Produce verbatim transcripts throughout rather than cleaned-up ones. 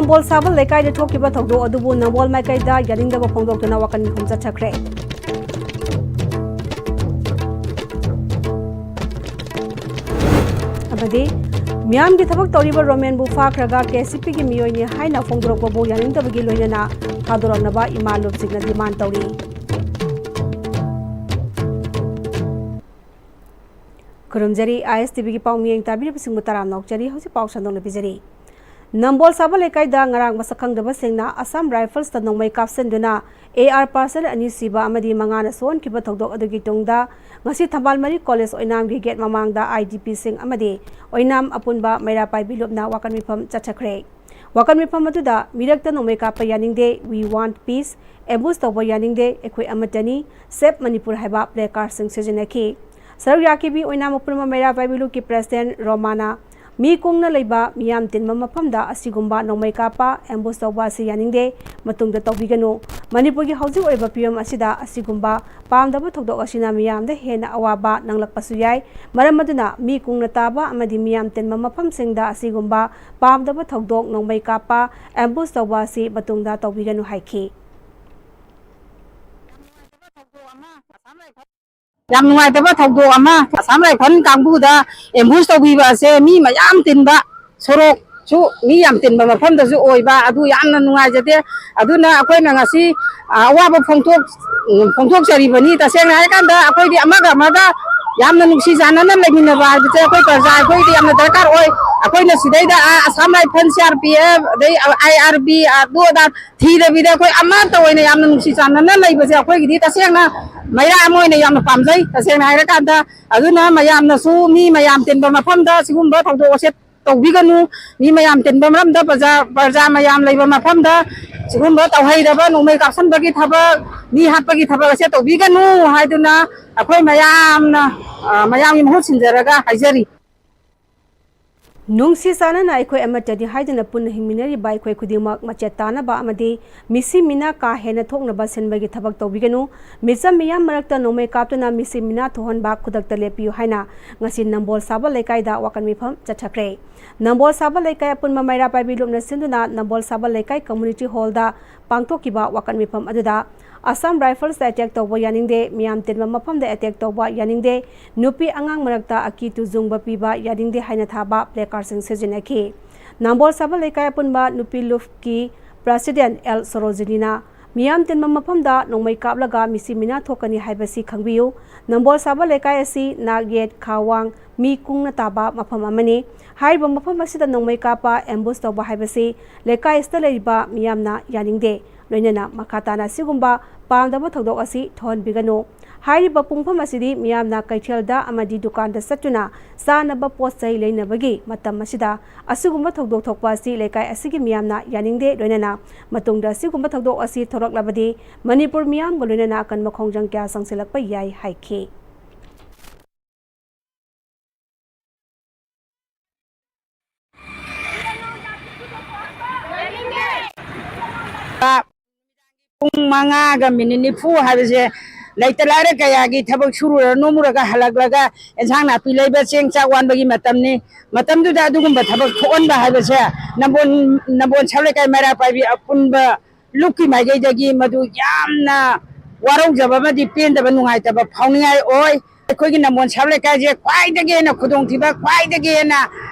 ꯅꯝꯕꯣꯜ ꯁꯥꯕꯜ ꯂꯩꯀꯥꯏꯗ ꯊꯣꯛꯈꯤꯕ ꯊꯧꯗꯣꯛ ꯑꯗꯨꯕꯨ ꯅꯝꯕꯣꯜ ꯃꯥꯏꯀꯩꯗ ꯌꯥꯅꯤꯡꯗꯕ ꯐꯣꯡꯗꯣꯛꯇꯨꯅ ꯋꯥꯀꯟ ꯃꯤꯐꯝ ꯆꯠꯊꯈ꯭ꯔꯦ꯫ ꯑꯃꯗꯤ ꯃꯤꯌꯥꯝꯒꯤ ꯊꯕꯛ ꯇꯧꯔꯤꯕ ꯔꯣꯃꯦꯟꯕꯨ ꯐꯥꯈ꯭ꯔꯒ ꯀꯦ ꯁꯤ ꯄꯤꯒꯤ ꯃꯤꯑꯣꯏꯅꯤ ꯍꯥꯏꯅ ꯐꯣꯡꯗꯣꯔꯛꯄꯕꯨ ꯌꯥꯅꯤꯡꯗꯕꯒꯤ ꯂꯣꯏꯅꯅ ꯊꯥꯗꯣꯔꯛꯅꯕ ꯏꯃꯥ ꯂꯨꯞꯁꯤꯡꯅ ꯗꯤꯃꯥꯟ ꯇꯧꯔꯤ꯫ ꯈꯨꯔꯨꯝꯖꯔꯤ, ꯑꯥꯏ ꯑꯦꯁ ꯇꯤ ꯚꯤꯒꯤ ꯄꯥꯎ ꯃꯤꯠꯌꯦꯡ ꯇꯥꯕꯤꯔꯤꯕꯁꯤꯡꯕꯨ ꯇꯔꯥꯝꯅ ꯑꯣꯛꯆꯔꯤ꯫ ꯍꯧꯖꯤꯛ ꯄꯥꯎ ꯁꯟꯗꯣꯛꯅ ꯄꯤꯖꯔꯤ꯫ ꯅꯝꯕꯣꯜ ꯁꯥꯕ ꯂꯩꯀꯥꯏꯗ ꯉꯔꯥꯡ ꯃꯁꯛ ꯈꯪꯗꯕꯁꯤꯡꯅ ꯑꯁꯥꯝ ꯔꯥꯏꯐꯜꯁꯇ ꯅꯣꯡꯃꯩ ꯀꯥꯞꯁꯤꯟꯗꯨꯅ ꯑꯦ ꯑꯥꯔ ꯄꯥꯔꯁꯟ ꯑꯅꯤ ꯁꯤꯕ ꯑꯃꯗꯤ ꯃꯉꯥꯅ ꯁꯣꯛꯍꯟꯈꯤꯕ ꯊꯧꯗꯣꯛ ꯑꯗꯨꯒꯤ ꯇꯨꯡꯗ ꯉꯁꯤ ꯊꯝꯕꯥꯜ ꯃꯔꯤ ꯀꯣꯂꯦꯖ ꯑꯣꯏꯅꯥꯝꯒꯤ ꯒꯦꯠ ꯃꯃꯥꯡꯗ ꯑꯥꯏ ꯗꯤ ꯄꯤꯁꯤꯡ ꯑꯃꯗꯤ ꯑꯣꯏꯅꯥꯝ ꯑꯄꯨꯟꯕ ꯃꯩꯔꯥ ꯄꯥꯏꯕꯤ ꯂꯨꯞꯅ ꯋꯥꯀꯟ ꯃꯤꯐꯝ ꯆꯠꯊꯈ꯭ꯔꯦ꯫ ꯋꯥꯀꯟ ꯃꯤꯐꯝ ꯑꯗꯨꯗ ꯃꯤꯔꯛꯇ ꯅꯣꯡꯃꯩ ꯀꯥꯞꯄ ꯌꯥꯅꯤꯡꯗꯦ, "We want peace", ambush ꯇꯧꯕ ꯌꯥꯅꯤꯡꯗꯦ, "ꯑꯩꯈꯣꯏ ꯑꯃꯠꯇꯅꯤ", "Save Manipur" ꯍꯥꯏꯕ ꯄ꯭ꯂꯦ ꯀꯥꯔꯗꯁꯤꯡ ꯁꯤꯖꯤꯟꯅꯈꯤ꯫ ꯁꯔꯨꯛ ꯌꯥꯈꯤꯕꯤ ꯑꯣꯏꯅꯥꯝ ꯑꯄꯨꯟꯕ ꯃꯩꯔꯥ ꯄꯥꯏꯕꯤ ꯂꯨꯞꯀꯤ ꯄ꯭ꯔꯦꯁꯤꯗꯦꯟ ꯔꯣꯃꯥꯅ ꯃꯤ ꯀꯨꯡꯅ ꯂꯩꯕ, ꯃꯤꯌꯥꯝ ꯇꯤꯟꯕ ꯃꯐꯝꯗ ꯑꯁꯤꯒꯨꯝꯕ ꯅꯣꯡꯃꯩ ꯀꯥꯞꯄ, ambush ꯇꯧꯕ ꯑꯁꯤ ꯌꯥꯅꯤꯡꯗꯦ, ꯃꯇꯨꯡꯗ ꯇꯧꯕꯤꯒꯅꯨ꯫ ꯃꯅꯤꯄꯨꯔꯒꯤ ꯍꯧꯖꯤꯛ ꯑꯣꯏꯔꯤꯕ ꯐꯤꯕꯝ ꯑꯁꯤꯗ ꯑꯁꯤꯒꯨꯝꯕ ꯄꯥꯝꯗꯕ ꯊꯧꯗꯣꯛ ꯑꯁꯤꯅ ꯃꯤꯌꯥꯝꯗ ꯍꯦꯟꯅ ꯑꯋꯥꯕ ꯅꯪꯂꯛꯄꯁꯨ ꯌꯥꯏ꯫ ꯃꯔꯝ ꯑꯗꯨꯅ ꯃꯤ ꯀꯨꯡꯅ ꯇꯥꯕ ꯑꯃꯗꯤ ꯃꯤꯌꯥꯝ ꯇꯤꯟꯕ ꯃꯐꯝꯁꯤꯡꯗ ꯑꯁꯤꯒꯨꯝꯕ ꯄꯥꯝꯗꯕ ꯊꯧꯗꯣꯛ, ꯅꯣꯡꯃꯩ ꯀꯥꯞꯄ, ambush ꯇꯧꯕ ꯑꯁꯤ ꯃꯇꯨꯡꯗ ꯇꯧꯕꯤꯒꯅꯨ ꯍꯥꯏꯈꯤ꯫ ꯌꯥꯝ ꯅꯨꯡꯉꯥꯏꯇꯕ ꯊꯧꯗꯣꯛ ꯑꯃ, ꯑꯁꯥꯝ ꯔꯥꯏꯐꯜ ꯀꯥꯡꯕꯨꯗ ambush ꯇꯧꯕꯤꯕ ꯑꯁꯦ ꯃꯤ ꯃꯌꯥꯝ ꯇꯤꯟꯕ, ꯁꯣꯔꯣꯛꯁꯨ ꯃꯤ ꯌꯥꯝ ꯇꯤꯟꯕ ꯃꯐꯝꯗꯁꯨ ꯑꯣꯏꯕ, ꯑꯗꯨ ꯌꯥꯝꯅ ꯅꯨꯡꯉꯥꯏꯖꯗꯦ꯫ ꯑꯗꯨꯅ ꯑꯩꯈꯣꯏꯅ ꯉꯁꯤ, ꯑ, ꯑꯋꯥꯕ ꯐꯣꯡꯗꯣꯛ-, ꯎꯝ, ꯐꯣꯡꯗꯣꯛꯆꯔꯤꯕꯅꯤ꯫ ꯇꯁꯦꯡꯅ ꯍꯥꯏꯔꯀꯥꯟꯗ ꯑꯩꯈꯣꯏꯗꯤ ꯑꯃꯒ ꯑꯃꯒ ꯌꯥꯝꯅ ꯅꯨꯡꯁꯤ ꯆꯥꯟꯅꯅ ꯂꯩꯃꯤꯟꯅꯕ ꯍꯥꯏꯕꯁꯦ ꯑꯩꯈꯣꯏ ꯄ꯭ꯔꯖꯥ ꯑꯩꯈꯣꯏꯗꯤ ꯌꯥꯝꯅ ꯗꯔꯀꯥꯔ ꯑꯣꯏ꯫ ꯑꯩꯈꯣꯏꯅ ꯁꯤꯗꯩꯗ, ꯑ, Assam rifle, C R P F, ꯑꯗꯩ ꯑꯥꯏ ꯑꯥꯔ ꯕꯤ, ꯑꯗꯨ ꯑꯗꯥ ꯊꯤꯗꯕꯤꯗ ꯑꯩꯈꯣꯏ ꯑꯃꯠꯇ ꯑꯣꯏꯅ ꯌꯥꯝꯅ ꯅꯨꯡꯁꯤ ꯆꯥꯟꯅꯅ ꯂꯩꯕꯁꯦ ꯑꯩꯈꯣꯏꯒꯤꯗꯤ ꯇꯁꯦꯡꯅ ꯃꯩꯔꯥ ꯑꯃ ꯑꯣꯏꯅ ꯌꯥꯝꯅ ꯄꯥꯝꯖꯩ꯫ ꯇꯁꯦꯡꯅ ꯍꯥꯏꯔꯀꯥꯟꯗ, ꯑꯗꯨꯅ ꯃꯌꯥꯝꯅꯁꯨ ꯃꯤ ꯃꯌꯥꯝ ꯇꯤꯟꯕ ꯃꯐꯝꯗ ꯁꯤꯒꯨꯝꯕ ꯊꯧꯗꯣꯛ ꯋꯥꯆꯦꯠ ꯇꯧꯕꯤꯒꯅꯨ꯫ ꯃꯤ ꯃꯌꯥꯝ ꯇꯤꯟꯕ ꯃꯔꯝꯗ ꯄ꯭ꯔꯖꯥ, ꯄ꯭ꯔꯖꯥ ꯃꯌꯥꯝ ꯂꯩꯕ ꯃꯐꯝꯗ ꯁꯤꯒꯨꯝꯕ ꯇꯧꯍꯩꯗꯕ ꯅꯣꯡꯃꯩ ꯀꯥꯞꯁꯟꯕꯒꯤ ꯊꯕꯛ, ꯃꯤ ꯍꯥꯠꯄꯒꯤ ꯊꯕꯛ ꯑꯁꯦ ꯇꯧꯕꯤꯒꯅꯨ ꯍꯥꯏꯗꯨꯅ ꯑꯩꯈꯣꯏ ꯃꯌꯥꯝꯅ, ꯑ, ꯃꯌꯥꯝꯒꯤ ꯃꯍꯨꯠ ꯁꯤꯟꯖꯔꯒ ꯍꯥꯏꯖꯔꯤ꯫ ꯅꯨꯡꯁꯤ ꯆꯥꯟꯅꯅ ꯑꯩꯈꯣꯏ ꯑꯃꯠꯇꯅꯤ ꯍꯥꯏꯗꯨꯅ ꯄꯨꯟꯅ ꯍꯤꯡꯃꯤꯟꯅꯔꯤꯕ ꯑꯩꯈꯣꯏ ꯈꯨꯗꯤꯡꯃꯛ ꯃꯆꯦꯠ ꯇꯥꯅꯕ ꯑꯃꯗꯤ ꯃꯤꯁꯤ ꯃꯤꯅꯥ ꯀꯥ ꯍꯦꯟꯅ ꯊꯣꯛꯅꯕ ꯁꯤꯟꯕꯒꯤ ꯊꯕꯛ ꯇꯧꯕꯤꯒꯅꯨ꯫ ꯃꯤꯆꯝ ꯃꯤꯌꯥꯝ ꯃꯔꯛꯇ ꯅꯣꯡꯃꯩ ꯀꯥꯞꯇꯨꯅ ꯃꯤꯁꯤ ꯃꯤꯅꯥ ꯊꯣꯛꯍꯟꯕ ꯈꯨꯗꯛꯇ ꯂꯦꯞꯄꯤꯌꯨ ꯍꯥꯏꯅ ꯉꯁꯤ ꯅꯝꯕꯣꯜ ꯁꯥꯕ ꯂꯩꯀꯥꯏꯗ ꯋꯥꯀꯠ ꯃꯤꯐꯝ ꯆꯠꯊꯈ꯭ꯔꯦ꯫ ꯅꯝꯕꯣꯜ ꯁꯥꯕ ꯂꯩꯀꯥꯏ ꯑꯄꯨꯟꯕ ꯃꯩꯔꯥ ꯄꯥꯏꯕꯤ ꯂꯨꯞꯅ ꯁꯤꯟꯗꯨꯅ ꯅꯝꯕꯣꯜ ꯁꯥꯕ ꯂꯩꯀꯥꯏ ꯀꯝꯃꯨꯅꯤꯇꯤ ꯍꯣꯜꯗ ꯄꯥꯡꯊꯣꯛꯈꯤꯕ ꯋꯥꯀꯠ ꯃꯤꯐꯝ ꯑꯗꯨꯗ ꯑꯁꯥꯝ ꯔꯥꯏꯐꯜꯁꯇ ꯑꯦꯇꯦꯛ ꯇꯧꯕ ꯌꯥꯅꯤꯡꯗꯦ, ꯃꯤꯌꯥꯝ ꯇꯤꯟꯕ ꯃꯐꯝꯗ ꯑꯦꯇꯦꯛ ꯇꯧꯕ ꯌꯥꯅꯤꯡꯗꯦ, ꯅꯨꯄꯤ ꯑꯉꯥꯡ ꯃꯔꯛꯇ ꯑꯀꯤ ꯇꯨꯖꯨꯡꯕ ꯄꯤꯕ ꯌꯥꯅꯤꯡꯗꯦ ꯍꯥꯏꯅ ꯊꯥꯕ ꯄ꯭ꯂꯦꯀꯥꯔꯗꯁꯤꯡ ꯁꯤꯖꯤꯟꯅꯈꯤ꯫ ꯅꯝꯕꯣꯜ ꯁꯥꯕ ꯂꯩꯀꯥꯏ ꯑꯄꯨꯟꯕ ꯅꯨꯄꯤ ꯂꯨꯞꯀꯤ ꯄ꯭ꯔꯁꯤꯗꯦꯟꯠ ꯑꯦꯜ ꯁꯣꯔꯣꯖꯤꯅꯤꯅ ꯃꯤꯌꯥꯝ ꯇꯤꯟꯕ ꯃꯐꯝꯗ ꯅꯣꯡꯃꯩ ꯀꯥꯞꯂꯒ ꯃꯤꯁꯤ ꯃꯤꯅꯥ ꯊꯣꯛꯀꯅꯤ ꯍꯥꯏꯕꯁꯤ ꯈꯪꯕꯤꯌꯨ꯫ ꯅꯝꯕꯣꯜ ꯁꯥꯕ ꯂꯩꯀꯥꯏ ꯑꯁꯤ ꯅꯥꯛ ꯌꯦꯠ, ꯈꯥ ꯋꯥꯡ, ꯃꯤ ꯀꯨꯡꯅ ꯇꯥꯕ ꯃꯐꯝ ꯑꯃꯅꯤ꯫ ꯍꯥꯏꯔꯤꯕ ꯃꯐꯝ ꯑꯁꯤꯗ ꯅꯣꯡꯃꯩ ꯀꯥꯞꯄ, ꯑꯦꯝꯕꯨꯁ ꯇꯧꯕ ꯍꯥꯏꯕꯁꯤ ꯂꯩꯀꯥꯏ ꯑꯁꯤꯗ ꯂꯩꯔꯤꯕ ꯃꯤꯌꯥꯝꯅ ꯌꯥꯅꯤꯡꯗꯦ꯫ ꯂꯣꯏꯅꯅ ꯃꯈꯥ ꯇꯥꯅ ꯑꯁꯤꯒꯨꯝꯕ ꯄꯥꯝꯗꯕ ꯊꯧꯗꯣꯛ ꯑꯁꯤ ꯊꯣꯛꯍꯟꯕꯤꯒꯅꯨ꯫ ꯍꯥꯏꯔꯤꯕ ꯄꯨꯡꯐꯝ ꯑꯁꯤꯗꯤ ꯃꯤꯌꯥꯝꯅ ꯀꯩꯊꯦꯜꯗ ꯑꯃꯗꯤ ꯗꯨꯀꯥꯟꯗ ꯆꯠꯇꯨꯅ ꯆꯥꯅꯕ ꯄꯣꯠ ꯆꯩ ꯂꯩꯅꯕꯒꯤ ꯃꯇꯝ ꯑꯁꯤꯗ ꯑꯁꯤꯒꯨꯝꯕ ꯊꯧꯗꯣꯛ ꯊꯣꯛꯄ ꯑꯁꯤ ꯂꯩꯀꯥꯏ ꯑꯁꯤꯒꯤ ꯃꯤꯌꯥꯝꯅ ꯌꯥꯅꯤꯡꯗꯦ꯫ ꯂꯣꯏꯅꯅ ꯃꯇꯨꯡꯗ ꯑꯁꯤꯒꯨꯝꯕ ꯊꯧꯗꯣꯛ ꯑꯁꯤ ꯊꯣꯔꯛꯂꯕꯗꯤ ꯃꯅꯤꯄꯨꯔ ꯃꯤꯌꯥꯝꯒ ꯂꯣꯏꯅꯅ ꯑꯀꯟꯕ ꯈꯣꯡꯖꯪ ꯀꯌꯥ ꯆꯪꯁꯤꯜꯂꯛꯄ ꯌꯥꯏ ꯍꯥꯏꯈꯤ꯫ ꯄꯨꯡ ꯃꯉꯥꯒ ꯃꯤꯅꯤꯠ ꯅꯤꯐꯨ ꯍꯥꯏꯕꯁꯦ ꯂꯩꯇ ꯂꯥꯏꯔ ꯀꯌꯥꯒꯤ ꯊꯕꯛ ꯁꯨꯔꯨꯔ ꯅꯣꯃꯨꯔꯒ ꯍꯜꯂꯛꯂꯒ ꯑꯦꯟꯁꯥꯡ ꯅꯥꯄꯤ ꯂꯩꯕ, ꯆꯦꯡ ꯆꯥꯛ ꯋꯥꯟꯕꯒꯤ ꯃꯇꯝꯅꯤ꯫ ꯃꯇꯝꯗꯨꯗ ꯑꯗꯨꯒꯨꯝꯕ ꯊꯕꯛ ꯊꯣꯛꯍꯟꯕ ꯍꯥꯏꯕꯁꯦ ꯅꯝꯕꯣꯜ, ꯅꯝꯕꯣꯜ ꯁꯥꯕ ꯂꯩꯀꯥꯏ ꯃꯩꯔꯥ ꯄꯥꯏꯕꯤ ꯑꯄꯨꯟꯕ ꯂꯨꯞꯀꯤ ꯃꯥꯏꯀꯩꯗꯒꯤ ꯃꯗꯨ ꯌꯥꯝꯅ ꯋꯥꯔꯧꯖꯕ ꯑꯃꯗꯤ ꯄꯦꯟꯗꯕ ꯅꯨꯡꯉꯥꯏꯇꯕ ꯐꯥꯎꯅꯤꯡꯉꯥꯏ ꯑꯣꯏ꯫ ꯑꯩꯈꯣꯏꯒꯤ ꯅꯝꯕꯣꯜ ꯁꯥꯕ ꯂꯩꯀꯥꯏꯁꯦ ꯈ꯭ꯋꯥꯏꯗꯒꯤ ꯍꯦꯟꯅ ꯈꯨꯗꯣꯡꯊꯤꯕ, ꯈ꯭ꯋꯥꯏꯗꯒꯤ ꯍꯦꯟꯅ,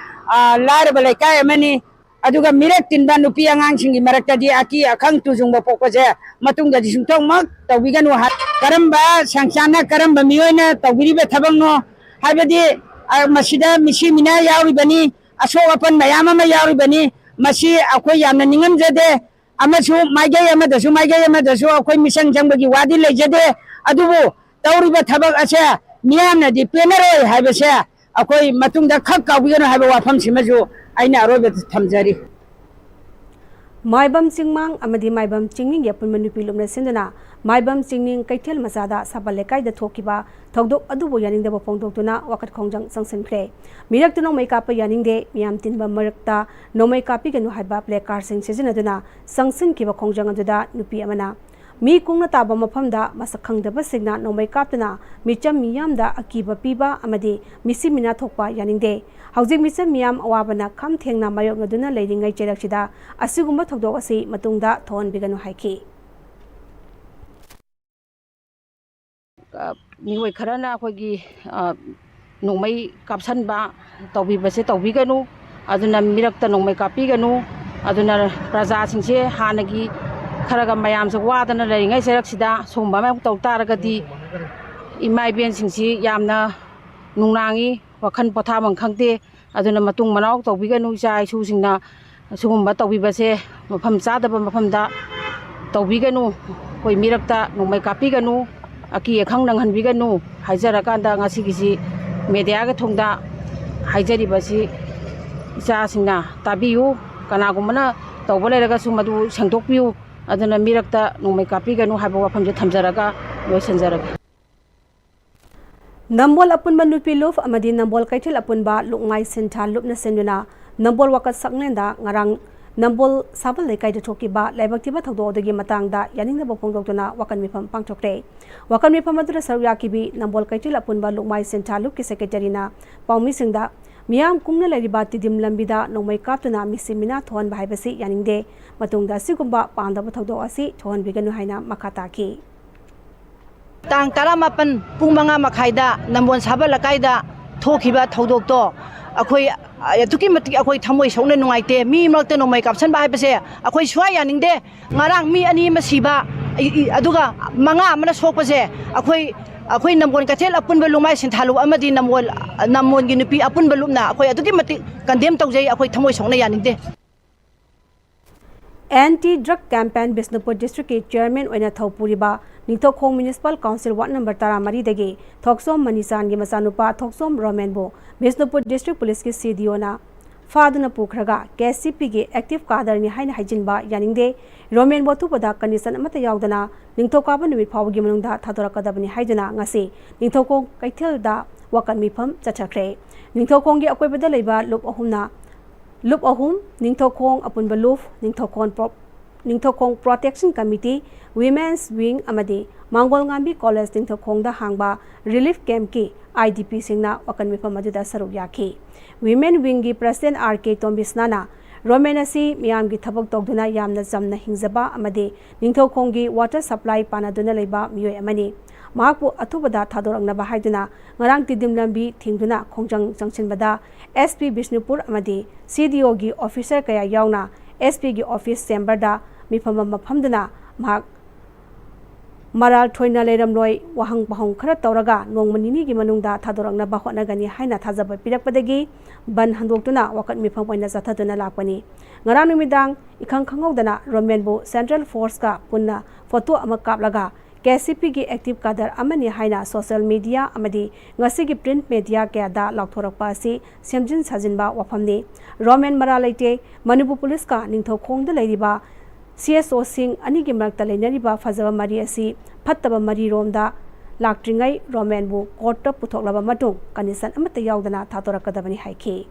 ꯑ, ꯂꯥꯏꯔꯕ ꯂꯩꯀꯥꯏ ꯑꯃꯅꯤ꯫ ꯑꯗꯨꯒ ꯃꯤꯔꯛ ꯇꯤꯟꯕ ꯅꯨꯄꯤ ꯑꯉꯥꯡꯁꯤꯡꯒꯤ ꯃꯔꯛꯇꯗꯤ ꯑꯀꯤ ꯑꯈꯪ ꯇꯨꯖꯨꯡꯕ ꯄꯣꯛꯄꯁꯦ ꯃꯇꯨꯡꯗꯗꯤ ꯁꯨꯡꯇꯧꯃꯛ ꯇꯧꯕꯤꯒꯅꯨ ꯍꯥꯏ꯫ ꯀꯔꯝꯕ ꯁꯪꯁꯥꯟꯅ, ꯀꯔꯝꯕ ꯃꯤꯑꯣꯏꯅ ꯇꯧꯕꯤꯔꯤꯕ ꯊꯕꯛꯅꯣ ꯍꯥꯏꯕꯗꯤ, ꯑ, ꯃꯁꯤꯗ ꯃꯤꯁꯤ ꯃꯤꯅꯥ ꯌꯥꯎꯔꯤꯕꯅꯤ, ꯑꯁꯣꯛ ꯑꯄꯟ ꯃꯌꯥꯝ ꯑꯃ ꯌꯥꯎꯔꯤꯕꯅꯤ꯫ ꯃꯁꯤ ꯑꯩꯈꯣꯏ ꯌꯥꯝꯅ ꯅꯤꯡꯉꯝꯖꯗꯦ꯫ ꯑꯃꯁꯨ ꯃꯥꯏꯀꯩ ꯑꯃꯗꯁꯨ, ꯃꯥꯏꯀꯩ ꯑꯃꯗꯁꯨ ꯑꯩꯈꯣꯏ ꯃꯤꯆꯪ ꯆꯪꯕꯒꯤ ꯋꯥꯗꯤ ꯂꯩꯖꯗꯦ꯫ ꯑꯗꯨꯕꯨ ꯇꯧꯔꯤꯕ ꯊꯕꯛ ꯑꯁꯦ ꯃꯤꯌꯥꯝꯅꯗꯤ ꯄꯦꯟꯅꯔꯣꯏ ꯍꯥꯏꯕꯁꯦ ꯑꯩꯈꯣꯏ ꯃꯇꯨꯡꯗ ꯈꯛ ꯀꯥꯎꯕꯤꯒꯅꯨ ꯍꯥꯏꯕ ꯋꯥꯐꯝꯁꯤꯃꯁꯨ ꯑꯩꯅ ꯑꯔꯣꯏꯕꯗ ꯊꯝꯖꯔꯤ꯫ ꯃꯥꯏꯕꯝ ꯆꯤꯡꯃꯥꯡ ꯑꯃꯗꯤ ꯃꯥꯏꯕꯝ ꯆꯤꯡꯅꯤꯡꯒꯤ ꯑꯄꯨꯟꯕ ꯅꯨꯄꯤ ꯂꯨꯞꯅ ꯁꯤꯟꯗꯨꯅ ꯃꯥꯏꯕꯝ ꯆꯤꯡꯅꯤꯡ ꯀꯩꯊꯦꯜ ꯃꯆꯥꯗ ꯁꯥꯕꯜ ꯂꯩꯀꯥꯏꯗ ꯊꯣꯛꯈꯤꯕ ꯊꯧꯗꯣꯛ ꯑꯗꯨꯕꯨ ꯌꯥꯅꯤꯡꯗꯕ ꯐꯣꯡꯗꯣꯛꯇꯨꯅ ꯋꯥꯀꯠ ꯈꯣꯡꯖꯪ ꯆꯪꯁꯤꯟꯈ꯭ꯔꯦ꯫ ꯃꯤꯔꯛꯇ ꯅꯣꯡꯃꯩ ꯀꯥꯞꯄ ꯌꯥꯅꯤꯡꯗꯦ, ꯃꯤꯌꯥꯝ ꯇꯤꯟꯕ ꯃꯔꯛꯇ ꯅꯣꯡꯃꯩ ꯀꯥꯞꯄꯤꯒꯅꯨ ꯍꯥꯏꯕ ꯄ꯭ꯂꯦ ꯀꯥꯔꯗꯁꯤꯡ ꯁꯤꯖꯤꯟꯅꯗꯨꯅ ꯆꯪꯁꯤꯟꯈꯤꯕ ꯈꯣꯡꯖꯪ ꯑꯗꯨꯗ ꯅꯨꯄꯤ ꯑꯃꯅ ꯃꯤ ꯀꯨꯡꯅ ꯇꯥꯕ ꯃꯐꯝꯗ ꯃꯁꯛ ꯈꯪꯗꯕꯁꯤꯡꯅ ꯅꯣꯡꯃꯩ ꯀꯥꯞꯇꯨꯅ ꯃꯤꯆꯝ ꯃꯤꯌꯥꯝꯗ ꯑꯀꯤꯕ ꯄꯤꯕ ꯑꯃꯗꯤ ꯃꯤꯁꯤ ꯃꯤꯅꯥ ꯊꯣꯛꯄ ꯌꯥꯅꯤꯡꯗꯦ꯫ ꯍꯧꯖꯤꯛ ꯃꯤꯆꯝ ꯃꯤꯌꯥꯝ ꯑꯋꯥꯕꯅ ꯈꯝ ꯊꯦꯡꯅ ꯃꯥꯌꯣꯛꯅꯗꯨꯅ ꯂꯩꯔꯤꯉꯩ ꯆꯩꯔꯛꯁꯤꯗ ꯑꯁꯤꯒꯨꯝꯕ ꯊꯧꯗꯣꯛ ꯑꯁꯤ ꯃꯇꯨꯡꯗ ꯊꯣꯛꯍꯟꯕꯤꯒꯅꯨ ꯍꯥꯏꯈꯤ꯫ ꯑ, ꯃꯤꯑꯣꯏ ꯈꯔꯅ ꯑꯩꯈꯣꯏꯒꯤ, ꯑ, ꯅꯣꯡꯃꯩ ꯀꯥꯞꯁꯟꯕ ꯇꯧꯕꯤꯕꯁꯦ ꯇꯧꯕꯤꯒꯅꯨ꯫ ꯑꯗꯨꯅ ꯃꯤꯔꯛꯇ ꯅꯣꯡꯃꯩ ꯀꯥꯞꯄꯤꯒꯅꯨ꯫ ꯑꯗꯨꯅ ꯄ꯭ꯔꯖꯥꯁꯤꯡꯁꯦ ꯍꯥꯟꯅꯒꯤ ꯈꯔꯒ ꯃꯌꯥꯝꯁꯦ ꯋꯥꯗꯅ ꯂꯩꯔꯤꯉꯩ ꯆꯩꯔꯛꯁꯤꯗ ꯁꯨꯒꯨꯝꯕ ꯑꯃ ꯇꯧ ꯇꯥꯔꯒꯗꯤ ꯏꯃꯥ ꯏꯕꯦꯟꯁꯤꯡꯁꯤ ꯌꯥꯝꯅ ꯅꯨꯡꯅꯥꯡꯉꯤ, ꯋꯥꯈꯜ ꯄꯣꯊꯥꯐꯝ ꯈꯪꯗꯦ꯫ ꯑꯗꯨꯅ ꯃꯇꯨꯡ ꯃꯅꯥꯎ ꯇꯧꯕꯤꯒꯅꯨ, ꯏꯆꯥ ꯏꯁꯨꯁꯤꯡꯅ ꯁꯤꯒꯨꯝꯕ ꯇꯧꯕꯤꯕꯁꯦ ꯃꯐꯝ ꯆꯥꯗꯕ ꯃꯐꯝꯗ ꯇꯧꯕꯤꯒꯅꯨ꯫ ꯑꯩꯈꯣꯏ ꯃꯤꯔꯛꯇ ꯅꯣꯡꯃꯩ ꯀꯥꯞꯄꯤꯒꯅꯨ, ꯑꯀꯤ ꯑꯈꯪ ꯅꯪꯍꯟꯕꯤꯒꯅꯨ ꯍꯥꯏꯖꯔꯀꯥꯟꯗ ꯉꯁꯤꯒꯤꯁꯤ ꯃꯦꯗꯤꯌꯥꯒꯤ ꯊꯣꯡꯗ ꯍꯥꯏꯖꯔꯤꯕꯁꯤ ꯏꯆꯥꯁꯤꯡꯅ ꯇꯥꯕꯤꯌꯨ꯫ ꯀꯅꯥꯒꯨꯝꯕꯅ ꯇꯧꯕ ꯂꯩꯔꯒꯁꯨ ꯃꯗꯨ ꯁꯦꯡꯗꯣꯛꯄꯤꯌꯨ꯫ ꯑꯗꯨꯅ ꯃꯤꯔꯛꯇ ꯅꯣꯡꯃꯩ ꯀꯥꯞꯄꯤꯒꯅꯨ ꯍꯥꯏꯕ ꯋꯥꯐꯝꯁꯦ ꯊꯝꯖꯔꯒ ꯂꯣꯏꯁꯤꯟꯖꯔꯒꯦ꯫ ꯅꯝꯕꯣꯜ ꯑꯄꯨꯟꯕ ꯅꯨꯄꯤ ꯂꯨꯞ ꯑꯃꯗꯤ ꯅꯝꯕꯣꯜ ꯀꯩꯊꯦꯜ ꯑꯄꯨꯟꯕ ꯂꯨꯞꯃꯥꯏ ꯁꯤꯟꯊꯥ ꯂꯨꯞꯅ ꯁꯤꯟꯗꯨꯅ ꯅꯝꯕꯣꯜ ꯋꯥꯀꯠ ꯁꯛꯂꯦꯟꯗ ꯉꯔꯥꯡ ꯅꯝꯕꯣꯜ ꯁꯥꯕꯜ ꯂꯩꯀꯥꯏꯗ ꯊꯣꯛꯈꯤꯕ ꯂꯥꯏꯕꯛ ꯊꯤꯕ ꯊꯧꯗꯣꯛ ꯑꯗꯨꯒꯤ ꯃꯇꯥꯡꯗ ꯌꯥꯅꯤꯡꯗꯕ ꯐꯣꯡꯗꯣꯛꯇꯨꯅ ꯋꯥꯀꯠ ꯃꯤꯐꯝ ꯄꯥꯡꯊꯣꯛꯈ꯭ꯔꯦ꯫ ꯋꯥꯀꯠ ꯃꯤꯐꯝ ꯑꯗꯨꯗ ꯁꯔꯨꯛ ꯌꯥꯈꯤꯕꯤ ꯅꯝꯕꯣꯜ ꯀꯩꯊꯦꯜ ꯑꯄꯨꯟꯕ ꯂꯨꯞꯃꯥꯏ ꯁꯤꯟꯊꯥ ꯂꯨꯞꯀꯤ ꯁꯦꯀ꯭ꯔꯦꯇꯔꯤꯅ ꯄꯥꯎꯃꯤꯁꯤꯡꯗ ꯃꯤꯌꯥꯝ ꯀꯨꯡꯅ ꯂꯩꯔꯤꯕ ꯇꯤꯗꯤꯝ ꯂꯝꯕꯤꯗ ꯅꯣꯡꯃꯩ ꯀꯥꯞꯇꯨꯅ ꯃꯤꯁꯤ ꯃꯤꯅꯥ ꯊꯣꯛꯍꯟꯕ ꯍꯥꯏꯕꯁꯤ ꯌꯥꯅꯤꯡꯗꯦ꯫ ꯃꯇꯨꯡꯗ ꯑꯁꯤꯒꯨꯝꯕ ꯄꯥꯝꯗꯕ ꯊꯧꯗꯣꯛ ꯑꯁꯤ ꯊꯣꯛꯍꯟꯕꯤꯒꯅꯨ ꯍꯥꯏꯅ ꯃꯈꯥ ꯇꯥꯈꯤ꯫ ꯇꯥꯡ ꯇꯔꯥꯃꯥꯄꯟ ꯄꯨꯡ ꯃꯉꯥ ꯃꯈꯥꯏꯗ ꯅꯝꯕꯣꯜ ꯁꯥꯕꯜ ꯂꯩꯀꯥꯏꯗ ꯊꯣꯛꯈꯤꯕ ꯊꯧꯗꯣꯛꯇꯣ ꯑꯩꯈꯣꯏ ꯑꯗꯨꯛꯀꯤ ꯃꯇꯤꯛ ꯑꯩꯈꯣꯏ ꯊꯃꯣꯏ ꯁꯣꯛꯅ ꯅꯨꯡꯉꯥꯏꯇꯦ꯫ ꯃꯤ ꯃꯔꯛꯇ ꯅꯣꯡꯃꯩ ꯀꯥꯞꯁꯟꯕ ꯍꯥꯏꯕꯁꯦ ꯑꯩꯈꯣꯏ ꯁꯨꯡꯌꯥ ꯌꯥꯅꯤꯡꯗꯦ꯫ ꯉꯔꯥꯡ ꯃꯤ ꯑꯅꯤ ꯑꯃ ꯁꯤꯕ, ꯑꯗꯨꯒ ꯃꯉꯥ ꯑꯃꯅ ꯁꯣꯛꯄꯁꯦ ꯑꯩꯈꯣꯏ, ꯑꯩꯈꯣꯏ ꯅꯝꯕꯣꯜ ꯀꯩꯊꯦꯜ ꯑꯄꯨꯟꯕ ꯂꯨꯃꯥꯏ ꯁꯤꯟꯊꯥꯂꯨ ꯑꯃꯗꯤ ꯅꯝꯕꯣꯜ, ꯅꯝꯕꯣꯜꯒꯤ ꯅꯨꯄꯤ ꯑꯄꯨꯟꯕ ꯂꯨꯞꯅ ꯑꯩꯈꯣꯏ ꯑꯗꯨꯛꯀꯤ ꯃꯇꯤꯛ ꯀꯟꯗꯦꯝ ꯇꯧꯖꯩ, ꯑꯩꯈꯣꯏ ꯊꯃꯣꯏ ꯁꯣꯛꯅ ꯌꯥꯅꯤꯡꯗꯦ꯫ ꯑꯦꯟꯇꯤ ꯗ꯭ꯔꯒ ꯀꯦꯝꯄꯦꯟ ꯕꯤꯁꯅꯨꯄꯨꯔ ꯗꯤꯁꯇ꯭ꯔꯤꯛꯀꯤ ꯆꯤꯌꯔꯃꯦꯟ ꯑꯣꯏꯅ ꯊꯧ ꯄꯨꯔꯤꯕ Ningthoukhong municipal council ward number ꯇꯔꯥꯃꯔꯤꯗꯒꯤ ꯊꯣꯛꯆꯣꯝ ꯃꯅꯤꯆꯥꯟꯒꯤ ꯃꯆꯥꯅꯨꯄꯥ ꯊꯣꯛꯆꯣꯝ ꯔꯣꯃꯦꯟꯕꯨ ꯕꯤꯁꯅꯨꯄꯨꯔ ꯗꯤꯁꯇ꯭ꯔꯤꯛ ꯄꯨꯂꯤꯁꯀꯤ ꯁꯤ ꯗꯤ ꯑꯣꯅ ꯐꯥꯗꯨꯅ ꯄꯨꯈ꯭ꯔꯒ ꯀꯦ ꯑꯦꯁ ꯁꯤ ꯄꯤꯒꯤ ꯑꯦꯛꯇꯤꯚ ꯀꯥꯗꯔꯅꯤ ꯍꯥꯏꯅ ꯍꯥꯏꯖꯤꯟꯕ ꯌꯥꯅꯤꯡꯗꯦ꯫ ꯔꯣꯃꯦꯟꯕꯨ ꯑꯊꯨꯕꯗ ꯀꯟꯗꯤꯁꯟ ꯑꯃꯠꯇ ꯌꯥꯎꯗꯅ ꯅꯤꯡꯊꯧꯀꯥꯕ ꯅꯨꯃꯤꯠ ꯐꯥꯎꯕꯒꯤ ꯃꯅꯨꯡꯗ ꯊꯥꯗꯣꯔꯛꯀꯗꯕꯅꯤ ꯍꯥꯏꯗꯨꯅ ꯉꯁꯤ ꯅꯤꯡꯊꯧꯈꯣꯡ ꯀꯩꯊꯦꯜꯗ ꯋꯥꯀꯠ ꯃꯤꯐꯝ ꯆꯠꯊꯈ꯭ꯔꯦ꯫ ꯅꯤꯡꯊꯧꯈꯣꯡꯒꯤ ꯑꯀꯣꯏꯕꯗ ꯂꯩꯕ ꯂꯨꯞ ꯑꯍꯨꯝꯅ, ꯂꯨꯞ ꯑꯍꯨꯝ, ꯅꯤꯡꯊꯧꯈꯣꯡ ꯑꯄꯨꯟꯕ ꯂꯨꯞ, Ningthoukhong pro-, Ningthoukhong protection committee, women's wing ꯑꯃꯗꯤ ꯃꯥꯡꯒꯣꯜꯉꯥꯝꯕꯤ ꯀꯣꯂꯦꯖ ꯅꯤꯡꯊꯧꯈꯣꯡꯗ ꯍꯥꯡꯕ ꯔꯤꯂꯤꯐ ꯀꯦꯝꯞꯀꯤ ꯑꯥꯏ ꯗꯤ ꯄꯤꯁꯤꯡꯅ ꯋꯥꯀꯠ ꯃꯤꯐꯝ ꯑꯗꯨꯗ ꯁꯔꯨꯛ ꯌꯥꯈꯤ꯫ ꯋꯤꯃꯦꯟ ꯋꯤꯡꯒꯤ ꯄ꯭ꯔꯁꯤꯗꯦꯟꯠ ꯑꯥꯔ ꯀꯦ ꯇꯣꯝꯕꯤꯁꯅꯥꯅ, "ꯔꯣꯃꯦꯟ ꯑꯁꯤ ꯃꯤꯌꯥꯝꯒꯤ ꯊꯕꯛ ꯇꯧꯗꯨꯅ ꯌꯥꯝꯅ ꯆꯝꯅ ꯍꯤꯡꯖꯕ ꯑꯃꯗꯤ ꯅꯤꯡꯊꯧꯈꯣꯡꯒꯤ ꯋꯥꯇꯔ ꯁꯄ꯭ꯂꯥꯏ ꯄꯥꯟꯅꯗꯨꯅ ꯂꯩꯕ ꯃꯤꯑꯣꯏ ꯑꯃꯅꯤ꯫ ꯃꯍꯥꯛꯄꯨ ꯑꯊꯨꯕꯗ ꯊꯥꯗꯣꯔꯛꯅꯕ" ꯍꯥꯏꯗꯨꯅ ꯉꯔꯥꯡ ꯇꯤꯗꯤꯝ ꯂꯝꯕꯤ ꯊꯤꯡꯗꯨꯅ ꯈꯣꯡꯖꯪ ꯆꯪꯁꯤꯟꯕꯗ ꯑꯦꯁ ꯄꯤ ꯕꯤꯁꯅꯨꯄꯨꯔ ꯑꯃꯗꯤ ꯁꯤ ꯗꯤ ꯑꯣꯒꯤ ꯑꯣꯐꯤꯁꯔ ꯀꯌꯥ ꯌꯥꯎꯅ ꯑꯦꯁ ꯄꯤꯒꯤ ꯑꯣꯐꯤꯁ ꯆꯦꯝꯕꯔꯗ ꯃꯤꯐꯝ ꯑꯃ ꯐꯝꯗꯨꯅ ꯃꯍꯥꯛ ꯃꯔꯥꯜ ꯊꯣꯏꯅ ꯂꯩꯔꯝꯂꯣꯏ, ꯋꯥꯍꯪ ꯄꯥꯎꯍꯪ ꯈꯔ ꯇꯧꯔꯒ ꯅꯣꯡꯃ ꯅꯤꯅꯤꯒꯤ ꯃꯅꯨꯡꯗ ꯊꯥꯗꯣꯔꯛꯅꯕ ꯍꯣꯠꯅꯒꯅꯤ ꯍꯥꯏꯅ ꯊꯥꯖꯕ ꯄꯤꯔꯛꯄꯗꯒꯤ ꯕꯟ ꯍꯟꯗꯣꯛꯇꯨꯅ ꯋꯥꯀꯠ ꯃꯤꯐꯝ ꯑꯣꯏꯅ ꯆꯠꯊꯗꯨꯅ ꯂꯥꯛꯄꯅꯤ꯫ ꯉꯔꯥꯡ ꯅꯨꯃꯤꯗꯥꯡ ꯏꯈꯪ ꯈꯪꯍꯧꯗꯅ ꯔꯣꯃꯦꯟꯕꯨ ꯁꯦꯟꯇ꯭ꯔꯦꯜ ꯐꯣꯔꯁꯀ ꯄꯨꯟꯅ ꯐꯣꯇꯣ ꯑꯃ ꯀꯥꯞꯂꯒ ꯀꯦ ꯁꯤ ꯄꯤꯒꯤ ꯑꯦꯛꯇꯤꯚ ꯀꯥꯗꯔ ꯑꯃꯅꯤ ꯍꯥꯏꯅ ꯁꯣꯁꯤꯌꯦꯜ ꯃꯤꯗꯤꯌꯥ ꯑꯃꯗꯤ ꯉꯁꯤꯒꯤ ꯄ꯭ꯔꯤꯟꯠ ꯃꯤꯗꯤꯌꯥ ꯀꯌꯥꯗ ꯂꯥꯎꯊꯣꯔꯛꯄ ꯑꯁꯤ ꯁꯦꯝꯖꯤꯟ ꯁꯥꯖꯤꯟꯕ ꯋꯥꯐꯝꯅꯤ꯫ ꯔꯣꯃꯦꯟ ꯃꯔꯥꯜ ꯂꯩꯇꯦ꯫ ꯃꯅꯤꯄꯨꯔ ꯄꯨꯂꯤꯁꯀ ꯅꯤꯡꯊꯧꯈꯣꯡꯗ ꯂꯩꯔꯤꯕ ꯁꯤ ꯑꯦꯁ ꯑꯣꯁꯤꯡ ꯑꯅꯤꯒꯤ ꯃꯔꯛꯇ ꯂꯩꯅꯔꯤꯕ ꯐꯖꯕ ꯃꯔꯤ ꯑꯁꯤ ꯐꯠꯇꯕ ꯃꯔꯤꯔꯣꯝꯗ ꯂꯥꯛꯇ꯭ꯔꯤꯉꯩ ꯔꯣꯃꯦꯟꯕꯨ ꯀꯣꯔꯠꯇ ꯄꯨꯊꯣꯛꯂꯕ ꯃꯇꯨꯡ ꯀꯟꯗꯤꯁꯟ ꯑꯃꯠꯇ ꯌꯥꯎꯗꯅ ꯊꯥꯗꯣꯔꯛꯀꯗꯕꯅꯤ ꯍꯥꯏꯈꯤ꯫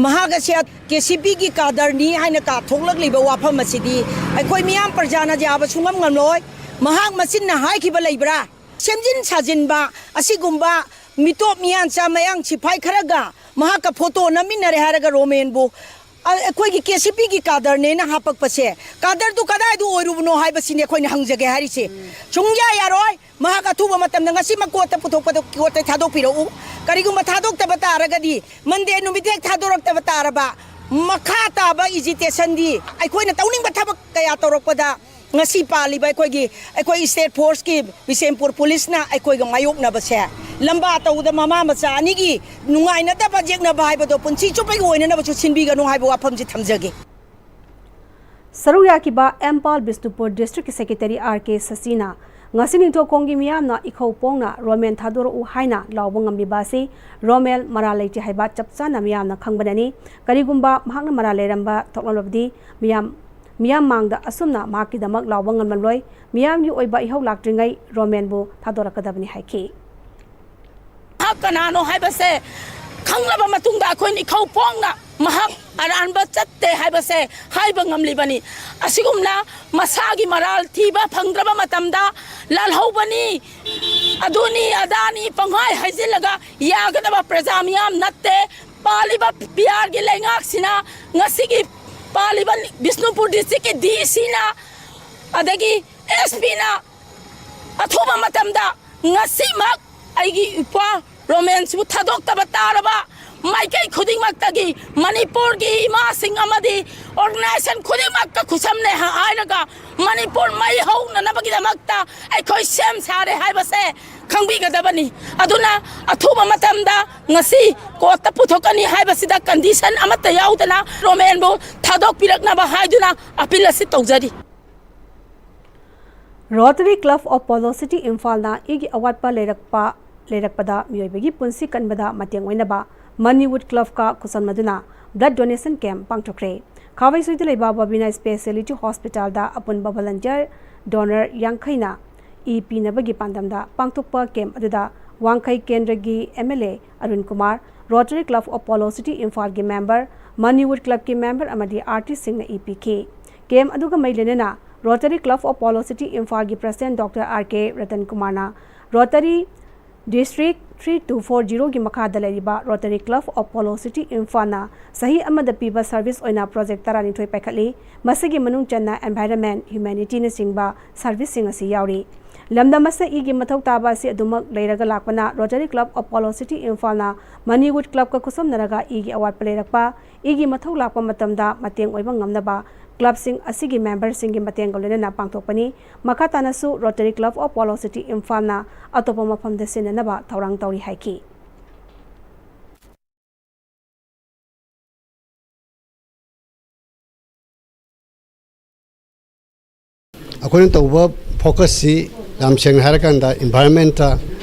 ꯃꯍꯥꯛ ꯑꯁꯤ ꯀꯦ ꯁꯤ ꯄꯤꯒꯤ ꯀꯥꯗꯔꯅꯤ ꯍꯥꯏꯅ ꯀꯥꯊꯣꯛꯂꯛꯂꯤꯕ ꯋꯥꯐꯝ ꯑꯁꯤꯗꯤ ꯑꯩꯈꯣꯏ ꯃꯤꯌꯥꯝ ꯄ꯭ꯔꯖꯥꯅ ꯌꯥꯕ ꯁꯨꯡꯉꯝ ꯉꯝꯂꯣꯏ꯫ ꯃꯍꯥꯛ ꯃꯆꯤꯟꯅ ꯍꯥꯏꯈꯤꯕ ꯂꯩꯕ꯭ꯔꯥ? ꯁꯦꯝꯖꯤꯟ ꯁꯥꯖꯤꯟꯕ ꯑꯁꯤꯒꯨꯝꯕ ꯃꯤꯇꯣꯞ ꯃꯤꯌꯥꯟꯆꯥ ꯃꯌꯥꯡ ꯁꯤꯐꯥꯏ ꯈꯔꯒ ꯃꯍꯥꯛꯀ ꯐꯣꯇꯣ ꯅꯝꯃꯤꯟꯅꯔꯦ ꯍꯥꯏꯔꯒ ꯔꯣꯃꯦꯟꯕꯨ, ꯑ, ꯑꯩꯈꯣꯏꯒꯤ ꯀꯦ ꯁꯤ ꯄꯤꯒꯤ ꯀꯥꯗꯔꯅꯦꯅ ꯍꯥꯄꯛꯄꯁꯦ, ꯀꯥꯗꯔꯗꯨ ꯀꯗꯥꯏꯗ ꯑꯣꯏꯔꯨꯕꯅꯣ ꯍꯥꯏꯕꯁꯤꯅꯦ ꯑꯩꯈꯣꯏꯅ ꯍꯪꯖꯒꯦ ꯍꯥꯏꯔꯤꯁꯦ꯫ ꯁꯨꯡꯌꯥ ꯌꯥꯔꯣꯏ꯫ ꯃꯍꯥꯛ ꯑꯊꯨꯕ ꯃꯇꯝꯗ ꯉꯁꯤꯃꯛ ꯀꯣꯔꯠꯇ ꯄꯨꯊꯣꯛꯄꯗ, ꯀꯣꯔꯠꯇ ꯊꯥꯗꯣꯛꯄꯤꯔꯛꯎ꯫ ꯀꯔꯤꯒꯨꯝꯕ ꯊꯥꯗꯣꯛꯇꯕ ꯇꯥꯔꯒꯗꯤ ꯃꯟꯗꯦ ꯅꯨꯃꯤꯠ ꯍꯦꯛ ꯊꯥꯗꯣꯔꯛꯇꯕ ꯇꯥꯔꯕ, ꯃꯈꯥ ꯇꯥꯕ ꯏꯖꯤꯇꯦꯁꯟꯗꯤ ꯑꯩꯈꯣꯏꯅ ꯇꯧꯅꯤꯡꯕ ꯊꯕꯛ ꯀꯌꯥ ꯇꯧꯔꯛꯄꯗ ꯉꯁꯤ ꯄꯥꯜꯂꯤꯕ ꯑꯩꯈꯣꯏꯒꯤ, ꯑꯩꯈꯣꯏ ꯁ꯭ꯇꯦꯠ ꯐꯣꯔꯁꯀꯤ ꯕꯤꯁꯦꯝꯄꯨꯔ ꯄꯨꯂꯤꯁꯅ ꯑꯩꯈꯣꯏꯒ ꯃꯥꯌꯣꯛꯅꯕꯁꯦ, ꯂꯝꯕꯥ ꯇꯧꯕꯗ ꯃꯃꯥ ꯃꯆꯥ ꯑꯅꯤꯒꯤ ꯅꯨꯡꯉꯥꯏꯅꯗꯕ ꯌꯦꯛꯅꯕ ꯍꯥꯏꯕꯗꯣ ꯄꯨꯟꯁꯤ ꯆꯨꯞꯄꯒꯤ ꯑꯣꯏꯅꯅꯕꯁꯨ ꯁꯤꯟꯕꯤꯒꯅꯨ ꯍꯥꯏꯕ ꯋꯥꯐꯝꯁꯤ ꯊꯝꯖꯒꯦ꯫ ꯁꯔꯨꯛ ꯌꯥꯈꯤꯕ ꯏꯝꯐꯥꯜ ꯕꯤꯁꯅꯨꯄꯨꯔ ꯗꯤꯁꯇ꯭ꯔꯤꯛꯀꯤ ꯁꯦꯀ꯭ꯔꯦꯇꯔꯤ ꯑꯥꯔ ꯀꯦ ꯁꯁꯤꯅ ꯉꯁꯤ ꯅꯤꯡꯊꯧꯈꯣꯡꯒꯤ ꯃꯤꯌꯥꯝꯅ ꯏꯈꯧ ꯄꯣꯡꯅ ꯔꯣꯃꯦꯟ ꯊꯥꯗꯣꯔꯛꯎ ꯍꯥꯏꯅ ꯂꯥꯎꯕ ꯉꯝꯂꯤꯕ ꯑꯁꯤ ꯔꯣꯃꯦꯟ ꯃꯔꯥꯜ ꯂꯩꯇꯦ ꯍꯥꯏꯕ ꯆꯞ ꯆꯥꯅ ꯃꯤꯌꯥꯝꯅ ꯈꯪꯕꯅꯅꯤ꯫ ꯀꯔꯤꯒꯨꯝꯕ ꯃꯍꯥꯛꯅ ꯃꯔꯥꯜ ꯂꯩꯔꯝꯕ ꯊꯣꯛꯂꯝꯂꯕꯗꯤ ꯃꯤꯌꯥꯝ, ꯃꯤꯌꯥꯝ ꯃꯥꯡꯗ ꯑꯁꯨꯝꯅ ꯃꯍꯥꯛꯀꯤꯗꯃꯛ ꯂꯥꯎꯕ ꯉꯝꯂꯝꯂꯣꯏ꯫ ꯃꯤꯌꯥꯝꯒꯤ ꯑꯣꯏꯕ ꯏꯍꯧ ꯂꯥꯛꯇ꯭ꯔꯤꯉꯩ ꯔꯣꯃꯦꯟꯕꯨ ꯊꯥꯗꯣꯔꯛꯀꯗꯕꯅꯤ ꯍꯥꯏꯈꯤ꯫ ꯃꯍꯥꯛ ꯀꯅꯥꯅꯣ ꯍꯥꯏꯕꯁꯦ ꯈꯪꯂꯕ ꯃꯇꯨꯡꯗ ꯑꯩꯈꯣꯏꯅ ꯏꯈꯧ ꯄꯣꯡꯅ ꯃꯍꯥꯛ ꯑꯔꯥꯟꯕ ꯆꯠꯇꯦ ꯍꯥꯏꯕꯁꯦ ꯍꯥꯏꯕ ꯉꯝꯂꯤꯕꯅꯤ꯫ ꯑꯁꯤꯒꯨꯝꯅ ꯃꯁꯥꯒꯤ ꯃꯔꯥꯜ ꯊꯤꯕ ꯐꯪꯗ꯭ꯔꯕ ꯃꯇꯝꯗ ꯂꯥꯜꯍꯧꯕꯅꯤ, ꯑꯗꯨꯅꯤ ꯑꯗꯥꯅꯤ ꯄꯪꯍꯥꯏ ꯍꯥꯏꯖꯤꯜꯂꯒ ꯌꯥꯒꯗꯕ ꯄ꯭ꯔꯖꯥ ꯃꯤꯌꯥꯝ ꯅꯠꯇꯦ꯫ ꯄꯥꯜꯂꯤꯕ ꯄꯤꯌꯥꯔꯒꯤ ꯂꯩꯉꯥꯛꯁꯤꯅ ꯉꯁꯤꯒꯤ ꯄꯥꯜꯂꯤꯕ ꯕꯤꯁꯅꯨꯄꯨꯔ ꯗꯤꯁꯇ꯭ꯔꯤꯛꯀꯤ ꯗꯤ ꯁꯤꯅ ꯑꯗꯒꯤ ꯑꯦꯁ ꯄꯤꯅ ꯑꯊꯨꯕ ꯃꯇꯝꯗ ꯉꯁꯤꯃꯛ ꯑꯩꯒꯤ ꯏꯄ꯭ꯋꯥ ꯔꯣꯃꯦꯟꯁꯤꯕꯨ ꯊꯥꯗꯣꯛꯇꯕ ꯇꯥꯔꯕ ꯃꯥꯏꯀꯩ ꯈꯨꯗꯤꯡꯃꯛꯇꯒꯤ ꯃꯅꯤꯄꯨꯔꯒꯤ ꯏꯃꯥꯁꯤꯡ ꯑꯃꯗꯤ ꯑꯣꯔꯒꯅꯥꯏꯖꯦꯁꯟ ꯈꯨꯗꯤꯡꯃꯛꯀ ꯈꯨꯠꯁꯝꯅꯩ ꯍꯥꯏꯔꯒ ꯃꯅꯤꯄꯨꯔ ꯃꯩ ꯍꯧꯅꯅꯕꯒꯤꯗꯃꯛꯇ ꯑꯩꯈꯣꯏ ꯁꯦꯝ ꯁꯥꯔꯦ ꯍꯥꯏꯕꯁꯦ ꯈꯪꯕꯤꯒꯗꯕꯅꯤ꯫ ꯑꯗꯨꯅ ꯑꯊꯨꯕ ꯃꯇꯝꯗ ꯉꯁꯤ ꯀꯣꯔꯠꯇ ꯄꯨꯊꯣꯛꯀꯅꯤ ꯍꯥꯏꯕꯁꯤꯗ ꯀꯟꯗꯤꯁꯟ ꯑꯃꯠꯇ ꯌꯥꯎꯗꯅ ꯔꯣꯃꯦꯟꯕꯨ ꯊꯥꯗꯣꯛꯄꯤꯔꯛꯅꯕ ꯍꯥꯏꯗꯨꯅ ꯑꯄꯤꯜ ꯑꯁꯤ ꯇꯧꯖꯔꯤ꯫ Rotary Club of Polo City ꯏꯝꯐꯥꯜꯅ ꯏꯒꯤ ꯑꯋꯥꯠꯄ ꯂꯩꯔꯛꯄ, ꯂꯩꯔꯛꯄꯗ ꯃꯤꯑꯣꯏꯕꯒꯤ ꯄꯨꯟꯁꯤ ꯀꯟꯕꯗ ꯃꯇꯦꯡ ꯑꯣꯏꯅꯕ ꯃꯅꯤꯋꯨꯗ ꯀ꯭ꯂꯕꯀ ꯈꯨꯠꯁꯝꯅꯗꯨꯅ blood donation camp ꯄꯥꯡꯊꯣꯛꯈ꯭ꯔꯦ꯫ ꯈꯥꯕꯩꯁꯣꯏꯗ ꯂꯩꯕ ꯕꯕꯤꯅꯥ ꯁ꯭ꯄꯦꯁꯤꯌꯦꯂꯤꯇꯤ ꯍꯣꯁꯄꯤꯇꯥꯜꯗ ꯑꯄꯨꯟꯕ volunteer donor ꯌꯥꯡꯈꯩꯅ ꯏ ꯄꯤꯅꯕꯒꯤ ꯄꯥꯟꯗꯝꯗ ꯄꯥꯡꯊꯣꯛꯄ camp ꯑꯗꯨꯗ ꯋꯥꯡꯈꯩ ꯀꯦꯟꯗ꯭ꯔꯒꯤ M L A Arun Kumar, Rotary Club of Polo City ꯏꯝꯐꯥꯜꯒꯤ member, ꯃꯅꯤꯋꯨꯗ ꯀ꯭ꯂꯕꯀꯤ member ꯑꯃꯗꯤ artistꯁꯤꯡꯅ ꯏ ꯄꯤꯈꯤ꯫ Camp ꯑꯗꯨꯒ ꯃꯔꯤ ꯂꯩꯅꯅ Rotary Club of Polo City ꯏꯝꯐꯥꯜꯒꯤ president Doctor R K Ratan ꯀꯨꯃꯥꯔꯅ Rotary District three two four zero ꯒꯤ ꯃꯈꯥꯗ ꯂꯩꯔꯤꯕ Rotary Club of Polo City ꯏꯝꯐꯥꯜꯅ ꯆꯍꯤ ꯑꯃꯗ ꯄꯤꯕ service ꯑꯣꯏꯅ project ꯇꯔꯥꯅꯤꯊꯣꯏ ꯄꯥꯏꯈꯠꯂꯤ꯫ ꯃꯁꯤꯒꯤ ꯃꯅꯨꯡ ꯆꯟꯅ environment, humanityꯅꯆꯤꯡꯕ serviceꯁꯤꯡ ꯑꯁꯤ ꯌꯥꯎꯔꯤ꯫ ꯂꯝꯗꯝ ꯑꯁꯤꯗ ꯏꯒꯤ ꯃꯊꯧ ꯇꯥꯕ ꯑꯁꯤ ꯑꯗꯨꯃꯛ ꯂꯩꯔꯒ ꯂꯥꯛꯄꯅ Rotary Club of Polo City ꯏꯝꯐꯥꯜꯅ ꯃꯅꯤꯋꯨꯗ ꯀ꯭ꯂꯕꯀ ꯈꯨꯠꯁꯝꯅꯔꯒ ꯏꯒꯤ ꯑꯋꯥꯠꯄ ꯂꯩꯔꯛꯄ, ꯏꯒꯤ ꯃꯊꯧ ꯂꯥꯛꯄ ꯃꯇꯝꯗ ꯃꯇꯦꯡ ꯑꯣꯏꯕ ꯉꯝꯅꯕ ꯀ꯭ꯂꯕꯁꯤꯡ ꯑꯁꯤꯒꯤ memberꯁꯤꯡꯒꯤ ꯃꯇꯦꯡꯒ ꯂꯣꯏꯅꯅ ꯄꯥꯡꯊꯣꯛꯄꯅꯤ꯫ ꯃꯈꯥ ꯇꯥꯅꯁꯨ Rotary Club of Polo City ꯏꯝꯐꯥꯜꯅ ꯑꯇꯣꯞꯄ ꯃꯐꯝꯗ ꯁꯤꯟꯅꯅꯕ ꯊꯧꯔꯥꯡ ꯇꯧꯔꯤ ꯍꯥꯏꯈꯤ꯫ ꯑꯩꯈꯣꯏꯅ ꯇꯧꯕ focusꯁꯤ ꯌꯥꯝ ꯁꯦꯡꯅ ꯍꯥꯏꯔꯀꯥꯟꯗ environment-ꯇ,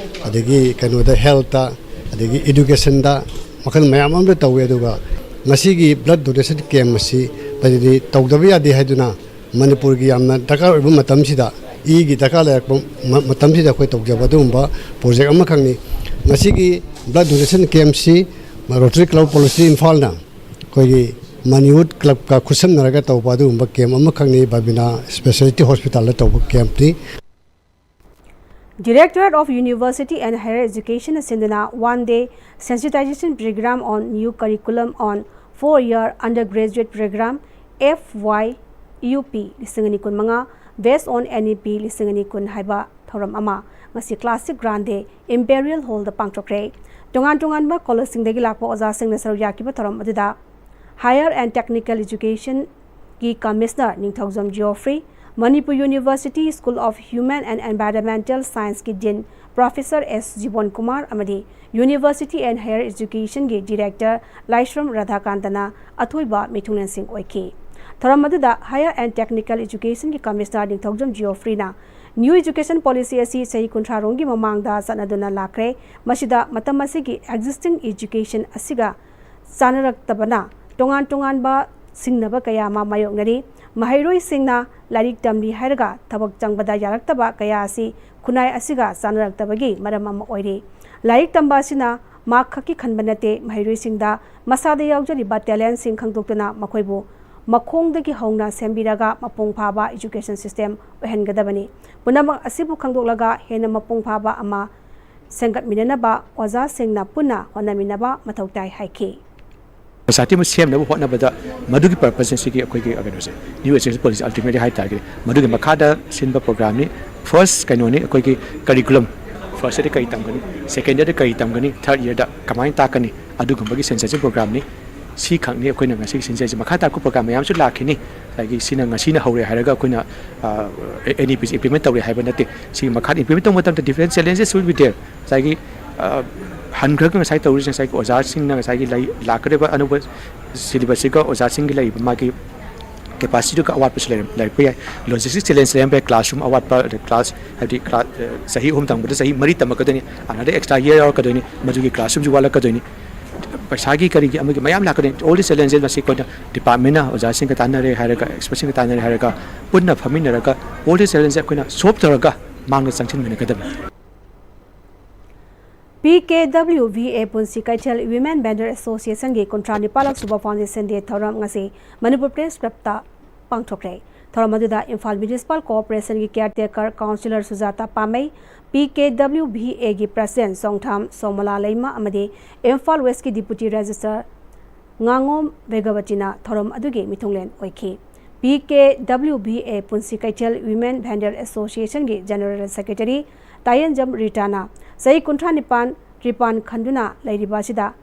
ꯑꯗꯒꯤ ꯀꯩꯅꯣꯗ health-ꯇ, ꯑꯗꯒꯤ education-ꯗ ꯃꯈꯜ ꯃꯌꯥꯝ ꯑꯃꯗ ꯇꯧꯋꯤ꯫ ꯑꯗꯨꯒ ꯉꯁꯤꯒꯤ blood donation camp ꯑꯁꯤ ꯍꯥꯏꯗꯤ ꯇꯧꯗꯕ ꯌꯥꯗꯦ ꯍꯥꯏꯗꯨꯅ ꯃꯅꯤꯄꯨꯔꯒꯤ ꯌꯥꯝꯅ ꯗꯔꯀꯥꯔ ꯑꯣꯏꯕ ꯃꯇꯝꯁꯤꯗ, ꯏꯒꯤ ꯗꯔꯀꯥꯔ ꯂꯩꯔꯛꯄ ꯃ-, ꯃꯇꯝꯁꯤꯗ ꯑꯩꯈꯣꯏ ꯇꯧꯖꯕ ꯑꯗꯨꯒꯨꯝꯕ project ꯑꯃꯈꯛꯅꯤ꯫ ꯉꯁꯤꯒꯤ blood donation camp-ꯁꯤ Rotary Club of Polychinelle ꯏꯝꯐꯥꯜꯅ ꯑꯩꯈꯣꯏꯒꯤ ꯃꯅꯤꯋꯨꯠ club-ꯀ ꯈꯨꯠꯁꯝꯅꯔꯒ ꯇꯧꯕ ꯑꯗꯨꯒꯨꯝꯕ camp ꯑꯃꯈꯛꯅꯤ, ꯕꯕꯤꯅꯥ Speciality Hospital-ꯗ ꯇꯧꯕ camp-ꯅꯤ꯫ Directorate of University and Higher Education ꯁꯤꯟꯗꯨꯅ one day sensitization program on new curriculum on four year undergraduate program, F Y U P ꯂꯤꯁꯤꯡ ꯑꯅꯤ ꯀꯨꯟꯃꯉꯥ, based on N E P ꯂꯤꯁꯤꯡ ꯑꯅꯤ ꯀꯨꯟ ꯍꯥꯏꯕ ꯊꯧꯔꯝ ꯑꯃ ꯉꯁꯤ Classic Grande Imperial Hall-ꯗ ꯄꯥꯡꯊꯣꯛꯈ꯭ꯔꯦ꯫ ꯇꯣꯉꯥꯟ ꯇꯣꯉꯥꯟꯕ college-ꯁꯤꯡꯗꯒꯤ ꯂꯥꯛꯄ ꯑꯣꯖꯥꯁꯤꯡꯅ ꯁꯔꯨꯛ ꯌꯥꯈꯤꯕ ꯊꯧꯔꯝ ꯑꯗꯨꯗ Higher and Technical Education-ꯒꯤ Commissioner Ningthoujam Geoffrey, Manipur University School of Human and Environmental Science-ꯀꯤ Dean Professor S ꯖꯤꯕꯣꯟ Kumar ꯑꯃꯗꯤ University and Higher Education-ꯒꯤ Director ꯂꯥꯏꯁ꯭ꯔꯝ ꯔꯥꯙꯥꯀꯥꯟꯇꯅ ꯑꯊꯣꯏꯕ ꯃꯤꯊꯨꯡꯂꯦꯟꯁꯤꯡ ꯑꯣꯏꯈꯤ꯫ ꯊꯧꯔꯝ ꯑꯗꯨꯗ Higher and Technical Education-ꯒꯤ Commissioner Ningthoujam Geoffrey-ꯅ New Education Policy ꯑꯁꯤ ꯆꯍꯤ ꯀꯨꯟꯊ꯭ꯔꯥ ꯔꯣꯝꯒꯤ ꯃꯃꯥꯡꯗ ꯆꯠꯅꯗꯨꯅ ꯂꯥꯛꯈ꯭ꯔꯦ꯫ ꯃꯁꯤꯗ ꯃꯇꯝ ꯑꯁꯤꯒꯤ existing education ꯑꯁꯤꯒ ꯆꯥꯅꯔꯛꯇꯕꯅ ꯇꯣꯉꯥꯟ ꯇꯣꯉꯥꯟꯕ ꯁꯤꯡꯅꯕ ꯀꯌꯥ ꯑꯃ ꯃꯥꯌꯣꯛꯅꯔꯤ꯫ ꯃꯍꯩꯔꯣꯏꯁꯤꯡꯅ ꯂꯥꯏꯔꯤꯛ ꯇꯝꯂꯤ ꯍꯥꯏꯔꯒ ꯊꯕꯛ ꯆꯪꯕꯗ ꯌꯥꯔꯛꯇꯕ ꯀꯌꯥ ꯑꯁꯤ ꯈꯨꯟꯅꯥꯏ ꯑꯁꯤꯒ ꯆꯥꯅꯔꯛꯇꯕꯒꯤ ꯃꯔꯝ ꯑꯃ ꯑꯣꯏꯔꯤ꯫ ꯂꯥꯏꯔꯤꯛ ꯇꯝꯕ ꯑꯁꯤꯅ mark ꯈꯛꯀꯤ ꯈꯟꯕ ꯅꯠꯇꯦ, ꯃꯍꯩꯔꯣꯏꯁꯤꯡꯗ ꯃꯁꯥꯗ ꯌꯥꯎꯖꯔꯤꯕ talent-ꯁꯤꯡ ꯈꯪꯗꯣꯛꯇꯨꯅ ꯃꯈꯣꯏꯕꯨ ꯃꯈꯣꯡꯗꯒꯤ ꯍꯧꯅ ꯁꯦꯝꯕꯤꯔꯒ ꯃꯄꯨꯡ ꯐꯥꯕ education system ꯑꯣꯏꯍꯟꯒꯗꯕꯅꯤ꯫ ꯄꯨꯝꯅꯃꯛ ꯑꯁꯤꯕꯨ ꯈꯪꯗꯣꯛꯂꯒ ꯍꯦꯟꯅ ꯃꯄꯨꯡ ꯐꯥꯕ ꯑꯃ ꯁꯦꯝꯒꯠꯃꯤꯟꯅꯅꯕ ꯑꯣꯖꯥꯁꯤꯡꯅ ꯄꯨꯟꯅ ꯍꯣꯠꯅꯃꯤꯟꯅꯕ ꯃꯊꯧ ꯇꯥꯏ ꯍꯥꯏꯈꯤ꯫ Society ꯑꯃ ꯁꯦꯝꯅꯕ ꯍꯣꯠꯅꯕꯗ ꯃꯗꯨꯒꯤ purpose ꯑꯁꯤꯒꯤ ꯑꯩꯈꯣꯏꯒꯤ ꯀꯩꯅꯣꯁꯦ, New Education Policy ultimately ꯍꯥꯏ ꯇꯥꯔꯒꯗꯤ ꯃꯗꯨꯒꯤ ꯃꯈꯥꯗ ꯁꯤꯟꯕ program-ꯅꯤ꯫ First ꯀꯩꯅꯣꯅꯤ, ꯑꯩꯈꯣꯏꯒꯤ curriculum, first year-ꯗ ꯀꯔꯤ ꯇꯝꯒꯅꯤ, second year-ꯗ ꯀꯔꯤ ꯇꯝꯒꯅꯤ, third year-ꯗ ꯀꯃꯥꯏꯅ ꯇꯥꯛꯀꯅꯤ, ꯑꯗꯨꯒꯨꯝꯕꯒꯤ sensation program-ꯅꯤ꯫ ꯁꯤ ꯈꯛꯅꯤ ꯑꯩꯈꯣꯏꯅ ꯉꯁꯤꯒꯤ ꯁꯤꯟꯖꯔꯤꯁꯦ꯫ ꯃꯈꯥ ꯇꯥꯔꯛꯄ program ꯃꯌꯥꯝꯁꯨ ꯂꯥꯛꯈꯤꯅꯤ꯫ ꯉꯁꯥꯏꯒꯤ ꯁꯤꯅ ꯉꯁꯤꯅ ꯍꯧꯔꯦ ꯍꯥꯏꯔꯒ ꯑꯩꯈꯣꯏꯅ, ꯑ, N E P-ꯁꯤ implement ꯇꯧꯔꯦ ꯍꯥꯏꯕ ꯅꯠꯇꯦ꯫ ꯁꯤꯒꯤ ꯃꯈꯥꯗ implement ꯇꯧꯕ ꯃꯇꯝꯗ different challenges will be there꯫ ꯉꯁꯥꯏꯒꯤ, ꯑ, ꯍꯟꯈ꯭ꯔꯒ ꯉꯁꯥꯏ ꯇꯧꯔꯤꯁꯦ, ꯉꯁꯥꯏꯒꯤ ꯑꯣꯖꯥꯁꯤꯡꯅ ꯉꯁꯥꯏꯒꯤ ꯂꯩ-, ꯂꯥꯛꯀꯗꯧꯔꯤꯕ ꯑꯅꯧꯕ syllabus-ꯁꯤꯒ ꯑꯣꯖꯥꯁꯤꯡꯒꯤ ꯂꯩꯔꯤꯕ ꯃꯥꯒꯤ ꯀꯦꯄꯥꯁꯤꯇꯤꯗꯨꯒ ꯑꯋꯥꯠꯄꯁꯨ ꯂꯩꯔꯝ- ꯂꯩꯔꯛꯄ ꯌꯥꯏ꯫ ꯂꯣꯖꯤꯁꯇꯤꯛ ꯆꯦꯂꯦꯟꯖ ꯂꯩꯔꯝꯕ ꯌꯥꯏ꯫ ꯀ꯭ꯂꯥꯁꯔꯨꯝ ꯑꯋꯥꯠꯄ, ꯑꯗꯩ ꯀ꯭ꯂꯥꯁ, ꯍꯥꯏꯕꯗꯤ ꯀ꯭ꯂꯥꯁ, ꯑ, ꯆꯍꯤ ꯑꯍꯨꯝ ꯇꯝꯕꯗ ꯆꯍꯤ ꯃꯔꯤ ꯇꯝꯃꯛꯀꯗꯣꯏꯅꯤ, ꯑꯅꯗꯔ ꯑꯦꯛꯁꯇ꯭ꯔꯥ ꯏꯌꯔ ꯌꯥꯎꯔꯛꯀꯗꯣꯏꯅꯤ, ꯃꯗꯨꯒꯤ ꯀ꯭ꯂꯥꯁꯔꯨꯝꯁꯨ ꯋꯥꯠꯂꯛꯀꯗꯣꯏꯅꯤ, ꯄꯩꯁꯥꯒꯤ ꯀꯔꯤꯒꯤ ꯑꯃꯒꯤ ꯃꯌꯥꯝ ꯂꯥꯛꯀꯗꯣꯏꯅꯤ꯫ ꯑꯣꯜ ꯗꯤ ꯆꯦꯂꯦꯟꯖꯦꯁ ꯃꯁꯤ ꯑꯩꯈꯣꯏꯅ ꯗꯤꯄꯥꯔꯠꯃꯦꯟꯅ, ꯑꯣꯖꯥꯁꯤꯡꯒ ꯇꯥꯟꯅꯔꯦ ꯍꯥꯏꯔꯒ, ꯑꯦꯛꯁꯄꯔꯠꯁꯤꯡꯒ ꯇꯥꯟꯅꯔꯦ ꯍꯥꯏꯔꯒ, ꯄꯨꯟꯅ ꯐꯝꯃꯤꯟꯅꯔꯒ ꯑꯣꯜ ꯗꯤ ꯆꯦꯂꯦꯟꯖꯦꯁ ꯑꯩꯈꯣꯏꯅ ꯁꯣꯜꯕ ꯇꯧꯔꯒ ꯃꯥꯡꯗ ꯆꯪꯁꯤꯟꯃꯤꯟꯅꯒꯗꯕꯅꯤ꯫ ꯄꯤ ꯀꯦ ꯗꯕ꯭ꯂꯤꯎ ꯚꯤ ꯑꯦ ꯄꯨꯟꯁꯤ ꯀꯩꯊꯦꯜ ꯋꯤꯃꯦꯟ ꯚꯦꯟꯗꯔ ꯑꯦꯁꯣꯁꯤꯌꯦꯁꯟꯒꯤ ꯀꯨꯟꯊ꯭ꯔꯥ ꯅꯤꯄꯥꯜꯂꯛ ꯁꯨꯕ ꯐꯥꯎꯟꯗꯦꯁꯟ ꯗꯦ ꯊꯧꯔꯝ ꯉꯁꯤ ꯃꯅꯤꯄꯨꯔ ꯄ꯭ꯔꯦꯁ ꯀ꯭ꯂꯕꯇ ꯄꯥꯡꯊꯣꯛꯈ꯭ꯔꯦ꯫ ꯊꯧꯔꯝ ꯑꯗꯨꯗ ꯏꯝꯐꯥꯜ ꯃ꯭ꯌꯨꯅꯤꯁꯤꯄꯥꯜ ꯀꯣꯑꯣꯄꯔꯦꯁꯟꯒꯤ caretaker councillor Sujata Pamei, P K W V ꯑꯦꯒꯤ ꯄ꯭ꯔꯁꯤꯗꯦꯟꯠ ꯆꯣꯡꯊꯥꯝ ꯁꯣꯃꯣꯂꯥ ꯂꯩꯃ ꯑꯃꯗꯤ ꯏꯝꯐꯥꯜ ꯋꯦꯁꯀꯤ ꯗꯤꯄꯨꯇꯤ ꯔꯦꯖꯤꯁꯇꯔ ꯉꯥꯉꯣꯝ ꯚꯦꯒꯕꯇꯤꯅ ꯊꯧꯔꯝ ꯑꯗꯨꯒꯤ ꯃꯤꯊꯨꯡꯂꯦꯟ ꯑꯣꯏꯈꯤ꯫ ꯄꯤ ꯀꯦ ꯗꯕ꯭ꯂꯤꯎ ꯚꯤ ꯑꯦ ꯄꯨꯟꯁꯤ ꯀꯩꯊꯦꯜ ꯋꯤꯃꯦꯟ ꯚꯦꯟꯗꯔ ꯑꯦꯁꯣꯁꯤꯌꯦꯁꯟꯒꯤ ꯖꯦꯅꯔꯦꯜ ꯁꯦꯀ꯭ꯔꯦꯇꯔꯤ ꯇꯥꯌꯦꯟꯖꯝ ꯔꯤꯇꯥꯅ ꯆꯍꯤ ꯀꯨꯟꯊ꯭ꯔꯥ ꯅꯤꯄꯥꯟ ꯇ꯭ꯔꯤꯄꯥꯟ ꯈꯟꯗꯨꯅ ꯂꯩꯔꯤꯕ ꯑꯁꯤꯗ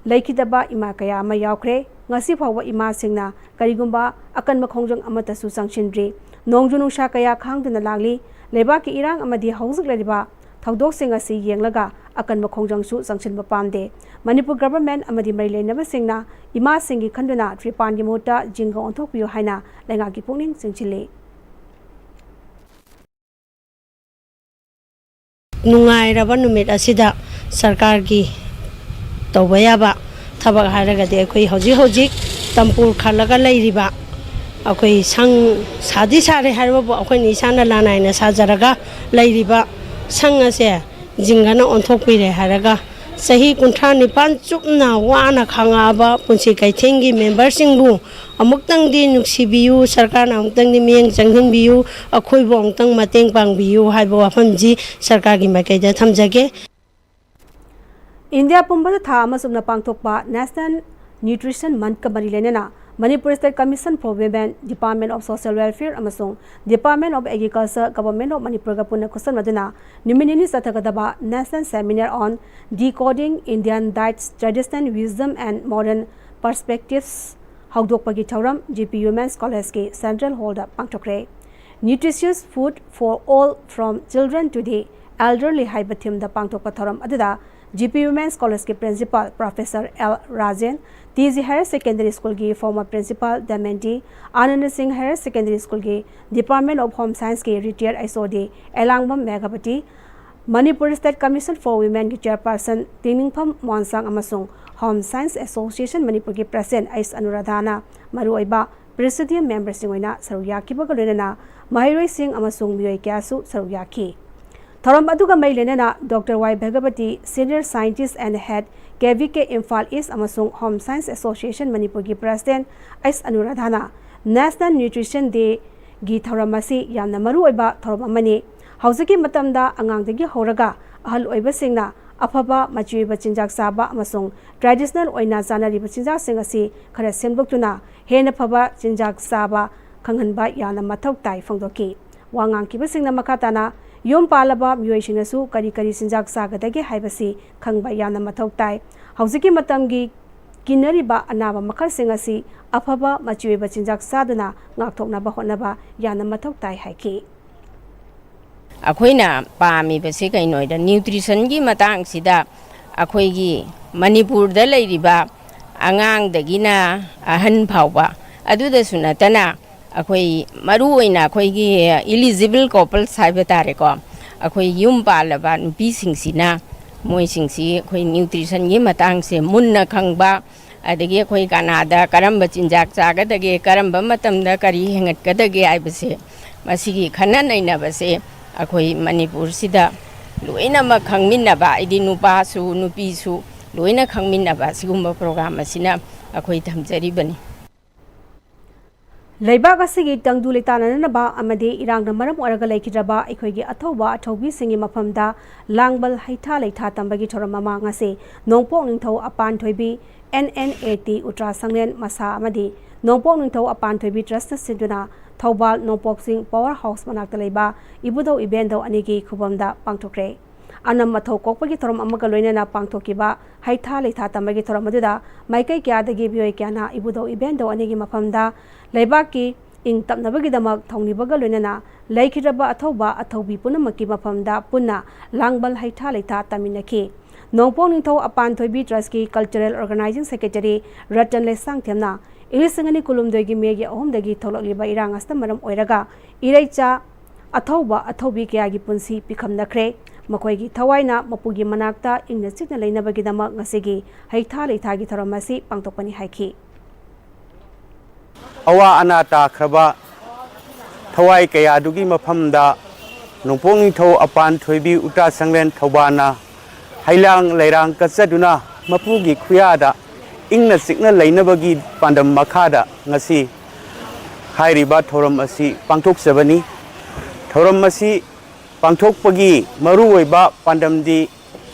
ꯂꯩꯈꯤꯗꯕ ꯏꯃꯥ ꯀꯌꯥ ꯑꯃ ꯌꯥꯎꯈ꯭ꯔꯦ꯫ ꯉꯁꯤ ꯐꯥꯎꯕ ꯏꯃꯥꯁꯤꯡꯅ ꯀꯔꯤꯒꯨꯝꯕ ꯑꯀꯟꯕ ꯈꯣꯡꯖꯪ ꯑꯃꯠꯇꯁꯨ ꯆꯪꯁꯤꯟꯗ꯭ꯔꯤ꯫ ꯅꯣꯡꯖꯨ ꯅꯨꯡꯁꯥ ꯀꯌꯥ ꯈꯥꯡꯗꯨꯅ ꯂꯥꯛꯂꯤ꯫ ꯂꯩꯕꯥꯛꯀꯤ ꯏꯔꯥꯡ ꯑꯃꯗꯤ ꯍꯧꯖꯤꯛ ꯂꯩꯔꯤꯕ ꯊꯧꯗꯣꯛꯁꯤꯡ ꯑꯁꯤ ꯌꯦꯡꯂꯒ ꯑꯀꯟꯕ ꯈꯣꯡꯖꯪꯁꯨ ꯆꯪꯁꯤꯟꯕ ꯄꯥꯝꯗꯦ꯫ ꯃꯅꯤꯄꯨꯔ ꯒꯚꯔꯟꯃꯦꯟꯠ ꯑꯃꯗꯤ ꯃꯔꯤ ꯂꯩꯅꯕꯁꯤꯡꯅ ꯏꯃꯥꯁꯤꯡꯒꯤ ꯈꯟꯗꯨꯅ ꯇ꯭ꯔꯤꯄꯥꯟꯒꯤ ꯃꯍꯨꯠꯇ ꯖꯤꯡꯒ ꯑꯣꯟꯊꯣꯛꯄꯤꯌꯨ ꯍꯥꯏꯅ ꯂꯩꯉꯥꯛꯀꯤ ꯄꯨꯛꯅꯤꯡ ꯆꯤꯡꯁꯤꯜꯂꯤ꯫ ꯅꯨꯡꯉꯥꯏꯔꯕ ꯅꯨꯃꯤꯠ ꯑꯁꯤꯗ ꯁꯔꯀꯥꯔꯒꯤ ꯇꯧꯕ ꯌꯥꯕ ꯊꯕꯛ ꯍꯥꯏꯔꯒꯗꯤ ꯑꯩꯈꯣꯏ ꯍꯧꯖꯤꯛ ꯍꯧꯖꯤꯛ ꯇꯝꯄꯨꯔ ꯈꯜꯂꯒ ꯂꯩꯔꯤꯕ ꯑꯩꯈꯣꯏ ꯁꯪ ꯁꯥꯗꯤ ꯁꯥꯔꯦ ꯍꯥꯏꯔꯕꯕꯨ ꯑꯩꯈꯣꯏꯅ ꯏꯁꯥꯅ ꯂꯅꯥꯏꯅ ꯁꯥꯖꯔꯒ ꯂꯩꯔꯤꯕ ꯁꯪ ꯑꯁꯦ ꯖꯤꯡꯒꯅ ꯑꯣꯟꯊꯣꯛꯄꯤꯔꯦ ꯍꯥꯏꯔꯒ ꯆꯍꯤ ꯀꯨꯟꯊ꯭ꯔꯥ ꯅꯤꯄꯥꯟ ꯆꯨꯞꯅ ꯋꯥꯅ ꯈꯥꯡꯉꯛꯑꯕ ꯄꯨꯟꯁꯤ ꯀꯩꯊꯦꯜꯒꯤ ꯃꯦꯝꯕꯔꯁꯤꯡꯕꯨ ꯑꯃꯨꯛꯇꯪꯗꯤ ꯅꯨꯡꯁꯤꯕꯤꯌꯨ, ꯁꯔꯀꯥꯔꯅ ꯑꯃꯨꯛꯇꯪꯗꯤ ꯃꯤꯠꯌꯦꯡ ꯆꯪꯁꯤꯟꯕꯤꯌꯨ, ꯑꯩꯈꯣꯏꯕꯨ ꯑꯃꯨꯛꯇꯪ ꯃꯇꯦꯡ ꯄꯥꯡꯕꯤꯌꯨ ꯍꯥꯏꯕ ꯋꯥꯐꯝꯁꯤ ꯁꯔꯀꯥꯔꯒꯤ ꯃꯥꯏꯀꯩꯗ ꯊꯝꯖꯒꯦ꯫ ꯏꯟꯗꯤꯌꯥ ꯄꯨꯝꯕꯗ ꯊꯥ ꯑꯃ ꯆꯨꯞꯅ ꯄꯥꯡꯊꯣꯛꯄ ꯅꯦꯁꯅꯦꯜ ꯅ꯭ꯌꯨꯇ꯭ꯔꯤꯁꯟ ꯃꯟꯊꯀ ꯃꯔꯤ ꯂꯩꯅꯅ Manipur state commission for women, department of social welfare ꯑꯃꯁꯨꯡ department of agriculture, government of ꯃꯅꯤꯄꯨꯔꯒ ꯄꯨꯟꯅ ꯈꯨꯠꯁꯝꯅꯗꯨꯅ ꯅꯨꯃꯤꯠ ꯅꯤꯅꯤ ꯆꯠꯊꯒꯗꯕ National Seminar on Decoding Indian Diets, Traditional Wisdom and Modern Perspectives ꯍꯧꯗꯣꯛꯄꯒꯤ ꯊꯧꯔꯝ ꯖꯤ ꯄꯤ ꯋꯨꯃꯦꯟꯁ ꯀꯣꯂꯦꯖꯀꯤ ꯁꯦꯟꯇ꯭ꯔꯦꯜ ꯍꯣꯜꯗ ꯄꯥꯡꯊꯣꯛꯈ꯭ꯔꯦ꯫ Nutritious Food for All, From Children to the Elderly ꯍꯥꯏꯕ ꯊꯤꯝꯗ ꯄꯥꯡꯊꯣꯛꯄ ꯊꯧꯔꯝ ꯑꯗꯨꯗ ꯖꯤ ꯄꯤ ꯋꯨꯃꯦꯟꯁ ꯀꯣꯂꯦꯖꯀꯤ principal professor L Rajen, T G Higher Secondary Schoolꯒꯤ former principal ꯗꯃꯦꯟꯗꯤ, Ananda Singh Higher Secondary Schoolꯒꯤ Department of Home Scienceꯀꯤ retired H O D Elangbam ꯃꯦꯘꯕꯇꯤ, Manipur State Commission for Womenꯒꯤ chairperson ꯇꯤꯡꯅꯤꯡꯐꯝ ꯃꯣꯟꯁꯥꯡ ꯑꯃꯁꯨꯡ Home Science Association ꯃꯅꯤꯄꯨꯔꯒꯤ president ꯑꯩꯁ ꯑꯅꯨꯔꯥꯙꯥꯅ ꯃꯔꯨꯑꯣꯏꯕ presidium memberꯁꯤꯡ ꯑꯣꯏꯅ ꯁꯔꯨꯛ ꯌꯥꯈꯤꯕꯒ ꯂꯣꯏꯅꯅ ꯃꯍꯩꯔꯣꯏꯁꯤꯡ ꯑꯃꯁꯨꯡ ꯃꯤꯑꯣꯏ ꯀꯌꯥꯁꯨ ꯁꯔꯨꯛ ꯌꯥꯈꯤ꯫ ꯊꯧꯔꯝ ꯑꯗꯨꯒ ꯃꯔꯤ ꯂꯩꯅꯅ Doctor Y ꯚꯒꯕꯇꯤ, Senior Scientist and Head K V K Imphal East ꯑꯃꯁꯨꯡ Home Science Association ꯃꯅꯤꯄꯨꯔꯒꯤ president ꯑꯩꯁ ꯑꯅꯨꯔꯥꯙꯥꯅ National Nutrition Dayꯒꯤ ꯊꯧꯔꯝ ꯑꯁꯤ ꯌꯥꯝꯅ ꯃꯔꯨꯑꯣꯏꯕ ꯊꯧꯔꯝ ꯑꯃꯅꯤ꯫ ꯍꯧꯖꯤꯛꯀꯤ ꯃꯇꯝꯗ ꯑꯉꯥꯡꯗꯒꯤ ꯍꯧꯔꯒ ꯑꯍꯜ ꯑꯣꯏꯕꯁꯤꯡꯅ ꯑꯐꯕ ꯃꯆꯤ ꯑꯣꯏꯕ ꯆꯤꯟꯖꯥꯛ ꯆꯥꯕ ꯑꯃꯁꯨꯡ traditional ꯑꯣꯏꯅ ꯆꯥꯅꯔꯤꯕ ꯆꯤꯟꯖꯥꯛꯁꯤꯡ ꯑꯁꯤ ꯈꯔ ꯁꯦꯝꯗꯣꯛꯇꯨꯅ ꯍꯦꯟꯅ ꯐꯕ ꯆꯤꯟꯖꯥꯛ ꯆꯥꯕ ꯈꯪꯍꯟꯕ ꯌꯥꯝꯅ ꯃꯊꯧ ꯇꯥꯏ ꯐꯣꯡꯗꯣꯛꯈꯤ꯫ ꯋꯥ ꯉꯥꯡꯈꯤꯕꯁꯤꯡꯅ ꯃꯈꯥ ꯇꯥꯅ ꯌꯨꯝ ꯄꯥꯜꯂꯕ ꯃꯤꯑꯣꯏꯁꯤꯡꯅꯁꯨ ꯀꯔꯤ ꯀꯔꯤ ꯆꯤꯟꯖꯥꯛ ꯆꯥꯒꯗꯒꯦ ꯍꯥꯏꯕꯁꯤ ꯈꯪꯕ ꯌꯥꯝꯅ ꯃꯊꯧ ꯇꯥꯏ꯫ ꯍꯧꯖꯤꯛꯀꯤ ꯃꯇꯝꯒꯤ ꯀꯤꯅꯔꯤꯕ ꯑꯅꯥꯕ ꯃꯈꯜꯁꯤꯡ ꯑꯁꯤ ꯑꯐꯕ ꯃꯆꯤ ꯑꯣꯏꯕ ꯆꯤꯟꯖꯥꯛ ꯆꯥꯗꯨꯅ ꯉꯥꯛꯊꯣꯛꯅꯕ ꯍꯣꯠꯅꯕ ꯌꯥꯝꯅ ꯃꯊꯧ ꯇꯥꯏ ꯍꯥꯏꯈꯤ꯫ ꯑꯩꯈꯣꯏꯅ ꯄꯥꯝꯃꯤꯕꯁꯤ ꯀꯩꯅꯣꯗ nutritionꯒꯤ ꯃꯇꯥꯡꯁꯤꯗ ꯑꯩꯈꯣꯏꯒꯤ ꯃꯅꯤꯄꯨꯔꯗ ꯂꯩꯔꯤꯕ ꯑꯉꯥꯡꯗꯒꯤꯅ ꯑꯍꯟ ꯐꯥꯎꯕ, ꯑꯗꯨꯗꯁꯨ ꯅꯠꯇꯅ ꯑꯩꯈꯣꯏ ꯃꯔꯨ ꯑꯣꯏꯅ ꯑꯩꯈꯣꯏꯒꯤ eligible couples ꯍꯥꯏꯕ ꯇꯥꯔꯦꯀꯣ, ꯑꯩꯈꯣꯏ ꯌꯨꯝ ꯄꯥꯜꯂꯕ ꯅꯨꯄꯤꯁꯤꯡꯁꯤꯅ ꯃꯣꯏꯁꯤꯡꯁꯤ ꯑꯩꯈꯣꯏ nutritionꯒꯤ ꯃꯇꯥꯡꯁꯦ ꯃꯨꯟꯅ ꯈꯪꯕ, ꯑꯗꯒꯤ ꯑꯩꯈꯣꯏ ꯀꯅꯥꯗ ꯀꯔꯝꯕ ꯆꯤꯟꯖꯥꯛ ꯆꯥꯒꯗꯒꯦ, ꯀꯔꯝꯕ ꯃꯇꯝꯗ ꯀꯔꯤ ꯍꯦꯟꯒꯠꯀꯗꯒꯦ ꯍꯥꯏꯕꯁꯦ, ꯃꯁꯤꯒꯤ ꯈꯟꯅ ꯅꯩꯅꯕꯁꯦ ꯑꯩꯈꯣꯏ ꯃꯅꯤꯄꯨꯔꯁꯤꯗ ꯂꯣꯏꯅꯃꯛ ꯈꯪꯃꯤꯟꯅꯕ, ꯍꯥꯏꯗꯤ ꯅꯨꯄꯥꯁꯨ ꯅꯨꯄꯤꯁꯨ ꯂꯣꯏꯅ ꯈꯪꯃꯤꯟꯅꯕ, ꯑꯁꯤꯒꯨꯝꯕ program ꯑꯁꯤꯅ ꯑꯩꯈꯣꯏ ꯊꯝꯖꯔꯤꯕꯅꯤ꯫ ꯂꯩꯕꯥꯛ ꯑꯁꯤꯒꯤ ꯇꯪꯗꯨ ꯂꯩꯇꯥꯅꯅꯕ ꯑꯃꯗꯤ ꯏꯔꯥꯡꯅ ꯃꯔꯝ ꯑꯣꯏꯔꯒ ꯂꯩꯈꯤꯗ꯭ꯔꯕ ꯑꯩꯈꯣꯏꯒꯤ ꯑꯊꯧꯕ ꯑꯊꯧꯕꯤꯁꯤꯡꯒꯤ ꯃꯐꯝꯗ ꯂꯥꯡꯕꯜ ꯍꯩꯊꯥ ꯂꯩꯊꯥ ꯇꯝꯕꯒꯤ ꯊꯧꯔꯝ ꯑꯃ ꯉꯁꯤ ꯅꯣꯡꯄꯣꯛ ꯅꯤꯡꯊꯧ ꯑꯄꯥꯟꯊꯣꯏꯕꯤ, N N A T, ꯎꯇ꯭ꯔꯥ ꯁꯪꯂꯦꯟ ꯃꯁꯥ ꯑꯃꯗꯤ ꯅꯣꯡꯄꯣꯛ ꯅꯤꯡꯊꯧ ꯑꯄꯥꯟꯊꯣꯏꯕꯤ Trustꯅ ꯁꯤꯟꯗꯨꯅ ꯊꯧꯕꯥꯜ ꯅꯣꯡꯄꯣꯛ ꯆꯤꯡ Power House ꯃꯅꯥꯛꯇ ꯂꯩꯕ ꯏꯕꯨꯙꯧ ꯏꯕꯦꯟꯗꯧ ꯑꯅꯤꯒꯤ ꯈꯨꯕꯝꯗ ꯄꯥꯡꯊꯣꯛꯈ꯭ꯔꯦ꯫ ꯑꯅꯝ ꯑꯊꯧ ꯀꯣꯛꯄꯒꯤ ꯊꯧꯔꯝ ꯑꯃꯒ ꯂꯣꯏꯅꯅ ꯄꯥꯡꯊꯣꯛꯈꯤꯕ ꯍꯩꯊꯥ ꯂꯩꯊꯥ ꯇꯝꯕꯒꯤ ꯊꯧꯔꯝ ꯑꯗꯨꯗ ꯃꯥꯏꯀꯩ ꯀꯌꯥꯗꯒꯤ ꯃꯤꯑꯣꯏ ꯀꯌꯥꯅ ꯏꯕꯨꯙꯧ ꯏꯕꯦꯟꯗꯧ ꯑꯅꯤꯒꯤ ꯃꯐꯝꯗ ꯂꯩꯕꯥꯛꯀꯤ ꯏꯪ ꯇꯞꯅꯕꯒꯤꯗꯃꯛ ꯊꯧꯅꯤꯕꯒ ꯂꯣꯏꯅꯅ ꯂꯩꯈꯤꯗ꯭ꯔꯕ ꯑꯊꯧꯕ ꯑꯊꯧꯕꯤ ꯄꯨꯝꯅꯃꯛꯀꯤ ꯃꯐꯝꯗ ꯄꯨꯟꯅ ꯂꯥꯡꯕꯜ ꯍꯩꯊꯥ ꯂꯩꯊꯥ ꯇꯝꯃꯤꯟꯅꯈꯤ꯫ ꯅꯣꯡꯄꯣꯛ ꯅꯤꯡꯊꯧ ꯑꯄꯥꯟ ꯊꯣꯏꯕꯤ ꯇ꯭ꯔꯁꯀꯤ ꯀꯜꯆꯔꯦꯜ ꯑꯣꯔꯒꯅꯥꯏꯖꯤꯡ ꯁꯦꯀ꯭ꯔꯦꯇꯔꯤ ꯔꯇꯟ ꯂꯩꯁꯥꯡꯊꯦꯝꯅ ꯏꯪ ꯂꯤꯁꯤꯡ ꯑꯅꯤ ꯀꯨꯟꯍꯨꯝꯗꯣꯏꯒꯤ ꯃꯦꯒꯤ ꯑꯍꯨꯝꯗꯒꯤ ꯊꯣꯛꯂꯛꯂꯤꯕ ꯏꯔꯥꯡ ꯑꯁꯤꯅ ꯃꯔꯝ ꯑꯣꯏꯔꯒ ꯏꯔꯩꯆꯥ, ꯑꯊꯧꯕ ꯑꯊꯧꯕꯤ ꯀꯌꯥꯒꯤ ꯄꯨꯟꯁꯤ ꯄꯤꯈꯝꯅꯈ꯭ꯔꯦ꯫ ꯃꯈꯣꯏꯒꯤ ꯊꯋꯥꯏꯅ ꯃꯄꯨꯒꯤ ꯃꯅꯥꯛꯇ ꯏꯪꯅ ꯆꯤꯛꯅ ꯂꯩꯅꯕꯒꯤꯗꯃꯛ ꯉꯁꯤꯒꯤ ꯍꯩꯊꯥ ꯂꯩꯊꯥꯒꯤ ꯊꯧꯔꯝ ꯑꯁꯤ ꯄꯥꯡꯊꯣꯛꯄꯅꯤ ꯍꯥꯏꯈꯤ꯫ ꯑꯋꯥ ꯑꯅꯥ ꯇꯥꯈ꯭ꯔꯕ ꯊꯋꯥꯏ ꯀꯌꯥꯗꯨꯒꯤ ꯃꯐꯝꯗ ꯅꯣꯡꯄꯣꯛ ꯅꯤꯡꯊꯧ ꯑꯄꯥꯟ ꯊꯣꯏꯕꯤ ꯎꯇꯥ ꯁꯪꯂꯦꯟ ꯊꯧꯕꯥꯜꯅ ꯍꯩꯂꯥꯡ ꯂꯩꯔꯥꯡ ꯀꯠꯆꯗꯨꯅ ꯃꯄꯨꯒꯤ ꯈꯨꯌꯥꯗ ꯏꯪꯅ ꯆꯤꯛꯅ ꯂꯩꯅꯕꯒꯤ ꯄꯥꯟꯗꯝ ꯃꯈꯥꯗ ꯉꯁꯤ ꯍꯥꯏꯔꯤꯕ ꯊꯧꯔꯝ ꯑꯁꯤ ꯄꯥꯡꯊꯣꯛꯆꯕꯅꯤ꯫ ꯊꯧꯔꯝ ꯑꯁꯤ ꯄꯥꯡꯊꯣꯛꯄꯒꯤ ꯃꯔꯨꯑꯣꯏꯕ ꯄꯥꯟꯗꯝꯗꯤ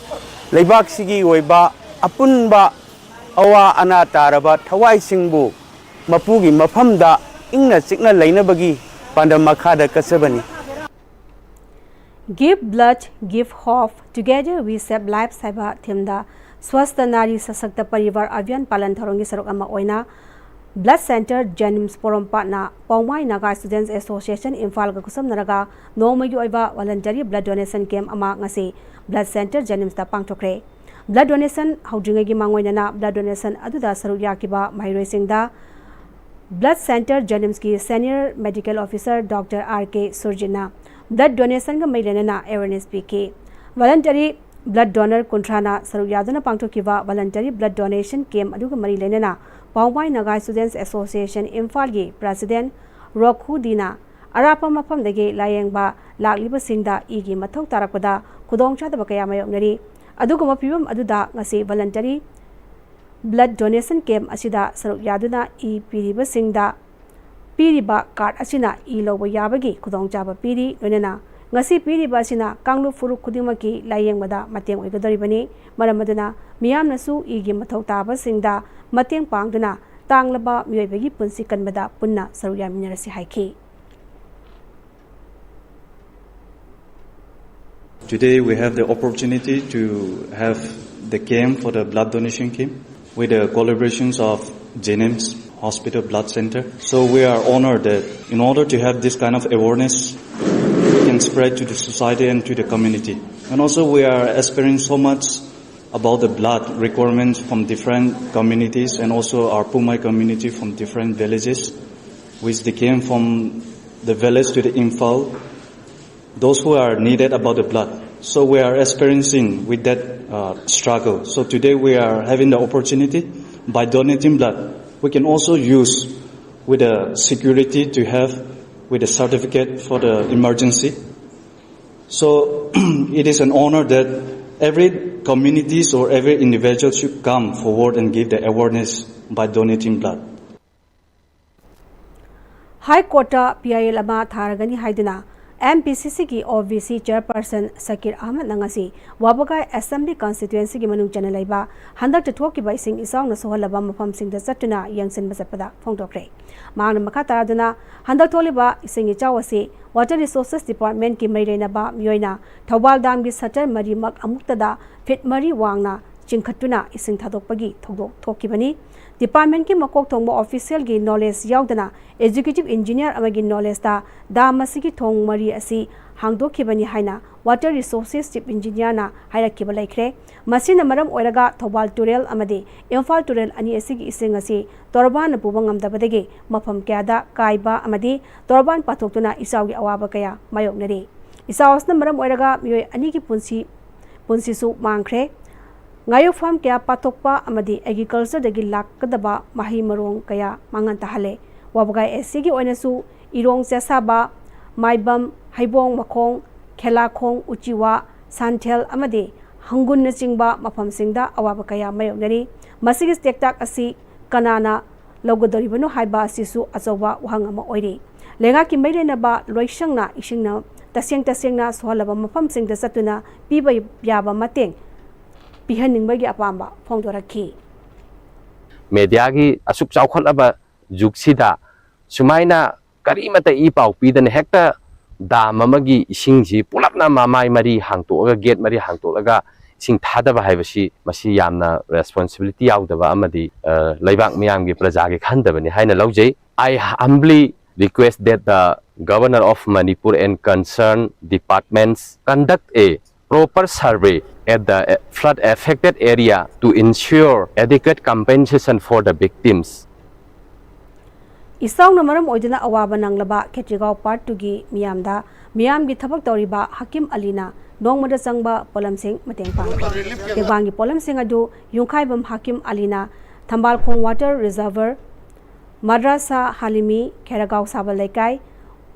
ꯂꯩꯕꯥꯛꯁꯤꯒꯤ ꯑꯣꯏꯕ ꯑꯄꯨꯟꯕ ꯑꯋꯥ ꯑꯅꯥ ꯇꯥꯔꯕ ꯊꯋꯥꯏꯁꯤꯡꯕꯨ ꯃꯄꯨꯒꯤ ꯃꯐꯝꯗ ꯏꯪꯅ ꯆꯤꯛꯅ ꯂꯩꯅꯕꯒꯤ ꯄꯥꯟꯗꯝ ꯃꯈꯥꯗ ꯀꯠꯆꯕꯅꯤ꯫ Give blood, give hope, together we save lives ꯍꯥꯏꯕ ꯊꯤꯝꯗ ꯁ꯭ꯋꯁꯊ ꯅꯥꯔꯤ ꯁꯁꯛꯇ ꯄꯔꯤꯕꯥꯔ ꯑꯚꯤꯌꯥꯟ ꯄꯥꯂꯟ ꯊꯧꯔꯝꯒꯤ ꯁꯔꯨꯛ ꯑꯃ ꯑꯣꯏꯅ ꯕ꯭ꯂꯗ ꯁꯦꯟꯇꯔ ꯖꯦꯅꯤꯝꯁ ꯄꯣꯔꯣꯝꯄꯥꯠꯅ ꯄꯥꯎꯃꯥꯏ ꯅꯥꯒꯥ ꯁ꯭ꯇꯨꯗꯦꯟꯠꯁ ꯑꯦꯁꯣꯁꯤꯌꯦꯁꯟ ꯏꯝꯐꯥꯜꯒ ꯈꯨꯠꯁꯝꯅꯔꯒ ꯅꯣꯡꯃꯒꯤ ꯑꯣꯏꯕ voluntary blood donation camp ꯑꯃ ꯉꯁꯤ ꯕ꯭ꯂꯗ ꯁꯦꯟꯇꯔ ꯖꯦꯅꯤꯝꯁꯇ ꯄꯥꯡꯊꯣꯛꯈ꯭ꯔꯦ꯫ ꯕ꯭ꯂꯗ ꯗꯣꯅꯦꯁꯟ ꯍꯧꯗ꯭ꯔꯤꯉꯩꯒꯤ ꯃꯥꯡꯑꯣꯏꯅꯅ ꯕ꯭ꯂꯗ ꯗꯣꯅꯦꯁꯟ ꯑꯗꯨꯗ ꯁꯔꯨꯛ ꯌꯥꯈꯤꯕ ꯃꯍꯩꯔꯣꯏꯁꯤꯡꯗ ꯕ꯭ꯂꯗ ꯁꯦꯟꯇꯔ ꯖꯦꯅꯤꯝꯁꯀꯤ senior medical officer doctor R K ꯁꯨꯔꯖꯤꯠꯅ ꯕ꯭ꯂꯗ ꯗꯣꯅꯦꯁꯟꯒ ꯃꯔꯤ ꯂꯩꯅꯅ ꯑꯦꯋꯦꯔꯅꯦꯁ ꯄꯤꯈꯤ꯫ ꯚꯣꯂꯟꯇꯔꯤ ꯕ꯭ꯂꯗ ꯗꯣꯅꯔ ꯀꯨꯟꯊ꯭ꯔꯥꯅ ꯁꯔꯨꯛ ꯌꯥꯗꯨꯅ ꯄꯥꯡꯊꯣꯛꯈꯤꯕ ꯚꯣꯂꯟꯇꯔꯤ ꯕ꯭ꯂꯗ ꯗꯣꯅꯦꯁꯟ ꯀꯦꯝꯞ ꯑꯗꯨꯒ ꯃꯔꯤ ꯂꯩꯅꯅ ꯄꯥꯎꯃꯥꯏ ꯅꯥꯒꯥ ꯁ꯭ꯇꯨꯗꯦꯟꯠꯁ ꯑꯦꯁꯣꯁꯤꯌꯦꯁꯟ ꯏꯝꯐꯥꯜꯒꯤ ꯄ꯭ꯔꯦꯁꯤꯗꯦꯟꯠ ꯔꯣꯈꯨ ꯗꯤꯅ ꯑꯔꯥꯞꯄ ꯃꯐꯝꯗꯒꯤ ꯂꯥꯌꯦꯡꯕ ꯂꯥꯛꯂꯤꯕꯁꯤꯡꯗ ꯏꯒꯤ ꯃꯊꯧ ꯇꯥꯔꯛꯄꯗ ꯈꯨꯗꯣꯡꯆꯥꯗꯕ ꯀꯌꯥ ꯃꯥꯌꯣꯛꯅꯔꯤ꯫ ꯑꯗꯨꯒꯨꯝꯕ ꯐꯤꯕꯝ ꯑꯗꯨꯗ ꯉꯁꯤ ꯚꯣꯂꯟꯇꯔꯤ ꯕ꯭ꯂꯗ ꯗꯣꯅꯦꯁꯟ ꯀꯦꯝꯞ ꯑꯁꯤꯗ ꯁꯔꯨꯛ ꯌꯥꯗꯨꯅ ꯏ ꯄꯤꯔꯤꯕꯁꯤꯡꯗ ꯄꯤꯔꯤꯕ ꯀꯥꯔꯗ ꯑꯁꯤꯅ ꯏ ꯂꯧꯕ ꯌꯥꯕꯒꯤ ꯈꯨꯗꯣꯡꯆꯥꯕ ꯄꯤꯔꯤ꯫ ꯂꯣꯏꯅꯅ ꯉꯁꯤ ꯄꯤꯔꯤꯕ ꯑꯁꯤꯅ ꯀꯥꯡꯂꯨꯞ ꯐꯨꯔꯨꯞ ꯈꯨꯗꯤꯡꯃꯛꯀꯤ ꯂꯥꯌꯦꯡꯕꯗ ꯃꯇꯦꯡ ꯑꯣꯏꯒꯗꯧꯔꯤꯕꯅꯤ꯫ ꯃꯔꯝ ꯑꯗꯨꯅ ꯃꯤꯌꯥꯝꯅꯁꯨ ꯏꯒꯤ ꯃꯊꯧ ꯇꯥꯕꯁꯤꯡꯗ ꯃꯇꯦꯡ ꯄꯥꯡꯗꯨꯅ ꯇꯥꯡꯂꯕ ꯃꯤꯑꯣꯏꯕꯒꯤ ꯄꯨꯟꯁꯤ ꯀꯟꯕꯗ ꯄꯨꯟꯅ ꯁꯔꯨꯛ ꯌꯥꯃꯤꯟꯅꯔꯁꯤ ꯍꯥꯏꯈꯤ꯫ Today we have the opportunity to have the camp for the blood donation camp with the collaborations of Jennings Hospital Blood Center. So we are honored that in order to have this kind of awareness, we can spread to the society and to the community. And also we are aspiring so much about the blood requirements from different communities and also our Poumai community from different villages, which they came from the village to the Imphal. Those who are needed about the blood. So we are experiencing with that uh, struggle. So today we are having the opportunity by donating blood. We can also use with the security to have with the certificate for the emergency. So it is an honor that every communities or every individual should come forward and give the awareness by donating blood. High ꯀꯣꯔꯠꯇ P I L ꯑꯃ ꯊꯥꯔꯒꯅꯤ ꯍꯥꯏꯗꯨꯅ M P ꯁꯤ ꯁꯤꯒꯤ ꯑꯣ B C ꯆꯤꯌꯔꯄꯔꯁꯟ ꯁꯀꯤꯔ ꯑꯍꯃꯗꯅ ꯉꯁꯤ ꯋꯥꯕꯒꯥꯏ assembly ꯀꯟꯁꯇꯤꯇ꯭ꯋꯦꯟꯁꯤꯒꯤ ꯃꯅꯨꯡ ꯆꯟꯅ ꯂꯩꯕ ꯍꯟꯗꯛꯇ ꯊꯣꯛꯈꯤꯕ ꯏꯁꯤꯡ ꯏꯆꯥꯎꯅ ꯁꯣꯛꯍꯜꯂꯕ ꯃꯐꯝꯁꯤꯡꯗ ꯆꯠꯇꯨꯅ ꯌꯦꯡꯁꯤꯟꯕ ꯆꯠꯄꯗ ꯐꯣꯡꯗꯣꯛꯈ꯭ꯔꯦ꯫ ꯃꯍꯥꯛꯅ ꯃꯈꯥ ꯇꯥꯔꯗꯨꯅ ꯍꯟꯗꯛ ꯊꯣꯛꯂꯤꯕ ꯏꯁꯤꯡ ꯏꯆꯥꯎ ꯑꯁꯤ ꯋꯥꯇꯔ ꯔꯤꯁꯣꯔꯁꯦꯁ ꯗꯤꯄꯥꯔꯠꯃꯦꯟꯠꯀꯤ ꯃꯔꯤ ꯂꯩꯅꯕ ꯃꯤꯑꯣꯏꯅ ꯊꯧꯕꯥꯜ ꯗꯥꯝꯒꯤ ꯁꯇꯔ ꯃꯔꯤꯃꯛ ꯑꯃꯨꯛꯇꯗ ꯐꯤꯠ ꯃꯔꯤ ꯋꯥꯡꯅ ꯆꯤꯡꯈꯠꯇꯨꯅ ꯏꯁꯤꯡ ꯊꯥꯗꯣꯛꯄꯒꯤ ꯊꯧꯗꯣꯛ ꯊꯣꯛꯈꯤꯕꯅꯤ꯫ ꯗꯤꯄꯥꯔꯠꯃꯦꯟꯠꯀꯤ ꯃꯀꯣꯛ ꯊꯣꯡꯕ ꯑꯣꯐꯤꯁꯤꯌꯦꯜꯒꯤ ꯅꯣꯂꯦꯖ ꯌꯥꯎꯗꯅ ꯑꯦꯛꯖꯤꯀ꯭ꯌꯨꯇꯤꯚ ꯏꯟꯖꯤꯅꯤꯌꯔ ꯑꯃꯒꯤ ꯅꯣꯂꯦꯖꯇ ꯗꯥꯝ ꯑꯁꯤꯒꯤ ꯊꯣꯡ ꯃꯔꯤ ꯑꯁꯤ ꯍꯥꯡꯗꯣꯛꯈꯤꯕꯅꯤ ꯍꯥꯏꯅ ꯋꯥꯇꯔ ꯔꯤꯁꯣꯔꯁꯦꯁ ꯆꯤꯐ ꯏꯟꯖꯤꯅꯤꯌꯔꯅ ꯍꯥꯏꯔꯛꯈꯤꯕ ꯂꯩꯈ꯭ꯔꯦ꯫ ꯃꯁꯤꯅ ꯃꯔꯝ ꯑꯣꯏꯔꯒ ꯊꯧꯕꯥꯜ ꯇꯨꯔꯦꯜ ꯑꯃꯗꯤ ꯏꯝꯐꯥꯜ ꯇꯨꯔꯦꯜ ꯑꯅꯤ ꯑꯁꯤꯒꯤ ꯏꯁꯤꯡ ꯑꯁꯤ ꯇꯣꯔꯕꯥꯟꯅ ꯄꯨꯕ ꯉꯝꯗꯕꯗꯒꯤ ꯃꯐꯝ ꯀꯌꯥꯗ ꯀꯥꯏꯕ ꯑꯃꯗꯤ ꯇꯣꯔꯕꯥꯟ ꯄꯥꯊꯣꯛꯇꯨꯅ ꯏꯆꯥꯎꯒꯤ ꯑꯋꯥꯕ ꯀꯌꯥ ꯃꯥꯌꯣꯛꯅꯔꯤ꯫ ꯏꯆꯥꯎ ꯑꯁꯤꯅ ꯃꯔꯝ ꯑꯣꯏꯔꯒ ꯃꯤꯑꯣꯏ ꯑꯅꯤꯒꯤ ꯄꯨꯟꯁꯤ ꯄꯨꯟꯁꯤꯁꯨ ꯃꯥꯡꯈ꯭ꯔꯦ꯫ ꯉꯥꯌꯣꯛꯐꯝ ꯀꯌꯥ ꯄꯥꯊꯣꯛꯄ ꯑꯃꯗꯤ ꯑꯦꯒ꯭ꯔꯤꯀꯜꯆꯔꯗꯒꯤ ꯂꯥꯛꯀꯗꯕ ꯃꯍꯩ ꯃꯔꯣꯡ ꯀꯌꯥ ꯃꯥꯡꯍꯟ ꯇꯥꯍꯜꯂꯦ꯫ ꯋꯥꯕꯒꯥꯏ ꯑꯦꯁ ꯁꯤꯒꯤ ꯑꯣꯏꯅꯁꯨ ꯏꯔꯣꯡ ꯆꯦꯁꯥꯕ, ꯃꯥꯏꯕꯝ, ꯍꯩꯕꯣꯡ ꯃꯈꯣꯡ, ꯈꯦꯂꯥꯈꯣꯡ, ꯎꯆꯤꯋꯥ, ꯁꯥꯟꯊꯦꯜ ꯑꯃꯗꯤ ꯍꯪꯒꯨꯟꯅꯆꯤꯡꯕ ꯃꯐꯝꯁꯤꯡꯗ ꯑꯋꯥꯕ ꯀꯌꯥ ꯃꯥꯌꯣꯛꯅꯔꯤ꯫ ꯃꯁꯤꯒꯤ ꯆꯦꯛꯇꯥꯛ ꯑꯁꯤ ꯀꯅꯥꯅ ꯂꯧꯒꯗꯧꯔꯤꯕꯅꯣ ꯍꯥꯏꯕ ꯑꯁꯤꯁꯨ ꯑꯆꯧꯕ ꯋꯥꯍꯪ ꯑꯃ ꯑꯣꯏꯔꯤ꯫ ꯂꯩꯉꯥꯛꯀꯤ ꯃꯔꯤ ꯂꯩꯅꯕ ꯂꯣꯏꯁꯪꯅ ꯏꯁꯤꯡꯅ ꯇꯁꯦꯡ ꯇꯁꯦꯡꯅ ꯁꯣꯛꯍꯜꯂꯕ ꯃꯐꯝꯁꯤꯡꯗ ꯆꯠꯇꯨꯅ ꯄꯤꯕ ꯌꯥꯕ ꯃꯇꯦꯡ ꯄꯤꯍꯟꯅꯤꯡꯕꯒꯤ ꯑꯄꯥꯝꯕ ꯐꯣꯡꯗꯣꯔꯛꯈꯤ꯫ ꯃꯦꯗꯤꯌꯥꯒꯤ ꯑꯁꯨꯛ ꯆꯥꯎꯈꯠꯂꯕ ꯖꯨꯒꯁꯤꯗ ꯁꯨꯃꯥꯏꯅ ꯀꯔꯤꯃꯠꯇ ꯏ ꯄꯥꯎ ꯄꯤꯗꯅ ꯍꯦꯛꯇ ꯗꯥꯝ ꯑꯃꯒꯤ ꯏꯁꯤꯡꯁꯤ ꯄꯨꯂꯞꯅ ꯃꯃꯥꯏ ꯃꯔꯤ ꯍꯥꯡꯇꯣꯛꯑꯒ, ꯒꯦꯠ ꯃꯔꯤ ꯍꯥꯡꯇꯣꯛꯂꯒ ꯏꯁꯤꯡ ꯊꯥꯗꯕ ꯍꯥꯏꯕꯁꯤ, ꯃꯁꯤ ꯌꯥꯝꯅ ꯔꯦꯁꯄꯣꯟꯁꯤꯕꯤꯂꯤꯇꯤ ꯌꯥꯎꯗꯕ ꯑꯃꯗꯤ, ꯑ, ꯂꯩꯕꯥꯛ ꯃꯤꯌꯥꯝꯒꯤ ꯄ꯭ꯔꯖꯥꯒꯤ ꯈꯟꯗꯕꯅꯤ ꯍꯥꯏꯅ ꯂꯧꯖꯩ꯫ I humbly request that the Governor of Manipur and concerned departments conduct a Proper survey at the flood affected area to ensure adequate compensation for the victims. ꯏꯆꯥꯎꯅ ꯃꯔꯝ ꯑꯣꯏꯗꯨꯅ ꯑꯋꯥꯕ ꯅꯪꯂꯕ ꯈꯦꯇ꯭ꯔꯤꯒꯥꯎ ꯄꯥꯔꯠ ꯇꯨꯒꯤ ꯃꯤꯌꯥꯝꯗ ꯃꯤꯌꯥꯝꯒꯤ ꯊꯕꯛ ꯇꯧꯔꯤꯕ ꯍꯥꯀꯤꯝ ꯑꯂꯤꯅ ꯅꯣꯡꯃꯗ ꯆꯪꯕ ꯄꯣꯠꯂꯝꯁꯤꯡ ꯃꯇꯦꯡ ꯄꯥꯡꯈ꯭ꯔꯦ꯫ ꯇꯦꯡꯕꯥꯡꯒꯤ ꯄꯣꯠꯂꯝꯁꯤꯡ ꯑꯗꯨ ꯌꯨꯝꯈꯥꯏꯕꯝ ꯍꯥꯀꯤꯝ ꯑꯂꯤꯅ ꯊꯝꯕꯥꯜꯈꯣꯡ ꯋꯥꯇꯔ ꯔꯤꯖꯔꯚꯔ, ꯃꯗ꯭ꯔꯥꯁꯥ ꯍꯥꯂꯤꯃꯤ, ꯈꯦꯔꯒꯥꯎ ꯁꯥꯕ ꯂꯩꯀꯥꯏ,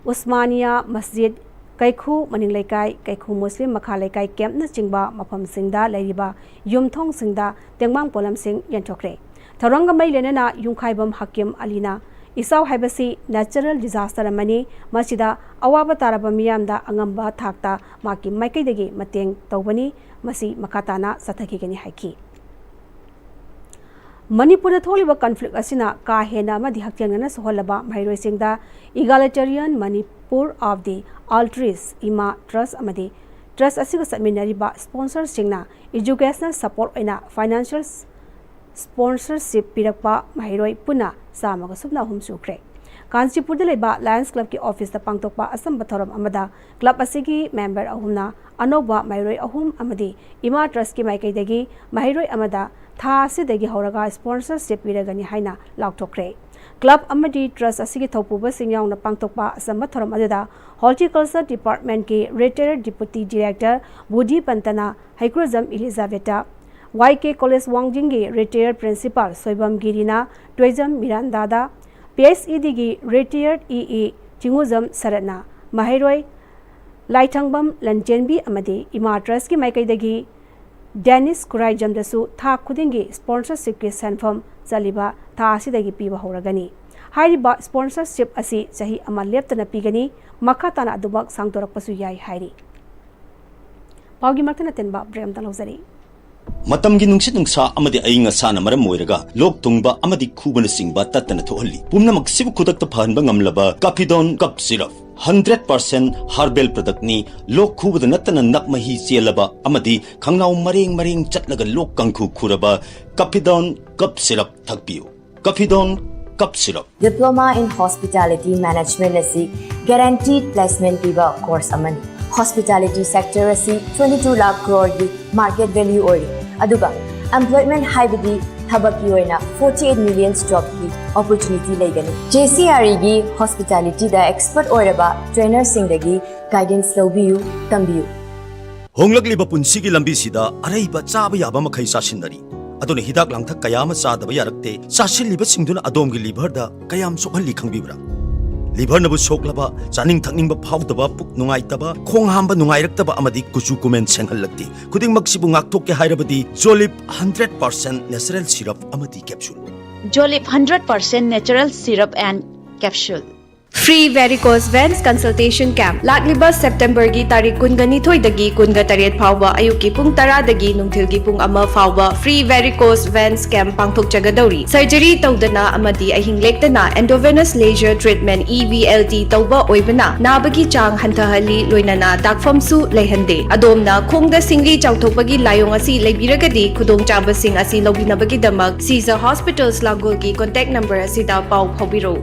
ꯎꯁꯃꯥꯅꯤꯌꯥ ꯃꯁꯖꯤꯗ, ꯀꯩꯈꯨ ꯃꯅꯤꯡ ꯂꯩꯀꯥꯏ, ꯀꯩꯈꯨ ꯃꯨꯁꯂꯤꯝ ꯃꯈꯥ ꯂꯩꯀꯥꯏ ꯀꯦꯝꯞꯅꯆꯤꯡꯕ ꯃꯐꯝꯁꯤꯡꯗ ꯂꯩꯔꯤꯕ ꯌꯨꯝꯊꯣꯡꯁꯤꯡꯗ ꯇꯦꯡꯕꯥꯡ ꯄꯣꯠꯂꯝꯁꯤꯡ ꯌꯦꯟꯊꯣꯛꯈ꯭ꯔꯦ꯫ ꯊꯧꯔꯝꯒ ꯃꯔꯤ ꯂꯩꯅꯅ ꯌꯨꯝꯈꯥꯏꯕꯝ ꯍꯥꯀꯤꯝ ꯑꯂꯤꯅ ꯏꯆꯥꯎ ꯍꯥꯏꯕꯁꯤ natural disaster ꯑꯃꯅꯤ, ꯃꯁꯤꯗ ꯑꯋꯥꯕ ꯇꯥꯔꯕ ꯃꯤꯌꯥꯝꯗ ꯑꯉꯝꯕ ꯊꯥꯛꯇ ꯃꯍꯥꯛꯀꯤ ꯃꯥꯏꯀꯩꯗꯒꯤ ꯃꯇꯦꯡ ꯇꯧꯕꯅꯤ, ꯃꯁꯤ ꯃꯈꯥ ꯇꯥꯅ ꯆꯠꯊꯈꯤꯒꯅꯤ ꯍꯥꯏꯈꯤ꯫ ꯃꯅꯤꯄꯨꯔꯗ ꯊꯣꯛꯂꯤꯕ conflict ꯑꯁꯤꯅ ꯀꯥ ꯍꯦꯟꯅ ꯑꯃꯗꯤ ꯍꯛꯊꯦꯡꯅꯅ ꯁꯣꯛꯍꯜꯂꯕ ꯃꯍꯩꯔꯣꯏꯁꯤꯡꯗ Egalitarian Manipur of the Altruist ꯏꯃꯥ ꯇ꯭ꯔꯁ ꯑꯃꯗꯤ ꯇ꯭ꯔꯁ ꯑꯁꯤꯒ ꯆꯠꯃꯤꯟꯅꯔꯤꯕ ꯁ꯭ꯄꯣꯟꯁꯔꯁꯤꯡꯅ educational support ꯑꯣꯏꯅ financial sponsorship ꯄꯤꯔꯛꯄ ꯃꯍꯩꯔꯣꯏ ꯄꯨꯟꯅ ꯆꯥꯝꯃꯒ ꯁꯨꯞꯅ ꯑꯍꯨꯝ ꯁꯨꯈ꯭ꯔꯦ꯫ ꯀꯥꯟꯆꯤꯄꯨꯔꯗ ꯂꯩꯕ ꯂꯥꯌꯟꯁ ꯀ꯭ꯂꯕꯀꯤ ꯑꯣꯐꯤꯁꯇ ꯄꯥꯡꯊꯣꯛꯄ ꯑꯆꯝꯕ ꯊꯧꯔꯝ ꯑꯃꯗ ꯀ꯭ꯂꯕ ꯑꯁꯤꯒꯤ ꯃꯦꯝꯕꯔ ꯑꯍꯨꯝꯅ ꯑꯅꯧꯕ ꯃꯍꯩꯔꯣꯏ ꯑꯍꯨꯝ ꯑꯃꯗꯤ ꯏꯃꯥ ꯇ꯭ꯔꯁꯀꯤ ꯃꯥꯏꯀꯩꯗꯒꯤ ꯃꯍꯩꯔꯣꯏ ꯑꯃꯗ ꯊꯥ ꯑꯁꯤꯗꯒꯤ ꯍꯧꯔꯒ ꯁ꯭ꯄꯣꯟꯁꯔꯁꯤꯞ ꯄꯤꯔꯒꯅꯤ ꯍꯥꯏꯅ ꯂꯥꯎꯊꯣꯛꯈ꯭ꯔꯦ꯫ ꯀ꯭ꯂꯕ ꯑꯃꯗꯤ ꯇ꯭ꯔꯁ ꯑꯁꯤꯒꯤ ꯊꯧꯄꯨꯕꯁꯤꯡ ꯌꯥꯎꯅ ꯄꯥꯡꯊꯣꯛꯄ ꯑꯆꯝꯕ ꯊꯧꯔꯝ ꯑꯗꯨꯗ ꯍꯣꯔꯇꯤꯀꯜꯆꯔ ꯗꯤꯄꯥꯔꯠꯃꯦꯟꯠꯀꯤ ꯔꯤꯇꯥꯌꯔ ꯗꯤꯄꯨꯇꯤ ꯗꯤꯔꯦꯛꯇꯔ ꯕꯨꯙꯤ ꯄꯟꯇꯅ Heikrujam Elizabeth, Y K college ꯋꯥꯡꯖꯤꯡꯒꯤ ꯔꯤꯇꯥꯌꯔ ꯄ꯭ꯔꯤꯟꯁꯤꯄꯥꯜ ꯁꯣꯏꯕꯝ ꯒꯤꯔꯤꯅ ꯇꯣꯏꯖꯝ ꯃꯤꯔꯥꯟꯗꯥꯗ, ꯄꯤ ꯑꯩꯆ ꯏ ꯗꯤꯒꯤ ꯔꯤꯇꯥꯌꯔ ꯏ ꯏ ꯆꯤꯡꯉꯨꯖꯝ ꯁꯔꯠꯅ ꯃꯍꯩꯔꯣꯏ ꯂꯥꯏꯊꯪꯕꯝ ꯂꯟꯆꯦꯟꯕꯤ ꯑꯃꯗꯤ ꯏꯃꯥ ꯇ꯭ꯔꯁꯀꯤ ꯃꯥꯏꯀꯩꯗꯒꯤ ꯗꯦꯅꯤꯁ ꯈꯨꯔꯥꯏꯖꯝꯗꯁꯨ ꯊꯥ ꯈꯨꯗꯤꯡꯒꯤ ꯁ꯭ꯄꯣꯟꯁꯔꯁꯤꯞꯀꯤ ꯁꯦꯟꯐꯝ ꯆꯠꯂꯤꯕ ꯊꯥ ꯑꯁꯤꯗꯒꯤ ꯄꯤꯕ ꯍꯧꯔꯒꯅꯤ꯫ ꯍꯥꯏꯔꯤꯕ ꯁ꯭ꯄꯣꯟꯁꯔꯁꯤꯞ ꯑꯁꯤ ꯆꯍꯤ ꯑꯃ ꯂꯦꯞꯇꯅ ꯄꯤꯒꯅꯤ, ꯃꯈꯥ ꯇꯥꯅ ꯑꯗꯨꯃꯛ ꯁꯥꯡꯗꯣꯔꯛꯄꯁꯨ ꯌꯥꯏ ꯍꯥꯏꯔꯤ꯫ ꯄꯥꯎꯒꯤ ꯃꯔꯛꯇ ꯅꯇꯦꯟꯕ ꯕ꯭ꯔꯦꯛ ꯑꯃꯇ ꯂꯧꯖꯔꯤ꯫ ꯃꯇꯝꯒꯤ ꯅꯨꯡꯁꯤꯠ ꯅꯨꯡꯁꯥ ꯑꯃꯗꯤ ꯑꯏꯪ ꯑꯁꯥꯅ ꯃꯔꯝ ꯑꯣꯏꯔꯒ ꯂꯣꯛ ꯊꯨꯡꯕ ꯑꯃꯗꯤ ꯈꯨꯕꯅꯆꯤꯡꯕ ꯇꯠꯇꯅ ꯊꯣꯛꯍꯜꯂꯤ꯫ ꯄꯨꯝꯅꯃꯛꯁꯤꯕꯨ ꯈꯨꯗꯛꯇ ꯐꯍꯟꯕ ꯉꯝꯂꯕ Kaphidon cough syrup. Hundred percent herbal ꯄ꯭ꯔꯗꯛꯅꯤ꯫ ꯂꯣꯛ ꯈꯨꯕꯗ ꯅꯠꯇꯅ ꯅꯞ ꯃꯍꯤ ꯆꯦꯜꯂꯕ ꯑꯃꯗꯤ ꯈꯪꯅꯥꯎ ꯃꯔꯦꯡ ꯃꯔꯦꯡ ꯆꯠꯂꯒ ꯂꯣꯛ ꯀꯥꯡꯈꯨ ꯈꯨꯔꯕ ꯀꯥꯐꯤꯗꯣꯟ ꯀꯞ ꯁꯤꯔꯞ ꯊꯛꯄꯤꯌꯨ꯫ Kaphidon cough syrup. Diploma in Hospitality Management ꯑꯁꯤ guaranteed placement ꯄꯤꯕ course ꯑꯃꯅꯤ꯫ Hospitality sector ꯑꯁꯤ twenty two lakh crore ꯒꯤ market value ꯑꯣꯏꯔꯤ, ꯑꯗꯨꯒ employment ꯍꯥꯏꯕꯗꯤ ꯊꯕꯛꯀꯤ ꯑꯣꯏꯅ forty eight million job ꯀꯤ opportunity ꯂꯩꯒꯅꯤ꯫ J C R E ꯒꯤ hospitality ꯗ expert ꯑꯣꯏꯔꯕ trainer ꯁꯤꯡꯗꯒꯤ guidance ꯂꯧꯕꯤꯌꯨ, ꯇꯝꯕꯤꯌꯨ꯫ ꯍꯣꯡꯂꯛꯂꯤꯕ ꯄꯨꯟꯁꯤꯒꯤ ꯂꯝꯕꯤꯁꯤꯗ ꯑꯔꯩꯕ ꯆꯥꯕ ꯌꯥꯕ ꯃꯈꯩ ꯆꯥꯁꯤꯟꯅꯔꯤ꯫ ꯑꯗꯨꯅ ꯍꯤꯗꯥꯛ ꯂꯥꯡꯊꯛ ꯀꯌꯥ ꯑꯃ ꯆꯥꯗꯕ ꯌꯥꯔꯛꯇꯦ꯫ ꯆꯥꯁꯤꯜꯂꯤꯕꯁꯤꯡꯗꯨꯅ ꯑꯗꯣꯝꯒꯤ liver ꯗ ꯀꯌꯥꯝ ꯁꯣꯛꯍꯜꯂꯤ ꯈꯪꯕꯤꯕ꯭ꯔꯥ? Liver ꯅꯕꯨ ꯁꯣꯛꯂꯕ, ꯆꯥꯅꯤꯡ ꯊꯛꯅꯤꯡꯕ ꯐꯥꯎꯗꯕ, ꯄꯨꯛ ꯅꯨꯡꯉꯥꯏꯇꯕ, ꯈꯣꯡ ꯍꯥꯝꯕ ꯅꯨꯡꯉꯥꯏꯔꯛꯇꯕ ꯑꯃꯗꯤ ꯀꯨꯆꯨ ꯀꯨꯃꯦꯟ ꯁꯦꯡꯍꯜꯂꯛꯇꯦ꯫ ꯈꯨꯗꯤꯡꯃꯛꯁꯤꯕꯨ ꯉꯥꯛꯊꯣꯛꯀꯦ ꯍꯥꯏꯔꯕꯗꯤ Jolip hundred percent natural syrup ꯑꯃꯗꯤ capsule꯫ Jolip hundred percent natural syrup and capsule. Free varicose veins consultation camp ꯂꯥꯛꯂꯤꯕ September ꯒꯤ ꯇꯥꯔꯤꯛ ꯀꯨꯟꯒ ꯅꯤꯊꯣꯏꯗꯒꯤ ꯀꯨꯟꯒ ꯇꯔꯦꯠ ꯐꯥꯎꯕ ꯑꯌꯨꯛꯀꯤ ꯄꯨꯡ ꯇꯔꯥꯗꯒꯤ ꯅꯨꯡꯊꯤꯜꯒꯤ ꯄꯨꯡ ꯑꯃ ꯐꯥꯎꯕ free varicose veins camp ꯄꯥꯡꯊꯣꯛꯆꯒꯗꯧꯔꯤ꯫ Surgery ꯇꯧꯗꯅ ꯑꯃꯗꯤ ꯑꯍꯤꯡ ꯂꯦꯛꯇꯅ endovenous laser treatment, E V L T, ꯇꯧꯕ ꯑꯣꯏꯕꯅ ꯅꯥꯕꯒꯤ ꯆꯥꯡ ꯍꯟꯊꯍꯜꯂꯤ, ꯂꯣꯏꯅꯅ ꯗꯥꯛꯐꯝꯁꯨ ꯂꯩꯍꯟꯗꯦ꯫ ꯑꯗꯣꯝꯅ ꯈꯣꯡꯗ ꯁꯤꯡꯂꯤ ꯆꯥꯎꯊꯣꯛꯄꯒꯤ ꯂꯥꯏꯑꯣꯡ ꯑꯁꯤ ꯂꯩꯕꯤꯔꯒꯗꯤ ꯈꯨꯗꯣꯡꯆꯥꯕꯁꯤꯡ ꯑꯁꯤ ꯂꯧꯕꯤꯅꯕꯒꯤꯗꯃꯛ Caesar Hospitals ꯂꯥꯡꯒꯣꯜꯒꯤ contact number ꯑꯁꯤꯗ ꯄꯥꯎ ꯐꯥꯎꯕꯤꯔꯧ꯫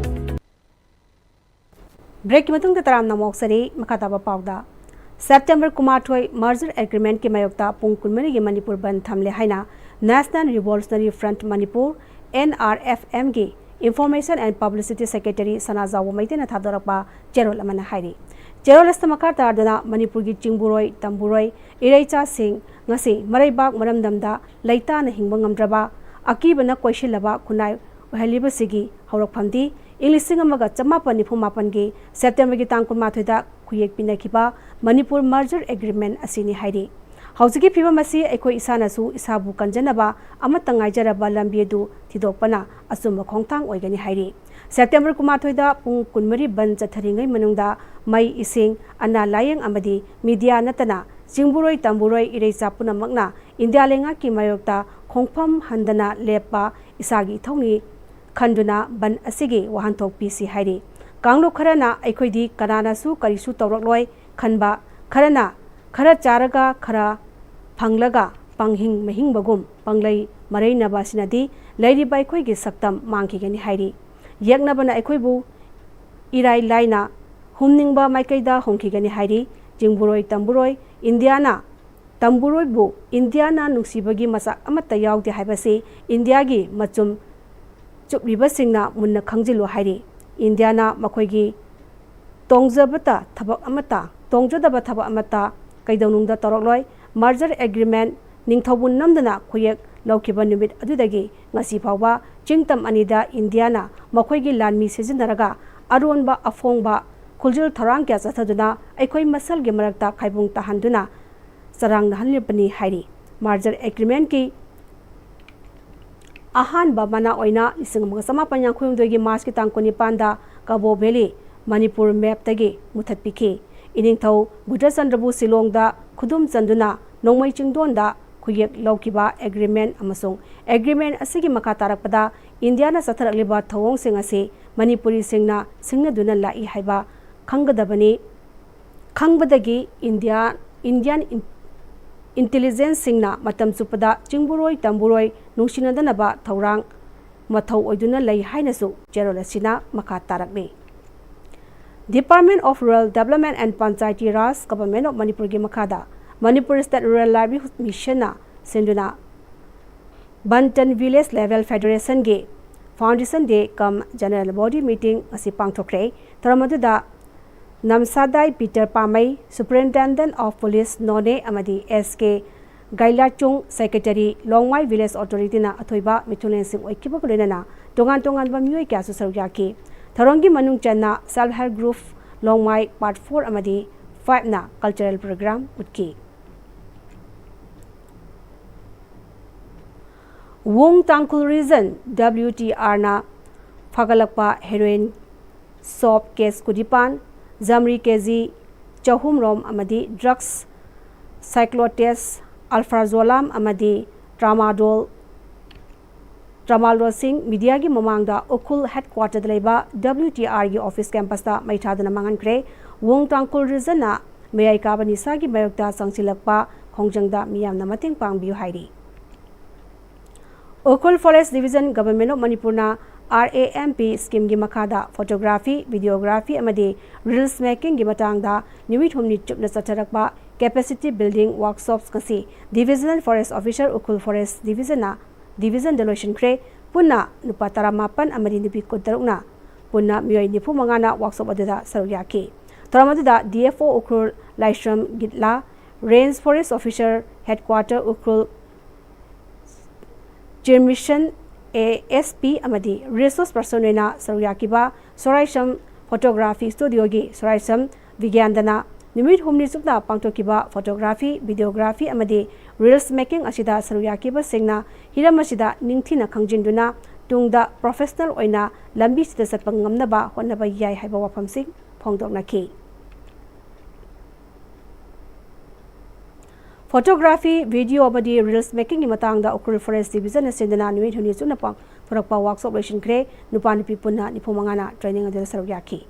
Break ꯀꯤ ꯃꯇꯨꯡꯗ ꯇꯔꯥꯝꯅ ꯑꯃꯨꯛ ꯁꯔꯤ ꯃꯈꯥ ꯇꯥꯕ ꯄꯥꯎꯗ꯫ September ꯀꯨꯟꯃꯥꯊꯣꯏ merger agreement ꯀꯤ ꯃꯥꯌꯣꯛꯇ ꯄꯨꯡ ꯀꯨꯟꯃꯔꯤꯒꯤ ꯃꯅꯤꯄꯨꯔ ꯕꯟ ꯊꯝꯂꯦ ꯍꯥꯏꯅ National Revolutionary Front Manipur, N R F M ꯒꯤ Information and Publicity Secretary ꯁꯅꯥꯖꯥꯎꯕ ꯃꯩꯇꯩꯅ ꯊꯥꯗꯣꯔꯛꯄ ꯆꯦꯔꯣꯜ ꯑꯃꯅ ꯍꯥꯏꯔꯤ꯫ ꯆꯦꯔꯣꯜ ꯑꯁꯤꯗ ꯃꯈꯥ ꯇꯥꯗꯨꯅ ꯃꯅꯤꯄꯨꯔꯒꯤ ꯆꯤꯡꯕꯨꯔꯣꯏ, ꯇꯝꯕꯨꯔꯣꯏ, ꯏꯔꯩꯆꯥꯁꯤꯡ ꯉꯁꯤ ꯃꯔꯩꯕꯥꯛ ꯃꯔꯝꯗꯝꯗ ꯂꯩꯇꯥꯅ ꯍꯤꯡꯕ ꯉꯝꯗ꯭ꯔꯕ, ꯑꯀꯤꯕꯅ ꯀꯣꯏꯁꯤꯜꯂꯕ ꯈꯨꯟꯅꯥꯏ ꯑꯣꯏꯍꯜꯂꯤꯕꯁꯤꯒꯤ ꯍꯧꯔꯛꯐꯝꯗꯤ ꯏꯪ ꯂꯤꯁꯤꯡ ꯑꯃꯒ ꯆꯃꯥꯄꯟ ꯅꯤꯐꯨ ꯃꯥꯄꯟꯒꯤ September ꯒꯤ ꯇꯥꯡ ꯀꯨꯟꯃꯥꯊꯣꯏꯗ ꯈꯨꯌꯦꯛ ꯄꯤꯅꯈꯤꯕ ꯃꯅꯤꯄꯨꯔ merger agreement ꯑꯁꯤꯅꯤ ꯍꯥꯏꯔꯤ꯫ ꯍꯧꯖꯤꯛꯀꯤ ꯐꯤꯕꯝ ꯑꯁꯤ ꯑꯩꯈꯣꯏ ꯏꯁꯥꯅꯁꯨ ꯏꯁꯥꯕꯨ ꯀꯟꯖꯅꯕ ꯑꯃꯠꯇ ꯉꯥꯏꯖꯔꯕ ꯂꯝꯕꯤ ꯑꯗꯨ ꯊꯤꯗꯣꯛꯄꯅ ꯑꯆꯨꯝꯕ ꯈꯣꯡꯊꯥꯡ ꯑꯣꯏꯒꯅꯤ ꯍꯥꯏꯔꯤ꯫ September ꯀꯨꯟꯃꯥꯊꯣꯏꯗ ꯄꯨꯡ ꯀꯨꯟꯃꯔꯤ ꯕꯟ ꯆꯠꯊꯔꯤꯉꯩ ꯃꯅꯨꯡꯗ ꯃꯩ, ꯏꯁꯤꯡ, ꯑꯅꯥ ꯂꯥꯌꯦꯡ ꯑꯃꯗꯤ media ꯅꯠꯇꯅ ꯆꯤꯡꯕꯨꯔꯣꯏ ꯇꯝꯕꯨꯔꯣꯏ ꯏꯔꯩꯆꯥ ꯄꯨꯝꯅꯃꯛꯅ ꯏꯟꯗꯤꯌꯥ ꯂꯩꯉꯥꯛꯀꯤ ꯃꯥꯌꯣꯛꯇ ꯈꯣꯡꯐꯝ ꯍꯟꯗꯅ ꯂꯦꯞꯄ ꯏꯁꯥꯒꯤ ꯏꯊꯧꯅꯤ ꯈꯟꯗꯨꯅ ꯕꯟ ꯑꯁꯤꯒꯤ ꯋꯥꯍꯟꯊꯣꯛ ꯄꯤꯁꯤ ꯍꯥꯏꯔꯤ꯫ ꯀꯥꯡꯂꯨꯞ ꯈꯔꯅ ꯑꯩꯈꯣꯏꯗꯤ ꯀꯅꯥꯅꯁꯨ ꯀꯔꯤꯁꯨ ꯇꯧꯔꯛꯂꯣꯏ ꯈꯟꯕ, ꯈꯔꯅ ꯈꯔ ꯆꯥꯔꯒ ꯈꯔ ꯐꯪꯂꯒ ꯄꯪꯍꯤꯡ ꯃꯍꯤꯡꯕꯒꯨꯝ ꯄꯪꯂꯩ ꯃꯔꯩꯅꯕ ꯑꯁꯤꯅꯗꯤ ꯂꯩꯔꯤꯕ ꯑꯩꯈꯣꯏꯒꯤ ꯁꯛꯇꯝ ꯃꯥꯡꯈꯤꯒꯅꯤ ꯍꯥꯏꯔꯤ꯫ ꯌꯦꯛꯅꯕꯅ ꯑꯩꯈꯣꯏꯕꯨ ꯏꯔꯥꯏ ꯂꯥꯏꯅ ꯍꯨꯝꯅꯤꯡꯕ ꯃꯥꯏꯀꯩꯗ ꯍꯣꯡꯈꯤꯒꯅꯤ ꯍꯥꯏꯔꯤ꯫ ꯆꯤꯡꯕꯨꯔꯣꯏ ꯇꯝꯕꯨꯔꯣꯏ ꯏꯟꯗꯤꯌꯥꯅ ꯇꯝꯕꯨꯔꯣꯏꯕꯨ ꯏꯟꯗꯤꯌꯥꯅ ꯅꯨꯡꯁꯤꯕꯒꯤ ꯃꯆꯥꯛ ꯑꯃꯠꯇ ꯌꯥꯎꯗꯦ ꯍꯥꯏꯕꯁꯤ ꯏꯟꯗꯤꯌꯥꯒꯤ ꯃꯆꯨꯝ ꯆꯨꯞꯂꯤꯕꯁꯤꯡꯅ ꯃꯨꯟꯅ ꯈꯪꯖꯤꯜꯂꯨ ꯍꯥꯏꯔꯤ꯫ ꯏꯟꯗꯤꯌꯥꯅ ꯃꯈꯣꯏꯒꯤ ꯇꯣꯡꯖꯕꯇ ꯊꯕꯛ ꯑꯃꯠꯇ, ꯇꯣꯡꯖꯗꯕ ꯊꯕꯛ ꯑꯃꯠꯇ ꯀꯩꯗꯧꯅꯨꯡꯗ ꯇꯧꯔꯛꯂꯣꯏ꯫ Merger Agreement ꯅꯤꯡꯊꯧꯕꯨ ꯅꯝꯗꯅ ꯈꯨꯌꯦꯛ ꯂꯧꯈꯤꯕ ꯅꯨꯃꯤꯠ ꯑꯗꯨꯗꯒꯤ ꯉꯁꯤ ꯐꯥꯎꯕ ꯆꯤꯡꯇꯝ ꯑꯅꯤꯗ ꯏꯟꯗꯤꯌꯥꯅ ꯃꯈꯣꯏꯒꯤ ꯂꯥꯟꯃꯤ ꯁꯤꯖꯤꯟꯅꯔꯒ ꯑꯔꯣꯟꯕ ꯑꯐꯣꯡꯕ ꯈꯨꯖꯤꯜ ꯊꯧꯔꯥꯡ ꯀꯌꯥ ꯆꯠꯊꯗꯨꯅ ꯑꯩꯈꯣꯏ ꯃꯁꯦꯜꯒꯤ ꯃꯔꯛꯇ ꯈꯥꯏꯕꯨꯡ ꯇꯥꯍꯟꯗꯨꯅ ꯆꯔꯥꯡꯅꯍꯜꯂꯤꯕꯅꯤ ꯍꯥꯏꯔꯤ꯫ Merger Agreement ꯀꯤ ꯑꯍꯥꯟꯕ ꯃꯅꯥ ꯑꯣꯏꯅ ꯂꯤꯁꯤꯡ ꯑꯃꯒ ꯆꯃꯥꯄꯟ ꯌꯥꯡꯈꯩ ꯍꯨꯝꯗꯣꯏꯒꯤ March ꯀꯤ ꯇꯥꯡ ꯀꯨꯟꯅꯤꯄꯥꯟꯗ ꯀꯕꯣ ꯚꯦꯂꯤ, ꯃꯅꯤꯄꯨꯔ map ꯇꯒꯤ ꯃꯨꯊꯠꯄꯤꯈꯤ꯫ ꯏꯅꯤꯡꯊꯧ ꯕꯨꯙꯆꯟꯗ꯭ꯔꯕꯨ ꯁꯤꯂꯣꯡꯗ ꯈꯨꯗꯨꯝ ꯆꯟꯗꯨꯅ ꯅꯣꯡꯃꯩ ꯆꯤꯡꯗꯣꯟꯗ ꯈꯨꯌꯦꯛ ꯂꯧꯈꯤꯕ agreement ꯑꯃꯁꯨꯡ agreement ꯑꯁꯤꯒꯤ ꯃꯈꯥ ꯇꯥꯔꯛꯄꯗ ꯏꯟꯗꯤꯌꯥꯅ ꯆꯠꯊꯔꯛꯂꯤꯕ ꯊꯧꯑꯣꯡꯁꯤꯡ ꯑꯁꯤ ꯃꯅꯤꯄꯨꯔꯤꯁꯤꯡꯅ ꯁꯤꯡꯅꯗꯨꯅ ꯂꯥꯛꯏ ꯍꯥꯏꯕ ꯈꯪꯒꯗꯕꯅꯤ꯫ ꯈꯪꯕꯗꯒꯤ ꯏꯟꯗꯤꯌꯥ, Indian in-, intelligence ꯁꯤꯡꯅ ꯃꯇꯝ ꯆꯨꯞꯄꯗ ꯆꯤꯡꯕꯨꯔꯣꯏ ꯇꯝꯕꯨꯔꯣꯏ ꯅꯨꯡꯁꯤꯅꯗꯅꯕ ꯊꯧꯔꯥꯡ ꯃꯊꯧ ꯑꯣꯏꯗꯨꯅ ꯂꯩ ꯍꯥꯏꯅꯁꯨ ꯆꯦꯔꯣꯜ ꯑꯁꯤꯅ ꯃꯈꯥ ꯇꯥꯔꯛꯂꯤ꯫ Department of Rural Development and Panchayati Raj, Government of ꯃꯅꯤꯄꯨꯔꯒꯤ ꯃꯈꯥꯗ Manipur State Rural Livelihood Mission ꯅ ꯁꯤꯟꯗꯨꯅ Bantan Village Level Federation ꯒꯤ Foundation Day cum General Body Meeting ꯑꯁꯤ ꯄꯥꯡꯊꯣꯛꯈ꯭ꯔꯦ꯫ ꯊꯧꯔꯝ ꯑꯗꯨꯗ ꯅꯝꯁꯥꯗꯥꯏ ꯄꯤꯇꯔ ꯄꯥꯃꯩ, Superintendent of Police ꯅꯣꯅꯦ ꯑꯃꯗꯤ S K ꯒꯥꯏꯂꯥꯆꯨꯡ, Secretary ꯂꯣꯡꯃꯥꯏ Village Authority ꯅ ꯑꯊꯣꯏꯕ ꯃꯤꯊꯨꯡꯂꯦꯟꯁꯤꯡ ꯑꯣꯏꯈꯤꯕꯒ ꯂꯣꯏꯅꯅ ꯇꯣꯉꯥꯟ ꯇꯣꯉꯥꯟꯕ ꯃꯤꯑꯣꯏ ꯀꯌꯥꯁꯨ ꯁꯔꯨꯛ ꯌꯥꯈꯤ꯫ ꯊꯧꯔꯝꯒꯤ ꯃꯅꯨꯡ ꯆꯟꯅ Self Help Group ꯂꯣꯡꯃꯥꯏ Part four ꯑꯃꯗꯤ five ꯅ cultural program ꯎꯠꯈꯤ꯫ ꯋꯨꯡ ꯇꯥꯡꯈꯨꯜ Region W T R ꯅ ꯐꯒꯠꯂꯛꯄ heroin soap case ꯀꯨꯟꯅꯤꯄꯥꯟ, ꯖꯝꯔꯤ K G ꯆꯍꯨꯝ ꯔꯣꯝ ꯑꯃꯗꯤ drugs cyclotest, alprazolam ꯑꯃꯗꯤ tramadol, tramadol ꯁꯤꯡ media ꯒꯤ ꯃꯃꯥꯡꯗ ꯎꯈ꯭ꯔꯨꯜ headquarter ꯗ ꯂꯩꯕ W T R ꯒꯤ office campus ꯇ ꯃꯩ ꯊꯥꯗꯨꯅ ꯃꯥꯡꯍꯟꯈ꯭ꯔꯦ꯫ ꯋꯨꯡ ꯇꯥꯡꯈꯨꯜ Region ꯅ ꯃꯌꯥꯏ ꯀꯥꯕ ꯅꯤꯁꯥꯒꯤ ꯃꯥꯌꯣꯛꯇ ꯆꯪꯁꯤꯜꯂꯛꯄ ꯈꯣꯡꯖꯪꯗ ꯃꯤꯌꯥꯝꯅ ꯃꯇꯦꯡ ꯄꯥꯡꯕꯤꯌꯨ ꯍꯥꯏꯔꯤ꯫ Ukhrul Forest Division, Government of ꯃꯅꯤꯄꯨꯔꯅ ꯑꯥꯔ ꯑꯦ ꯑꯦꯝ ꯄꯤ ꯁ꯭ꯀꯤꯝꯒꯤ ꯃꯈꯥꯗ ꯐꯣꯇꯣꯒ꯭ꯔꯥꯐꯤ, ꯚꯤꯗꯤꯑꯣꯒ꯭ꯔꯥꯐꯤ ꯑꯃꯗꯤ ꯔꯤꯜꯁ ꯃꯦꯀꯤꯡꯒꯤ ꯃꯇꯥꯡꯗ ꯅꯨꯃꯤꯠ ꯍꯨꯝꯅꯤ ꯆꯨꯞꯅ ꯆꯠꯊꯔꯛꯄ ꯀꯦꯄꯦꯁꯤꯇꯤ ꯕꯤꯜꯗꯤꯡ ꯋꯥꯔꯛꯁꯣꯞꯁ ꯉꯁꯤ divisional forest officer Ukhrul forest ꯗꯤꯚꯤꯖꯟꯅ, ꯗꯤꯚꯤꯖꯟꯗ ꯂꯣꯏꯁꯤꯟꯈ꯭ꯔꯦ꯫ ꯄꯨꯟꯅ ꯅꯨꯄꯥ ꯇꯔꯥꯃꯥꯄꯟ ꯑꯃꯗꯤ ꯅꯨꯄꯤ ꯀꯨꯟꯇꯔꯨꯛꯅ, ꯄꯨꯟꯅ ꯃꯤꯑꯣꯏ ꯅꯤꯐꯨ ꯃꯉꯥꯅ ꯋꯥꯔꯛꯁꯣꯞ ꯑꯗꯨꯗ ꯁꯔꯨꯛ ꯌꯥꯈꯤ꯫ ꯊꯧꯔꯝ ꯑꯗꯨꯗ D F O Ukhrul Laishram Gitla, range forest officer headquarter Ukhrul Chirmishon A S P ꯑꯃꯗꯤ ꯔꯤꯁꯣꯔꯁ ꯄꯔꯁꯟ ꯑꯣꯏꯅ ꯁꯔꯨꯛ ꯌꯥꯈꯤꯕ ꯁꯣꯔꯥꯏꯁꯝ ꯐꯣꯇꯣꯒ꯭ꯔꯥꯐꯤ ꯁ꯭ꯇꯨꯗꯤꯑꯣꯒꯤ ꯁꯣꯔꯥꯏꯁꯝ ꯕꯤꯒ꯭ꯌꯥꯟꯗꯅ ꯅꯨꯃꯤꯠ ꯍꯨꯝꯅꯤ ꯆꯨꯞꯅ ꯄꯥꯡꯊꯣꯛꯈꯤꯕ ꯐꯣꯇꯣꯒ꯭ꯔꯥꯐꯤ, ꯚꯤꯗꯤꯑꯣꯒ꯭ꯔꯥꯐꯤ ꯑꯃꯗꯤ ꯔꯤꯜꯁ ꯃꯦꯀꯤꯡ ꯑꯁꯤꯗ ꯁꯔꯨꯛ ꯌꯥꯈꯤꯕꯁꯤꯡꯅ ꯍꯤꯔꯝ ꯑꯁꯤꯗ ꯅꯤꯡꯊꯤꯅ ꯈꯪꯖꯤꯟꯗꯨꯅ ꯇꯨꯡꯗ ꯄ꯭ꯔꯣꯐꯦꯁꯅꯦꯜ ꯑꯣꯏꯅ ꯂꯝꯕꯤꯁꯤꯗ ꯆꯠꯄ ꯉꯝꯅꯕ ꯍꯣꯠꯅꯕ ꯌꯥꯏ ꯍꯥꯏꯕ ꯋꯥꯐꯝꯁꯤꯡ ꯐꯣꯡꯗꯣꯛꯅꯈꯤ꯫ ꯐꯣꯇꯣꯒ꯭ꯔꯥꯐꯤ, ꯚꯤꯗꯤꯑꯣ ꯑꯃꯗꯤ ꯔꯤꯜꯁ ꯃꯦꯀꯤꯡꯒꯤ ꯃꯇꯥꯡꯗ ꯎꯈ꯭ꯔꯨꯜ ꯐꯣꯔꯦꯁ ꯗꯤꯚꯤꯖꯟꯅ ꯁꯤꯟꯗꯨꯅ ꯅꯨꯃꯤꯠ ꯍꯨꯝꯅꯤ ꯆꯨꯞꯅ ꯄꯥꯡꯊꯣꯔꯛꯄ ꯋꯥꯔꯛꯁꯣꯞ ꯂꯣꯏꯁꯤꯟꯈ꯭ꯔꯦ꯫ ꯅꯨꯄꯥ ꯅꯨꯄꯤ ꯄꯨꯟꯅ ꯅꯤꯐꯨ ꯃꯉꯥꯅ ꯇ꯭ꯔꯦꯅꯤꯡ ꯑꯗꯨꯗ ꯁꯔꯨꯛ ꯌꯥꯈꯤ꯫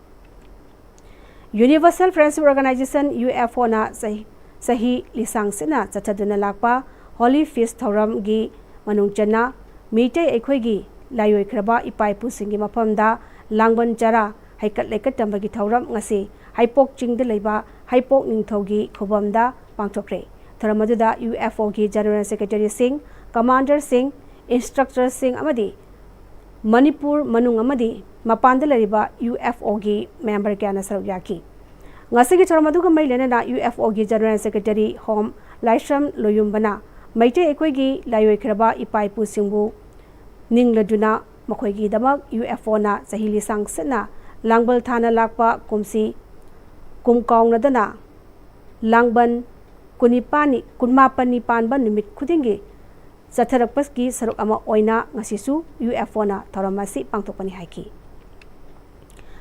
Universal friendship organisation, U F ꯑꯣꯅ ꯆꯍꯤ, ꯆꯍꯤ ꯂꯤꯁꯥꯡ ꯁꯤꯠꯅ ꯆꯠꯊꯗꯨꯅ ꯂꯥꯛꯄ ꯍꯣꯂꯤ ꯐꯤꯁ ꯊꯧꯔꯝꯒꯤ ꯃꯅꯨꯡ ꯆꯟꯅ ꯃꯤꯇꯩ ꯑꯩꯈꯣꯏꯒꯤ ꯂꯥꯏꯑꯣꯏꯈ꯭ꯔꯕ ꯏꯄꯥ ꯏꯄꯨꯁꯤꯡꯒꯤ ꯃꯐꯝꯗ ꯂꯥꯡꯕꯟ ꯆꯔꯥ ꯍꯩꯀꯠ ꯂꯩꯀꯠ ꯇꯝꯕꯒꯤ ꯊꯧꯔꯝ ꯉꯁꯤ ꯍꯩꯄꯣꯛ ꯆꯤꯡꯗ ꯂꯩꯕ ꯍꯩꯄꯣꯛ ꯅꯤꯡꯊꯧꯒꯤ ꯈꯨꯕꯝꯗ ꯄꯥꯡꯊꯣꯛꯈ꯭ꯔꯦ꯫ ꯊꯧꯔꯝ ꯑꯗꯨꯗ ꯌꯨ ꯑꯦꯐ ꯑꯣꯒꯤ ꯖꯦꯅꯔꯦꯜ ꯁꯦꯀ꯭ꯔꯦꯇꯔꯤꯁꯤꯡ, ꯀꯃꯥꯟꯗꯔꯁꯤꯡ, ꯏꯟꯁꯇ꯭ꯔꯛꯇꯔꯁꯤꯡ ꯑꯃꯗꯤ ꯃꯅꯤꯄꯨꯔ ꯃꯅꯨꯡ ꯑꯃꯗꯤ ꯃꯄꯥꯟꯗ ꯂꯩꯔꯤꯕ ꯌꯨ ꯑꯦꯐ ꯑꯣꯒꯤ ꯃꯦꯝꯕꯔ ꯀꯌꯥꯅ ꯁꯔꯨꯛ ꯌꯥꯈꯤ꯫ ꯉꯁꯤꯒꯤ ꯊꯧꯔꯝ ꯑꯗꯨꯒ ꯃꯔꯤ ꯂꯩꯅꯅ ꯌꯨ ꯑꯦꯐ ꯑꯣꯒꯤ ꯖꯦꯅꯔꯦꯜ ꯁꯦꯀ꯭ꯔꯦꯇꯔꯤ ꯍꯣꯝ ꯂꯥꯏꯁ꯭ꯔꯝ ꯂꯣꯌꯨꯝꯕꯅ ꯃꯩꯇꯩ ꯑꯩꯈꯣꯏꯒꯤ ꯂꯥꯏꯑꯣꯏꯈ꯭ꯔꯕ ꯏꯄꯥ ꯏꯄꯨꯁꯤꯡꯕꯨ ꯅꯤꯡꯂꯗꯨꯅ ꯃꯈꯣꯏꯒꯤꯗꯃꯛ ꯌꯨ ꯑꯦꯐ ꯑꯣꯅ ꯆꯍꯤ ꯂꯤꯁꯥꯡ ꯁꯤꯠꯅ ꯂꯥꯡꯕꯜ ꯊꯥꯅ ꯂꯥꯛꯄ ꯀꯨꯝꯁꯤ ꯀꯨꯝ ꯀꯥꯎꯅꯗꯅ ꯂꯥꯡꯕꯟ ꯀꯨꯟꯅꯤꯄꯥꯟꯅꯤ, ꯀꯨꯟꯃꯥꯄꯟꯅꯤ ꯄꯥꯟꯕ ꯅꯨꯃꯤꯠ ꯈꯨꯗꯤꯡꯒꯤ ꯆꯠꯊꯔꯛꯄꯒꯤ ꯁꯔꯨꯛ ꯑꯃ ꯑꯣꯏꯅ ꯉꯁꯤꯁꯨ ꯌꯨ ꯑꯦꯐ ꯑꯣꯅ ꯊꯧꯔꯝ ꯑꯁꯤ ꯄꯥꯡꯊꯣꯛꯄꯅꯤ ꯍꯥꯏꯈꯤ꯫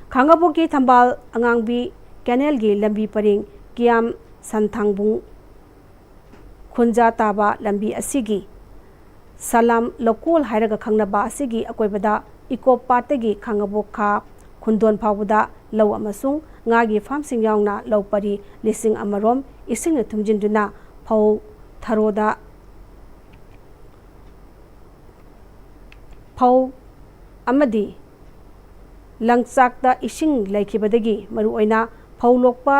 ꯈꯥꯡꯉꯕꯣꯛꯀꯤ ꯊꯝꯕꯥꯜ ꯑꯉꯥꯡꯕꯤ ꯀꯦꯅꯦꯜꯒꯤ ꯂꯝꯕꯤ ꯄꯔꯤꯡ ꯀꯤꯌꯥꯝ ꯁꯟꯊꯥꯡꯕꯨꯡ ꯈꯨꯟꯖꯥ ꯇꯥꯕ ꯂꯝꯕꯤ ꯑꯁꯤꯒꯤ ꯁꯂꯥꯝ ꯂꯧꯀꯣꯜ ꯍꯥꯏꯔꯒ ꯈꯪꯅꯕ ꯑꯁꯤꯒꯤ ꯑꯀꯣꯏꯕꯗ ꯏꯀꯣ ꯄꯥꯠꯇꯒꯤ ꯈꯥꯡꯉꯕꯣꯛ ꯈꯥ ꯈꯨꯟꯗꯣꯟ ꯐꯥꯎꯕꯗ ꯂꯧ ꯑꯃꯁꯨꯡ ꯉꯥꯒꯤ ꯐꯥꯝꯁꯤꯡ ꯌꯥꯎꯅ ꯂꯧ ꯄꯔꯤ ꯂꯤꯁꯤꯡ ꯑꯃꯔꯣꯝ ꯏꯁꯤꯡꯅ ꯊꯨꯝꯖꯤꯟꯗꯨꯅ ꯐꯧ ꯊꯔꯣꯗ ꯐꯧ ꯑꯃꯗꯤ ꯂꯪꯆꯥꯛꯇ ꯏꯁꯤꯡ ꯂꯩꯈꯤꯕꯗꯒꯤ ꯃꯔꯨꯑꯣꯏꯅ ꯐꯧ ꯂꯣꯛꯄ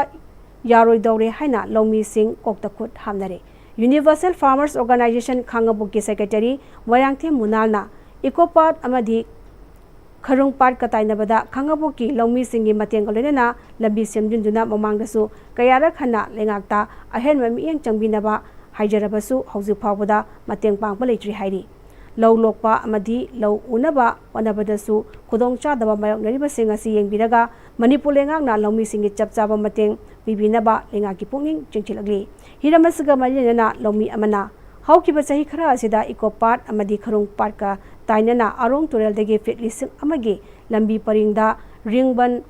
ꯌꯥꯔꯣꯏꯗꯧꯔꯦ ꯍꯥꯏꯅ ꯂꯧꯃꯤꯁꯤꯡ ꯀꯣꯛꯇ ꯈꯨꯠ ꯍꯥꯝꯅꯔꯦ꯫ Universal Farmers Organization ꯈꯥꯡꯉꯕꯣꯛꯀꯤ secretary ꯃꯣꯏꯔꯥꯡꯊꯦꯝ ꯃꯨꯅꯥꯜꯅ ꯏꯀꯣ ꯄꯥꯠ ꯑꯃꯗꯤ ꯈꯔꯨꯡ ꯄꯥꯠꯀ ꯇꯥꯏꯅꯕꯗ ꯈꯥꯡꯉꯕꯣꯛꯀꯤ ꯂꯧꯃꯤꯁꯤꯡꯒꯤ ꯃꯇꯦꯡꯒ ꯂꯣꯏꯅꯅ ꯂꯝꯕꯤ ꯁꯦꯝꯖꯤꯟꯗꯨꯅ ꯃꯃꯥꯡꯗꯁꯨ ꯀꯌꯥꯔꯛ ꯍꯟꯅ ꯂꯩꯉꯥꯛꯇ ꯑꯍꯦꯟꯕ ꯃꯤꯠꯌꯦꯡ ꯆꯪꯕꯤꯅꯕ ꯍꯥꯏꯖꯔꯕꯁꯨ ꯍꯧꯖꯤꯛ ꯐꯥꯎꯕꯗ ꯃꯇꯦꯡ ꯄꯥꯡꯕ ꯂꯩꯇ꯭ꯔꯤ ꯍꯥꯏꯔꯤ꯫ ꯂꯧ ꯂꯣꯛꯄ ꯑꯃꯗꯤ ꯂꯧ ꯎꯅꯕ ꯍꯣꯠꯅꯕꯗꯁꯨ ꯈꯨꯗꯣꯡꯆꯥꯗꯕ ꯃꯥꯌꯣꯛꯅꯔꯤꯕꯁꯤꯡ ꯑꯁꯤ ꯌꯦꯡꯕꯤꯔꯒ ꯃꯅꯤꯄꯨꯔ ꯂꯩꯉꯥꯛꯅ ꯂꯧꯃꯤꯁꯤꯡꯒꯤ ꯆꯞ ꯆꯥꯕ ꯃꯇꯦꯡ ꯄꯤꯕꯤꯅꯕ ꯂꯩꯉꯥꯛꯀꯤ ꯄꯨꯛꯅꯤꯡ ꯆꯤꯡꯁꯤꯜꯂꯛꯂꯤ꯫ ꯍꯤꯔꯝ ꯑꯁꯤꯒ ꯃꯔꯤ ꯂꯩꯅꯅ ꯂꯧꯃꯤ ꯑꯃꯅ ꯍꯧꯈꯤꯕ ꯆꯍꯤ ꯈꯔ ꯑꯁꯤꯗ ꯏꯀꯣ ꯄꯥꯠ ꯑꯃꯗꯤ ꯈꯔꯨꯡ ꯄꯥꯠꯀ ꯇꯥꯏꯅꯅ ꯑꯔꯣꯡ ꯇꯨꯔꯦꯜꯗꯒꯤ ꯐꯤꯠ ꯂꯤꯁꯤꯡ ꯑꯃꯒꯤ ꯂꯝꯕꯤ ꯄꯔꯤꯡꯗ ꯔꯤꯡꯕꯟ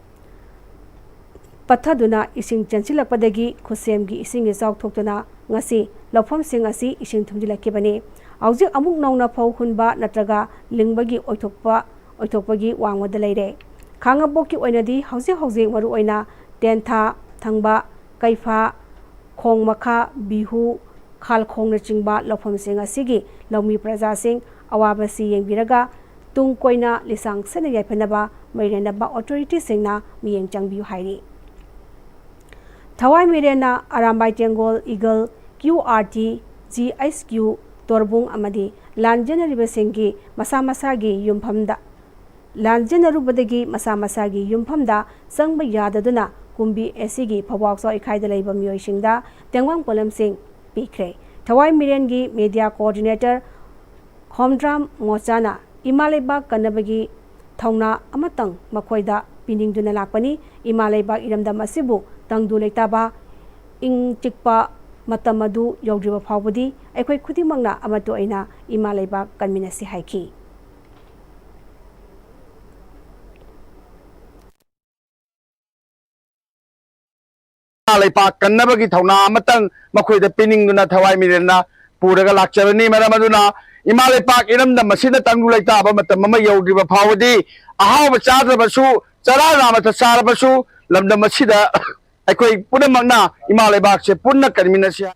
ꯄꯠꯊꯗꯨꯅ ꯏꯁꯤꯡ ꯆꯦꯟꯁꯤꯜꯂꯛꯄꯗꯒꯤ ꯈꯨꯠꯁꯦꯝꯒꯤ ꯏꯁꯤꯡ ꯏꯆꯥꯎ ꯊꯣꯛꯇꯨꯅ ꯉꯁꯤ ꯂꯧꯐꯝꯁꯤꯡ ꯑꯁꯤ ꯏꯁꯤꯡ ꯊꯨꯝꯖꯤꯜꯂꯛꯈꯤꯕꯅꯤ꯫ ꯍꯧꯖꯤꯛ ꯑꯃꯨꯛ ꯅꯧꯅ ꯐꯧ ꯍꯨꯟꯕ ꯅꯠꯇ꯭ꯔꯒ ꯂꯤꯡꯕꯒꯤ ꯑꯣꯏꯊꯣꯛꯄ, ꯑꯣꯏꯊꯣꯛꯄꯒꯤ ꯋꯥꯡꯃꯗ ꯂꯩꯔꯦ꯫ ꯈꯥꯡꯉꯕꯣꯛꯀꯤ ꯑꯣꯏꯅꯗꯤ ꯍꯧꯖꯤꯛ ꯍꯧꯖꯤꯛ ꯃꯔꯨꯑꯣꯏꯅ ꯇꯦꯟꯊꯥ, ꯊꯪꯕ, ꯀꯩꯐꯥ, ꯈꯣꯡ ꯃꯈꯥ, ꯕꯤꯍꯨ, ꯈꯥꯜꯈꯣꯡꯅꯆꯤꯡꯕ ꯂꯧꯐꯝꯁꯤꯡ ꯑꯁꯤꯒꯤ ꯂꯧꯃꯤ ꯄ꯭ꯔꯖꯥꯁꯤꯡ ꯑꯋꯥꯕꯁꯤ ꯌꯦꯡꯕꯤꯔꯒ ꯇꯨꯡ ꯀꯣꯏꯅ ꯂꯤꯁꯥꯡ ꯁꯤꯠꯅ ꯌꯥꯏꯐꯅꯕ ꯃꯔꯤ ꯂꯩꯅꯕ authority ꯁꯤꯡꯅ ꯃꯤꯠꯌꯦꯡ ꯆꯪꯕꯤꯌꯨ ꯍꯥꯏꯔꯤ꯫ ꯊꯋꯥꯏ ꯃꯤꯔꯦꯟꯅ Arambai Tenggol, Eagle, Q R T, G H Q, Torbung ꯑꯃꯗꯤ ꯂꯥꯟꯖꯦꯟꯅꯔꯤꯕꯁꯤꯡꯒꯤ ꯃꯁꯥ ꯃꯁꯥꯒꯤ ꯌꯨꯝꯐꯝꯗ, ꯂꯥꯟꯖꯦꯟꯅꯔꯨꯕꯗꯒꯤ ꯃꯁꯥ ꯃꯁꯥꯒꯤ ꯌꯨꯝꯐꯝꯗ ꯆꯪꯕ ꯌꯥꯗꯗꯨꯅ ꯀꯨꯝꯕꯤ ꯑꯦ ꯁꯤꯒꯤ ꯐꯧꯕꯥꯛꯆꯥꯎ ꯏꯀꯥꯏꯗ ꯂꯩꯕ ꯃꯤꯑꯣꯏꯁꯤꯡꯗ ꯇꯦꯡꯕꯥꯡ ꯄꯣꯠꯂꯝꯁꯤꯡ ꯄꯤꯈ꯭ꯔꯦ꯫ ꯊꯋꯥꯏ ꯃꯤꯔꯦꯟꯒꯤ media coordinator ꯈꯣꯝꯗ꯭ꯔꯥꯝ ꯃꯣꯆꯥꯅ ꯏꯃꯥ ꯂꯩꯕꯥꯛ ꯀꯟꯅꯕꯒꯤ ꯊꯧꯅꯥ ꯑꯃꯇꯪ ꯃꯈꯣꯏꯗ ꯄꯤꯅꯤꯡꯗꯨꯅ ꯂꯥꯛꯄꯅꯤ꯫ ꯏꯃꯥ ꯂꯩꯕꯥꯛ ꯏꯔꯝꯗꯝ ꯑꯁꯤꯕꯨ ꯇꯪꯗꯨ ꯂꯩꯇꯥꯕ, ꯏꯪ ꯆꯤꯛꯄ ꯃꯇꯝ ꯑꯗꯨ ꯌꯧꯗ꯭ꯔꯤꯕ ꯐꯥꯎꯕꯗꯤ ꯑꯩꯈꯣꯏ ꯈꯨꯗꯤꯡꯃꯛꯅ ꯑꯃꯠꯇ ꯑꯣꯏꯅ ꯏꯃꯥ ꯂꯩꯕꯥꯛ ꯀꯟꯃꯤꯟꯅꯁꯤ ꯍꯥꯏꯈꯤ꯫ ꯏꯃꯥ ꯂꯩꯄꯥꯛ ꯀꯟꯅꯕꯒꯤ ꯊꯧꯅꯥ ꯑꯃꯇꯪ ꯃꯈꯣꯏꯗ ꯄꯤꯅꯤꯡꯗꯨꯅ ꯊꯋꯥꯏ ꯃꯤꯔꯦꯟꯅ ꯄꯨꯔꯒ ꯂꯥꯛꯆꯕꯅꯤ꯫ ꯃꯔꯝ ꯑꯗꯨꯅ ꯏꯃꯥ ꯂꯩꯄꯥꯛ ꯏꯔꯝꯗꯝ ꯑꯁꯤꯅ ꯇꯪꯗꯨ ꯂꯩꯇꯥꯕ ꯃꯇꯝ ꯑꯃ ꯌꯧꯗ꯭ꯔꯤꯕ ꯐꯥꯎꯕꯗꯤ ꯑꯍꯥꯎꯕ ꯆꯥꯗ꯭ꯔꯕꯁꯨ, ꯆꯔꯥ ꯅꯥꯃꯇ ꯆꯥꯔꯕꯁꯨ, ꯂꯝꯗꯝ ꯑꯁꯤꯗ ꯑꯩꯈꯣꯏ ꯄꯨꯝꯅꯃꯛꯅ ꯏꯃꯥ ꯂꯩꯕꯥꯛꯁꯦ ꯄꯨꯟꯅ ꯀꯟꯃꯤꯟꯅꯁꯤ꯫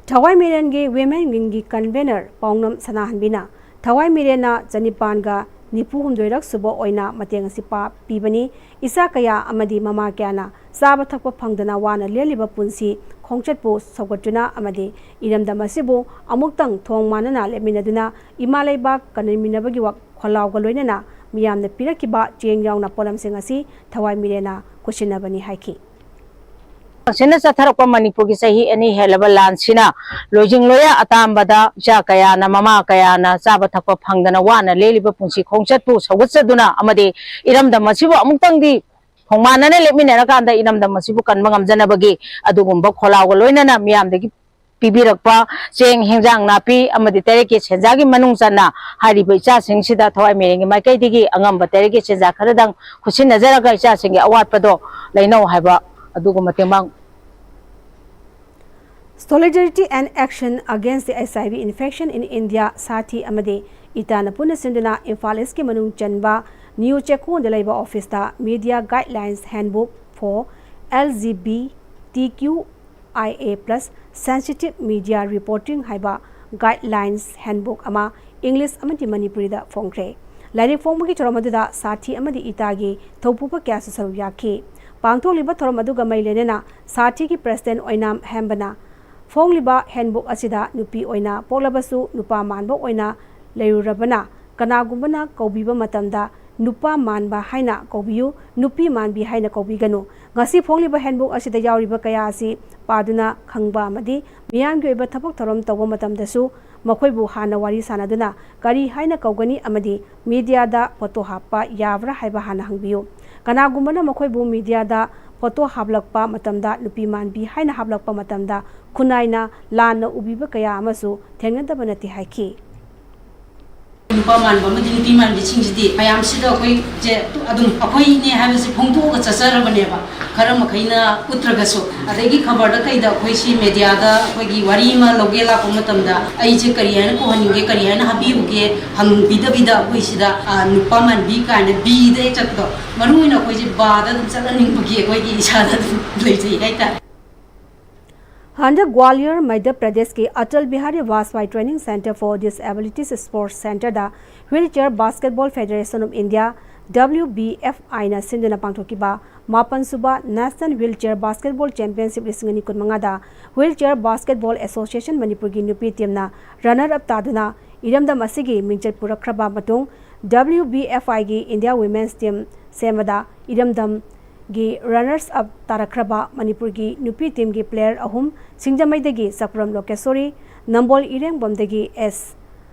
ꯊꯋꯥꯏ ꯃꯤꯔꯦꯟꯒꯤ women wing ꯒꯤ convener ꯄꯥꯎꯅꯝ ꯁꯅꯥꯍꯟꯕꯤꯅ ꯊꯋꯥꯏ ꯃꯤꯔꯦꯟꯅ ꯆꯅꯤꯄꯥꯟꯒ ꯅꯤꯐꯨ ꯍꯨꯝꯗꯣꯏꯔꯛ ꯁꯨꯕ ꯑꯣꯏꯅ ꯃꯇꯦꯡ ꯑꯁꯤ ꯄꯥ-, ꯄꯤꯕꯅꯤ꯫ ꯏꯆꯥ ꯀꯌꯥ ꯑꯃꯗꯤ ꯃꯃꯥ ꯀꯌꯥꯅ ꯆꯥꯕ ꯊꯛꯄ ꯐꯪꯗꯅ ꯋꯥꯅ ꯂꯦꯜꯂꯤꯕ ꯄꯨꯟꯁꯤ ꯈꯣꯡꯆꯠꯄꯨ ꯁꯧꯒꯠꯇꯨꯅ ꯑꯃꯗꯤ ꯏꯔꯝꯗꯝ ꯑꯁꯤꯕꯨ ꯑꯃꯨꯛꯇꯪ ꯊꯣꯡ ꯃꯥꯟꯅꯅ ꯂꯦꯞꯃꯤꯟꯅꯗꯨꯅ ꯏꯃꯥ ꯂꯩꯕꯥꯛ ꯀꯟꯃꯤꯟꯅꯕꯒꯤ ꯋꯥ-, ꯈꯣꯜꯂꯥꯎꯒ ꯂꯣꯏꯅꯅ ꯃꯤꯌꯥꯝꯅ ꯄꯤꯔꯛꯈꯤꯕ ꯆꯦꯡ ꯌꯥꯎꯅ ꯄꯣꯠꯂꯝꯁꯤꯡ ꯑꯁꯤ ꯊꯋꯥꯏ ꯃꯤꯔꯦꯟꯅ ꯈꯨꯠꯁꯤꯟꯅꯕꯅꯤ ꯍꯥꯏꯈꯤ꯫ ꯁꯤꯅ ꯆꯠꯊꯔꯛꯄ ꯃꯅꯤꯄꯨꯔꯒꯤ ꯆꯍꯤ ꯑꯅꯤ ꯍꯦꯜꯂꯕ ꯂꯥꯟꯁꯤꯅ ꯂꯣꯏꯖꯤꯡ ꯂꯣꯌꯥ ꯑꯇꯥꯝꯕꯗ ꯏꯆꯥ ꯀꯌꯥꯅ, ꯃꯃꯥ ꯀꯌꯥꯅ ꯆꯥꯕ ꯊꯛꯄ ꯐꯪꯗꯅ ꯋꯥꯅ ꯂꯦꯜꯂꯤꯕ ꯄꯨꯟꯁꯤ ꯈꯣꯡꯆꯠꯄꯨ ꯁꯧꯒꯠꯆꯗꯨꯅ ꯑꯃꯗꯤ ꯏꯔꯝꯗꯝ ꯑꯁꯤꯕꯨ ꯑꯃꯨꯛꯇꯪꯗꯤ ꯈꯣꯡꯃꯥꯟꯅꯅ ꯂꯦꯞꯃꯤꯟꯅꯔꯀꯥꯟꯗ ꯏꯔꯝꯗꯝ ꯑꯁꯤꯕꯨ ꯀꯟꯕ ꯉꯝꯖꯅꯕꯒꯤ ꯑꯗꯨꯒꯨꯝꯕ ꯈꯣꯜꯂꯥꯎꯒ ꯂꯣꯏꯅꯅ ꯃꯤꯌꯥꯝꯗꯒꯤ ꯄꯤꯕꯤꯔꯛꯄ ꯆꯦꯡ, ꯍꯦꯟꯖꯥꯡ ꯅꯥꯄꯤ ꯑꯃꯗꯤ ꯇꯔꯦꯠꯀꯤ ꯁꯦꯟꯖꯥꯒꯤ ꯃꯅꯨꯡ ꯆꯟꯅ ꯍꯥꯏꯔꯤꯕ ꯏꯆꯥꯁꯤꯡꯁꯤꯗ ꯊꯋꯥꯏ ꯃꯤꯔꯦꯟꯒꯤ ꯃꯥꯏꯀꯩꯗꯒꯤ ꯑꯉꯝꯕ ꯇꯔꯦꯠꯀꯤ ꯁꯦꯟꯖꯥ ꯈꯔꯗꯪ ꯈꯨꯠꯁꯤꯟꯅꯖꯔꯒ ꯏꯆꯥꯁꯤꯡꯒꯤ ꯑꯋꯥꯠꯄꯗꯣ ꯂꯩꯅꯧ ꯍꯥꯏꯕ ꯑꯗꯨꯒꯨꯝꯕ ꯇꯦꯡꯕꯥꯡ꯫ Solidarity and Action Against the H I V Infection in India ꯁꯥꯊꯤ ꯑꯃꯗꯤ ꯏꯇꯥꯅ ꯄꯨꯟꯅ ꯁꯤꯟꯗꯨꯅ ꯏꯝꯐꯥꯜ ꯏꯁꯀꯤ ꯃꯅꯨꯡ ꯆꯟꯕ ꯅ꯭ꯌꯨ ꯆꯦꯛꯀꯣꯟꯗ ꯂꯩꯕ ꯑꯣꯐꯤꯁꯇ Media Guidelines Handbook for L G B T Q I A plus Sensitive Media Reporting ꯍꯥꯏꯕ Guidelines Handbook ꯑꯃ ꯏꯪꯂꯤꯁ ꯑꯃꯗꯤ ꯃꯅꯤꯄꯨꯔꯤꯗ ꯐꯣꯡꯈ꯭ꯔꯦ꯫ ꯂꯥꯏꯔꯤꯛ ꯐꯣꯡꯕꯒꯤ ꯊꯧꯔꯝ ꯑꯗꯨꯗ ꯁꯥꯊꯤ ꯑꯃꯗꯤ ꯏꯇꯥꯒꯤ ꯊꯧꯄꯨꯕ ꯀꯌꯥꯁꯨ ꯁꯔꯨꯛ ꯌꯥꯈꯤ꯫ ꯄꯥꯡꯊꯣꯛꯂꯤꯕ ꯊꯧꯔꯝ ꯑꯗꯨꯒ ꯃꯔꯤ ꯂꯩꯅꯅ ꯁꯥꯊꯤꯒꯤ ꯄ꯭ꯔꯦꯁꯤꯗꯦꯟ ꯑꯣꯏꯅꯥꯝ ꯍꯦꯝꯕꯅ ꯐꯣꯡꯂꯤꯕ ꯍꯦꯟꯕꯨꯛ ꯑꯁꯤꯗ ꯅꯨꯄꯤ ꯑꯣꯏꯅ ꯄꯣꯛꯂꯕꯁꯨ ꯅꯨꯄꯥ ꯃꯥꯟꯕ ꯑꯣꯏꯅ ꯂꯩꯔꯨꯔꯕꯅ ꯀꯅꯥꯒꯨꯝꯕꯅ ꯀꯧꯕꯤꯕ ꯃꯇꯝꯗ ꯅꯨꯄꯥ ꯃꯥꯟꯕ ꯍꯥꯏꯅ ꯀꯧꯕꯤꯌꯨ, ꯅꯨꯄꯤ ꯃꯥꯟꯕꯤ ꯍꯥꯏꯅ ꯀꯧꯕꯤꯒꯅꯨ꯫ ꯉꯁꯤ ꯐꯣꯡꯂꯤꯕ ꯍꯦꯟꯕꯨꯛ ꯑꯁꯤꯗ ꯌꯥꯎꯔꯤꯕ ꯀꯌꯥ ꯑꯁꯤ ꯄꯥꯗꯨꯅ ꯈꯪꯕ ꯑꯃꯗꯤ ꯃꯤꯌꯥꯝꯒꯤ ꯑꯣꯏꯕ ꯊꯕꯛ ꯊꯧꯔꯝ ꯇꯧꯕ ꯃꯇꯝꯗꯁꯨ ꯃꯈꯣꯏꯕꯨ ꯍꯥꯟꯅ ꯋꯥꯔꯤ ꯁꯥꯅꯗꯨꯅ ꯀꯔꯤ ꯍꯥꯏꯅ ꯀꯧꯒꯅꯤ ꯑꯃꯗꯤ ꯃꯤꯗꯤꯌꯥꯗ ꯐꯣꯇꯣ ꯍꯥꯞꯄ ꯌꯥꯕ꯭ꯔꯥ ꯍꯥꯏꯕ ꯍꯥꯟꯅ ꯍꯪꯕꯤꯌꯨ꯫ ꯀꯅꯥꯒꯨꯝꯕꯅ ꯃꯈꯣꯏꯕꯨ ꯃꯤꯗꯤꯌꯥꯗ ꯐꯣꯇꯣ ꯍꯥꯞꯂꯛꯄ ꯃꯇꯝꯗ ꯅꯨꯄꯤ ꯃꯥꯟꯕꯤ ꯍꯥꯏꯅ ꯍꯥꯞꯂꯛꯄ ꯃꯇꯝꯗ ꯈꯨꯟꯅꯥꯏꯅ ꯂꯥꯟꯅ ꯎꯕꯤꯕ ꯀꯌꯥ ꯑꯃꯁꯨ ꯊꯦꯡꯅꯗꯕ ꯅꯠꯇꯦ ꯍꯥꯏꯈꯤ꯫ ꯅꯨꯄꯥ ꯃꯥꯟꯕ ꯑꯃꯗꯤ ꯅꯨꯄꯤ ꯃꯥꯟꯕꯤꯁꯤꯡꯁꯤꯗꯤ ꯃꯌꯥꯝꯁꯤꯗ ꯑꯩꯈꯣꯏꯁꯦ ꯑꯗꯨꯝ ꯑꯩꯈꯣꯏꯅꯦ ꯍꯥꯏꯕꯁꯤ ꯐꯣꯡꯗꯣꯛꯑꯒ ꯆꯠꯆꯔꯕꯅꯦꯕ꯫ ꯈꯔ ꯃꯈꯩꯅ ꯎꯠꯇ꯭ꯔꯒꯁꯨ, ꯑꯗꯒꯤ ꯈꯕꯔꯗ ꯀꯩꯗ ꯑꯩꯈꯣꯏ ꯁꯤ ꯃꯦꯗꯤꯌꯥꯗ ꯑꯩꯈꯣꯏꯒꯤ ꯋꯥꯔꯤ ꯑꯃ ꯂꯧꯒꯦ ꯂꯥꯛꯄ ꯃꯇꯝꯗ ꯑꯩꯁꯦ ꯀꯔꯤ ꯍꯥꯏꯅ ꯀꯧꯍꯟꯅꯤꯡꯒꯦ, ꯀꯔꯤ ꯍꯥꯏꯅ ꯍꯥꯞꯄꯤꯌꯨꯒꯦ ꯍꯪꯕꯤꯗꯕꯤꯗ ꯑꯩꯈꯣꯏ ꯁꯤꯗ, ꯑ, ꯅꯨꯄꯥ ꯃꯥꯟꯕꯤ ꯀꯥꯏꯅ ꯕꯤꯗ ꯍꯦꯛ ꯆꯠꯄꯗꯣ, ꯃꯔꯨ ꯑꯣꯏꯅ ꯑꯩꯈꯣꯏꯁꯦ ꯕꯥꯗ ꯑꯗꯨꯝ ꯆꯠꯍꯟꯅꯤꯡꯕꯒꯤ ꯑꯩꯈꯣꯏꯒꯤ ꯏꯁꯥꯗ ꯑꯗꯨꯝ ꯂꯩꯖꯩ ꯍꯥꯏꯇꯥꯔꯦ꯫ ꯍꯟꯗꯛ ꯒ꯭ꯋꯥꯂꯤꯌꯔ, ꯃꯙ꯭ꯌ ꯄ꯭ꯔꯗꯦꯁꯀꯤ Atal Bihari ꯋꯥꯖꯄꯥꯏ Training Centre for Disabilities Sports Centreꯗ Wheelchair Basketball Federation of India, W B F Iꯅ ꯁꯤꯟꯗꯨꯅ ꯄꯥꯡꯊꯣꯛꯈꯤꯕ ꯃꯥꯄꯟ ꯁꯨꯕ National Wheelchair Basketball Championship ꯂꯤꯁꯤꯡ ꯑꯅꯤ ꯀꯨꯟꯃꯉꯥꯗ Wheelchair Basketball Association ꯃꯅꯤꯄꯨꯔꯒꯤ ꯅꯨꯄꯤ teamꯅ runner up ꯇꯥꯗꯨꯅ ꯏꯔꯝꯗꯝ ꯑꯁꯤꯒꯤ ꯃꯤꯡꯆꯠ ꯄꯨꯔꯛꯈ꯭ꯔꯕ ꯃꯇꯨꯡ, W B F Iꯒꯤ India Women's Team ꯁꯦꯝꯕꯗ ꯏꯔꯝꯗꯝꯒꯤ runners up ꯇꯥꯔꯛꯈ꯭ꯔꯕ ꯃꯅꯤꯄꯨꯔꯒꯤ ꯅꯨꯄꯤ teamꯒꯤ player ꯑꯍꯨꯝ, ꯁꯤꯡꯖꯃꯩꯗꯒꯤ ꯆꯛꯄ꯭ꯔꯝ ꯂꯣꯀꯦꯁꯣꯔꯤ, ꯅꯝꯕꯣꯜ ꯏꯔꯦꯡꯕꯝꯗꯒꯤ ꯑꯦꯁ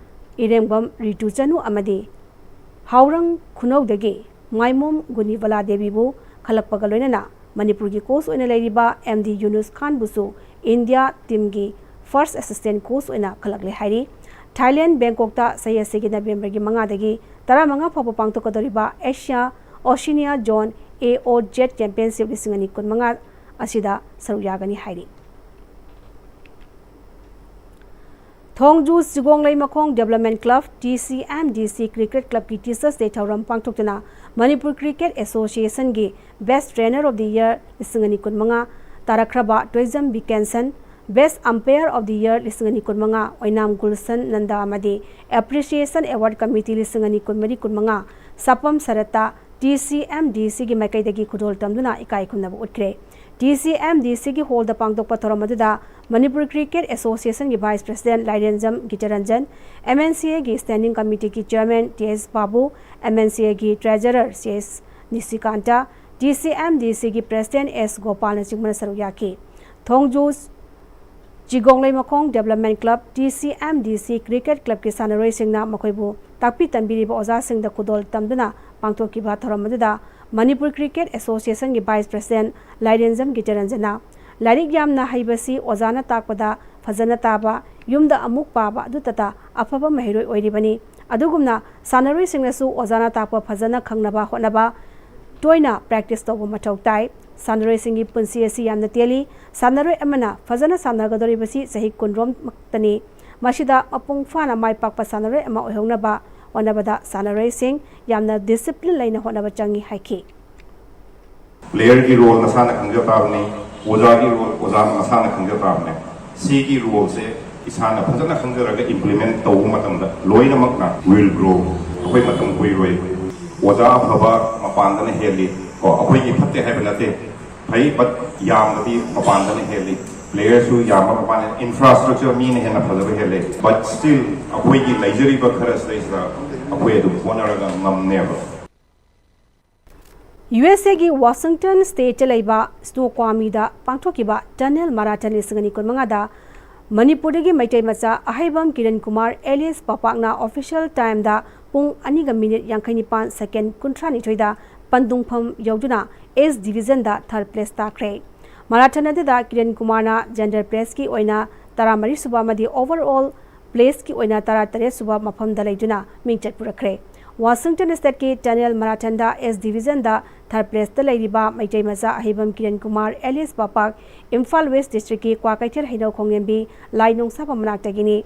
ꯏꯔꯦꯡꯕꯝ ꯔꯤꯇꯨ ꯆꯅꯨ ꯑꯃꯗꯤ ꯍꯥꯎꯔꯪ ꯈꯨꯅꯧꯗꯒꯤ ꯃꯥꯏꯃꯣꯝ ꯒꯨꯅꯤꯕꯂꯥ ꯗꯦꯕꯤꯕꯨ ꯈꯜꯂꯛꯄꯒ ꯂꯣꯏꯅꯅ ꯃꯅꯤꯄꯨꯔꯒꯤ coach ꯑꯣꯏꯅ ꯂꯩꯔꯤꯕ ꯑꯦꯝ ꯗꯤ ꯌꯨꯅꯨꯁ ꯈꯥꯟꯕꯨꯁꯨ India teamꯒꯤ first assistant coach ꯑꯣꯏꯅ ꯈꯜꯂꯛꯂꯦ ꯍꯥꯏꯔꯤ꯫ ꯊꯥꯏꯂꯦꯟ ꯕꯦꯡꯀꯣꯛꯇ ꯆꯍꯤ ꯑꯁꯤꯒꯤ ꯅꯕꯦꯝꯕꯔꯒꯤ ꯃꯉꯥꯗꯒꯤ ꯇꯔꯥꯃꯉꯥ ꯐꯥꯎꯕ ꯄꯥꯡꯊꯣꯛꯀꯗꯧꯔꯤꯕ Asia Oceania Zone A O Z Championship ꯂꯤꯁꯤꯡ ꯑꯅꯤ ꯀꯨꯟꯃꯉꯥ ꯑꯁꯤꯗ ꯁꯔꯨꯛ ꯌꯥꯒꯅꯤ ꯍꯥꯏꯔꯤ꯫ ꯊꯣꯡꯖꯨ ꯆꯤꯒꯣꯡꯂꯩꯃꯈꯣꯡ Development Club, T C M D C Cricket Clubꯀꯤ Teachers Day ꯊꯧꯔꯝ ꯄꯥꯡꯊꯣꯛꯇꯨꯅ Manipur Cricket Associationꯒꯤ Best Trainer of the Year ꯂꯤꯁꯤꯡ ꯑꯅꯤ ꯀꯨꯟꯃꯉꯥ ꯇꯥꯔꯛꯈ꯭ꯔꯕ Toijam ꯕꯤꯀꯦꯟꯁꯟ, Best Umpire of the Year ꯂꯤꯁꯤꯡ ꯑꯅꯤ ꯀꯨꯟꯃꯉꯥ ꯑꯣꯏꯅꯥꯝ ꯒꯨꯜꯁꯟ ꯅꯟꯗꯥ ꯑꯃꯗꯤ Appreciation Award Committee ꯂꯤꯁꯤꯡ ꯑꯅꯤ ꯀꯨꯟꯃꯔꯤ ꯀꯨꯟꯃꯉꯥ ꯁꯥꯄꯝ ꯁꯔꯠꯇ T C M D Cꯒꯤ ꯃꯥꯏꯀꯩꯗꯒꯤ ꯈꯨꯗꯣꯜ ꯇꯝꯗꯨꯅ ꯏꯀꯥꯏ ꯈꯨꯝꯅꯕ ꯎꯠꯈ꯭ꯔꯦ꯫ T C M D Cꯒꯤ hallꯗ ꯄꯥꯡꯊꯣꯛꯄ ꯊꯧꯔꯝ ꯑꯗꯨꯗ Manipur Cricket Associationꯒꯤ Vice President ꯂꯥꯏꯔꯦꯟꯖꯝ ꯒꯤꯇꯔꯟꯖꯟ, MNCAꯒꯤ Standing Committeeꯒꯤ Chairman T S ꯕꯥꯕꯨ, MNCAꯒꯤ Treasurer C S ꯅꯤꯁꯤꯀꯥꯟꯇ, T C M D Cꯒꯤ President S ꯒꯣꯄꯥꯜꯅꯆꯤꯡꯕꯅ ꯁꯔꯨꯛ ꯌꯥꯈꯤ꯫ ꯊꯣꯡꯖꯨ ꯆꯤꯒꯣꯡꯂꯩꯃꯈꯣꯡ Development Club, T C M D C Cricket Clubꯀꯤ ꯁꯥꯟꯅꯔꯣꯏꯁꯤꯡꯅ ꯃꯈꯣꯏꯕꯨ ꯇꯥꯛꯄꯤ ꯇꯝꯕꯤꯔꯤꯕ ꯑꯣꯖꯥꯁꯤꯡꯗ ꯈꯨꯗꯣꯜ ꯇꯝꯗꯨꯅ ꯄꯥꯡꯊꯣꯛꯈꯤꯕ ꯊꯧꯔꯝ ꯑꯗꯨꯗ ꯃꯅꯤꯄꯨꯔ Cricket Associationꯒꯤ Vice President ꯂꯥꯏꯔꯦꯟꯖꯝ ꯒꯤꯇꯔꯟꯖꯅ ꯂꯥꯏꯔꯤꯛ ꯌꯥꯝꯅ ꯍꯩꯕꯁꯤ ꯑꯣꯖꯥꯅ ꯇꯥꯛꯄꯗ ꯐꯖꯅ ꯇꯥꯕ, ꯌꯨꯝꯗ ꯑꯃꯨꯛ ꯄꯥꯕ ꯑꯗꯨꯇꯇ ꯑꯐꯕ ꯃꯍꯩꯔꯣꯏ ꯑꯣꯏꯔꯤꯕꯅꯤ꯫ ꯑꯗꯨꯒꯨꯝꯅ ꯁꯥꯟꯅꯔꯣꯏꯁꯤꯡꯅꯁꯨ ꯑꯣꯖꯥꯅ ꯇꯥꯛꯄ ꯐꯖꯅ ꯈꯪꯅꯕ ꯍꯣꯠꯅꯕ, ꯇꯣꯏꯅ practice ꯇꯧꯕ ꯃꯊꯧ ꯇꯥꯏ꯫ ꯁꯥꯟꯅꯔꯣꯏꯁꯤꯡꯒꯤ ꯄꯨꯟꯁꯤ ꯑꯁꯤ ꯌꯥꯝꯅ ꯇꯦꯜꯂꯤ꯫ ꯁꯥꯟꯅꯔꯣꯏ ꯑꯃꯅ ꯐꯖꯅ ꯁꯥꯟꯅꯒꯗꯧꯔꯤꯕꯁꯤ ꯆꯍꯤ ꯀꯨꯟꯔꯣꯝ ꯃꯛꯇꯅꯤ꯫ ꯃꯁꯤꯗ ꯃꯄꯨꯡ ꯐꯥꯅ ꯃꯥꯏ ꯄꯥꯛꯄ ꯁꯥꯟꯅꯔꯣꯏ ꯑꯃ ꯑꯣꯏꯍꯧꯅꯕ ꯍꯣꯠꯅꯕꯗ ꯁꯥꯟꯅꯔꯣꯏꯁꯤꯡ ꯌꯥꯝꯅ discipline ꯂꯩꯅ ꯍꯣꯠꯅꯕ ꯆꯪꯏ ꯍꯥꯏꯈꯤ꯫ Playerꯒꯤ role ꯃꯁꯥꯅ ꯈꯪꯖ ꯇꯥꯕꯅꯤ꯫ ꯑꯣꯖꯥꯒꯤ ꯔꯣꯜ ꯑꯣꯖꯥ ꯃꯁꯥꯅ ꯈꯪꯖ ꯇꯥꯕꯅꯦ꯫ ꯁꯤꯒꯤ ꯔꯣꯜꯁꯦ ꯏꯁꯥꯅ ꯐꯖꯅ ꯈꯪꯖꯔꯒ ꯏꯝꯄ꯭ꯂꯤꯃꯦꯟ ꯇꯧꯕ ꯃꯇꯝꯗ ꯂꯣꯏꯅꯃꯛꯅ ꯋꯤꯜ ꯒ꯭ꯔꯣ꯫ ꯑꯩꯈꯣꯏ ꯃꯇꯝ ꯀꯨꯏꯔꯣꯏ꯫ ꯑꯣꯖꯥ ꯑꯐꯕ ꯃꯄꯥꯟꯗꯅ ꯍꯦꯜꯂꯤ꯫ ꯀꯣ, ꯑꯩꯈꯣꯏꯒꯤ ꯐꯠꯇꯦ ꯍꯥꯏꯕ ꯅꯠꯇꯦ, ꯐꯩ, ꯕꯠ ꯌꯥꯝꯕꯗꯤ ꯃꯄꯥꯟꯗꯅ ꯍꯦꯜꯂꯤ꯫ ꯄ꯭ꯂꯦꯌꯔꯁꯨ ꯌꯥꯝꯕ ꯃꯄꯥꯟꯗ, ꯏꯟꯐ꯭ꯔꯥꯁ꯭ꯇ꯭ꯔꯛꯆꯔ ꯃꯤꯅ ꯍꯦꯟꯅ ꯐꯖꯕ ꯍꯦꯜꯂꯦ꯫ ꯕꯠ ꯁ꯭ꯇꯤꯜ ꯑꯩꯈꯣꯏꯒꯤ ꯂꯩꯖꯔꯤꯕ ꯈꯔꯁꯤꯗꯩꯁꯤꯗ ꯑꯩꯈꯣꯏ ꯑꯗꯨꯝ ꯍꯣꯠꯅꯔꯒ ꯉꯝꯅꯦꯕ꯫ ꯌꯨ ꯑꯦꯁ ꯑꯦꯒꯤ ꯋꯥꯁꯤꯡꯇꯟ ꯁ꯭ꯇꯦꯠꯇ ꯂꯩꯕ ꯁ꯭ꯅꯣꯀ꯭ꯋꯥꯃꯤꯗ ꯄꯥꯡꯊꯣꯛꯈꯤꯕ ꯇꯅꯦꯜ ꯃꯔꯥꯊꯟ ꯂꯤꯁꯤꯡ ꯑꯅꯤ ꯀꯨꯟꯃꯉꯥꯗ ꯃꯅꯤꯄꯨꯔꯗꯒꯤ ꯃꯩꯇꯩ ꯃꯆꯥ ꯑꯍꯩꯕꯝ ꯀꯤꯔꯟ ꯀꯨꯃꯥꯔ ꯑꯦꯂꯤꯌꯁ ꯄꯥꯄꯥꯛꯅ ꯑꯣꯐꯤꯁꯤꯌꯦꯜ ꯇꯥꯏꯝꯗ ꯄꯨꯡ ꯑꯅꯤꯒ ꯃꯤꯅꯤꯠ ꯌꯥꯡꯈꯩ ꯅꯤꯄꯥꯟ ꯁꯦꯀꯦꯟ ꯀꯨꯟꯊ꯭ꯔꯥ ꯅꯤꯊꯣꯏꯗ ꯄꯟꯗꯨꯡꯐꯝ ꯌꯧꯗꯨꯅ ꯑꯦꯁ ꯗꯤꯕꯤꯖꯟꯗ ꯊꯔꯗ ꯄ꯭ꯂꯦꯁ ꯇꯥꯈ꯭ꯔꯦ꯫ ꯃꯔꯥꯊꯟ ꯑꯗꯨꯗ ꯀꯤꯔꯟ ꯀꯨꯃꯥꯔꯅ ꯖꯦꯅꯔꯦꯜ ꯄ꯭ꯂꯦꯁꯀꯤ ꯑꯣꯏꯅ ꯇꯔꯥꯃꯔꯤ ꯁꯨꯕ ꯑꯃꯗꯤ ꯑꯣꯚꯔ ꯑꯣꯜ ꯄ꯭ꯂꯦꯁꯀꯤ ꯑꯣꯏꯅ ꯇꯔꯥꯇꯔꯦꯠ ꯁꯨꯕ ꯃꯐꯝꯗ ꯂꯩꯗꯨꯅ ꯃꯤꯡꯆꯠ ꯄꯨꯔꯛꯈ꯭ꯔꯦ꯫ ꯋꯥꯁꯤꯡꯇꯟ ꯁ꯭ꯇꯦꯠꯀꯤ ꯇꯅꯦꯜ ꯃꯔꯥꯊꯟꯗ ꯑꯦꯁ ꯗꯤꯕꯤꯖꯟꯗ ꯊꯔꯗ ꯄ꯭ꯂꯦꯁꯇ ꯂꯩꯔꯤꯕ ꯃꯩꯇꯩ ꯃꯆꯥ ꯑꯍꯩꯕꯝ ꯀꯤꯔꯟ ꯀꯨꯃꯥꯔ ꯑꯦꯂꯤꯌꯁ ꯄꯥꯄꯥꯛ ꯏꯝꯐꯥꯜ ꯋꯦꯁ ꯗꯤꯁꯇ꯭ꯔꯤꯛꯀꯤ ꯀ꯭ꯋꯥꯀꯩꯊꯦꯜ ꯍꯩꯅꯧꯈꯣꯡ ꯂꯦꯝꯕꯤ ꯂꯥꯏ ꯅꯣꯡꯁꯥꯕ ꯃꯅꯥꯛꯇꯒꯤꯅꯤ꯫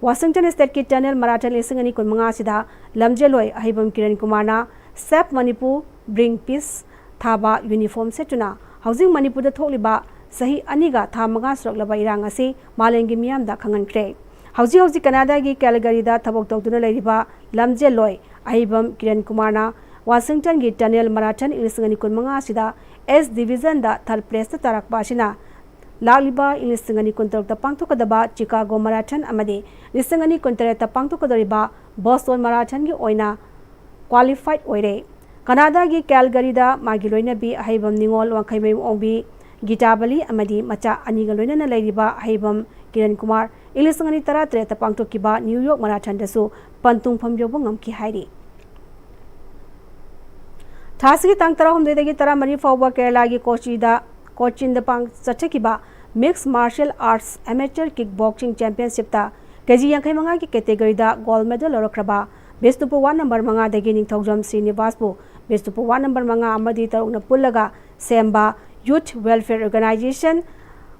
ꯋꯥꯁꯤꯡꯇꯟ ꯁ꯭ꯇꯦꯠꯀꯤ ꯇꯅꯦꯜ ꯃꯔꯥꯊꯟ ꯂꯤꯁꯤꯡ ꯑꯅꯤ ꯀꯨꯟꯃꯉꯥ ꯑꯁꯤꯗ ꯂꯝꯖꯦꯜꯂꯣꯏ ꯑꯍꯩꯕꯝ ꯀꯤꯔꯟ ꯀꯨꯃꯥꯔꯅ ꯁꯦꯞ ꯃꯅꯤꯄꯨꯔ, ꯕ꯭ꯔꯤꯡ ꯄꯤꯁ ꯊꯥꯕ ꯌꯨꯅꯤꯐꯣꯔꯝ ꯁꯦꯠꯇꯨꯅ ꯍꯧꯖꯤꯛ ꯃꯅꯤꯄꯨꯔꯗ ꯊꯣꯛꯂꯤꯕ ꯆꯍꯤ ꯑꯅꯤꯒ ꯊꯥ ꯃꯉꯥ ꯁꯨꯔꯛꯂꯕ ꯏꯔꯥꯡ ꯑꯁꯤ ꯃꯥꯂꯦꯝꯒꯤ ꯃꯤꯌꯥꯝꯗ ꯈꯪꯍꯟꯈ꯭ꯔꯦ꯫ ꯍꯧꯖꯤꯛ ꯍꯧꯖꯤꯛ ꯀꯅꯥꯗꯥꯒꯤ ꯀꯦꯜꯒꯔꯤꯗ ꯊꯕꯛ ꯇꯧꯗꯨꯅ ꯂꯩꯔꯤꯕ ꯂꯝꯖꯦꯜꯂꯣꯏ ꯑꯍꯩꯕꯝ ꯀꯤꯔꯟ ꯀꯨꯃꯥꯔꯅ ꯋꯥꯁꯤꯡꯇꯟꯒꯤ ꯇꯅꯦꯜ ꯃꯔꯥꯊꯟ ꯏꯪ ꯂꯤꯁꯤꯡ ꯑꯅꯤ ꯀꯨꯟꯃꯉꯥ ꯑꯁꯤꯗ ꯑꯦꯁ ꯗꯤꯕꯤꯖꯟꯗ ꯊꯔꯗ ꯄ꯭ꯂꯦꯁꯇ ꯇꯥꯔꯛꯄ ꯑꯁꯤꯅ ꯂꯥꯛꯂꯤꯕ ꯏꯪ ꯂꯤꯁꯤꯡ ꯑꯅꯤ ꯀꯨꯟꯇꯔꯨꯛꯇ ꯄꯥꯡꯊꯣꯛꯀꯗꯕ ꯆꯤꯀꯥꯒꯣ ꯃꯔꯥꯊꯟ ꯑꯃꯗꯤ ꯂꯤꯁꯤꯡ ꯑꯅꯤ ꯀꯨꯟꯇꯔꯦꯠꯇ ꯄꯥꯡꯊꯣꯛꯀꯗꯧꯔꯤꯕ ꯕꯣꯁꯇꯣꯟ ꯃꯔꯥꯊꯟꯒꯤ ꯑꯣꯏꯅ ꯀ꯭ꯋꯥꯂꯤꯐꯥꯏꯗ ꯑꯣꯏꯔꯦ꯫ ꯀꯅꯥꯗꯥꯒꯤ ꯀꯦꯜꯒꯔꯤꯗ ꯃꯥꯒꯤ ꯂꯣꯏꯅꯕꯤ ꯑꯍꯩꯕꯝ ꯅꯤꯉꯣꯜ ꯋꯥꯡꯈꯩꯃꯌꯨꯝ ꯑꯣꯡꯕꯤ ꯒꯤꯇꯥꯕꯂꯤ ꯑꯃꯗꯤ ꯃꯆꯥ ꯑꯅꯤꯒ ꯂꯣꯏꯅꯅ ꯂꯩꯔꯤꯕ ꯑꯍꯩꯕꯝ ꯀꯤꯔꯟ ꯀꯨꯃꯥꯔ ꯏꯪ ꯂꯤꯁꯤꯡ ꯑꯅꯤ ꯇꯔꯥꯇꯔꯦꯠꯇ ꯄꯥꯡꯊꯣꯛꯈꯤꯕ ꯅ꯭ꯌꯨ ꯌꯣꯔꯛ ꯃꯔꯥꯊꯟꯗꯁꯨ ꯄꯟꯊꯨꯡꯐꯝ ꯌꯧꯕ ꯉꯝꯈꯤ ꯍꯥꯏꯔꯤ꯫ ꯊꯥ ꯑꯁꯤꯒꯤ ꯇꯥꯡ ꯇꯔꯥꯍꯨꯝꯗꯣꯏꯗꯒꯤ ꯇꯔꯥꯃꯔꯤ ꯐꯥꯎꯕ ꯀꯦꯔꯂꯥꯒꯤ ꯀꯣꯆꯤꯗ ꯀꯣꯆꯤꯟꯗ ꯄꯥꯡ ꯆꯠꯊꯈꯤꯕ mixed martial arts amateur kick boxing ꯆꯦꯝꯄꯤꯌꯟꯁꯤꯞꯇ ꯀꯦꯖꯤ ꯌꯥꯡꯈꯩ ꯃꯉꯥꯒꯤ ꯀꯦꯇꯦꯒꯣꯔꯤꯗ ꯒꯣꯜꯗ ꯃꯦꯗꯜ ꯂꯧꯔꯛꯈ꯭ꯔꯕ ꯕꯤꯁꯅꯨꯄꯨꯔ ꯋꯥꯔꯗ ꯅꯝꯕꯔ ꯃꯉꯥꯗꯒꯤ ꯅꯤꯡꯊꯧꯖꯝ ꯁ꯭ꯔꯤꯅꯤꯕꯥꯁꯄꯨ ꯕꯤꯁꯅꯨꯄꯨꯔ ꯋꯥꯔꯗ ꯅꯝꯕꯔ ꯃꯉꯥ ꯑꯃꯗꯤ ꯇꯔꯨꯛꯅ ꯄꯨꯜꯂꯒ ꯁꯦꯝꯕ ꯌꯨꯊ ꯋꯦꯜꯐꯤꯌꯔ ꯑꯣꯔꯒꯅꯥꯏꯖꯦꯁꯟ,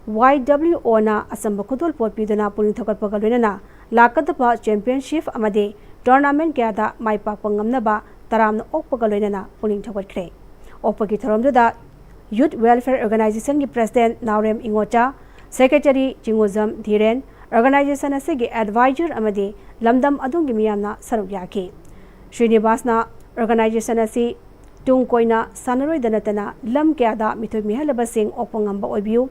ꯋꯥꯏ ꯗꯕ꯭ꯂꯤꯌꯨ ꯑꯣꯅ ꯑꯆꯝꯕ ꯈꯨꯗꯣꯜꯄꯣꯠ ꯄꯤꯗꯨꯅ ꯄꯨꯛꯅꯤꯡ ꯊꯧꯒꯠꯄꯒ ꯂꯣꯏꯅꯅ ꯂꯥꯛꯀꯗꯕ ꯆꯦꯝꯄꯤꯌꯟꯁꯤꯞ ꯑꯃꯗꯤ ꯇꯣꯔꯅꯥꯃꯦꯟꯠ ꯀꯌꯥꯗ ꯃꯥꯏ ꯄꯥꯛꯄ ꯉꯝꯅꯕ ꯇꯔꯥꯝꯅ ꯑꯣꯛꯄꯒ ꯂꯣꯏꯅꯅ ꯄꯨꯛꯅꯤꯡ ꯊꯧꯒꯠꯈ꯭ꯔꯦ꯫ ꯑꯣꯛꯄꯒꯤ ꯊꯧꯔꯝꯗꯨꯗ Youth Welfare Organizationꯒꯤ President ꯅꯥꯎꯔꯦꯝ ꯏꯉꯣꯆꯥ, Secretary ꯆꯤꯡꯉꯨꯖꯝ ꯙꯤꯔꯦꯟ, organization ꯑꯁꯤꯒꯤ advisor ꯑꯃꯗꯤ ꯂꯝꯗꯝ ꯑꯗꯨꯒꯤ ꯃꯤꯌꯥꯝꯅ ꯁꯔꯨꯛ ꯌꯥꯈꯤ꯫ ꯁ꯭ꯔꯤꯅꯤꯕꯥꯁꯅ organization ꯑꯁꯤ ꯇꯨꯡ ꯀꯣꯏꯅ ꯁꯥꯟꯅꯔꯣꯏꯗ ꯅꯠꯇꯅ ꯂꯝ ꯀꯌꯥꯗ ꯃꯤꯊꯣꯏ ꯃꯤꯍꯦꯜꯂꯕꯁꯤꯡ ꯑꯣꯛꯄ ꯉꯝꯕ ꯑꯣꯏꯕꯤꯌꯨ꯫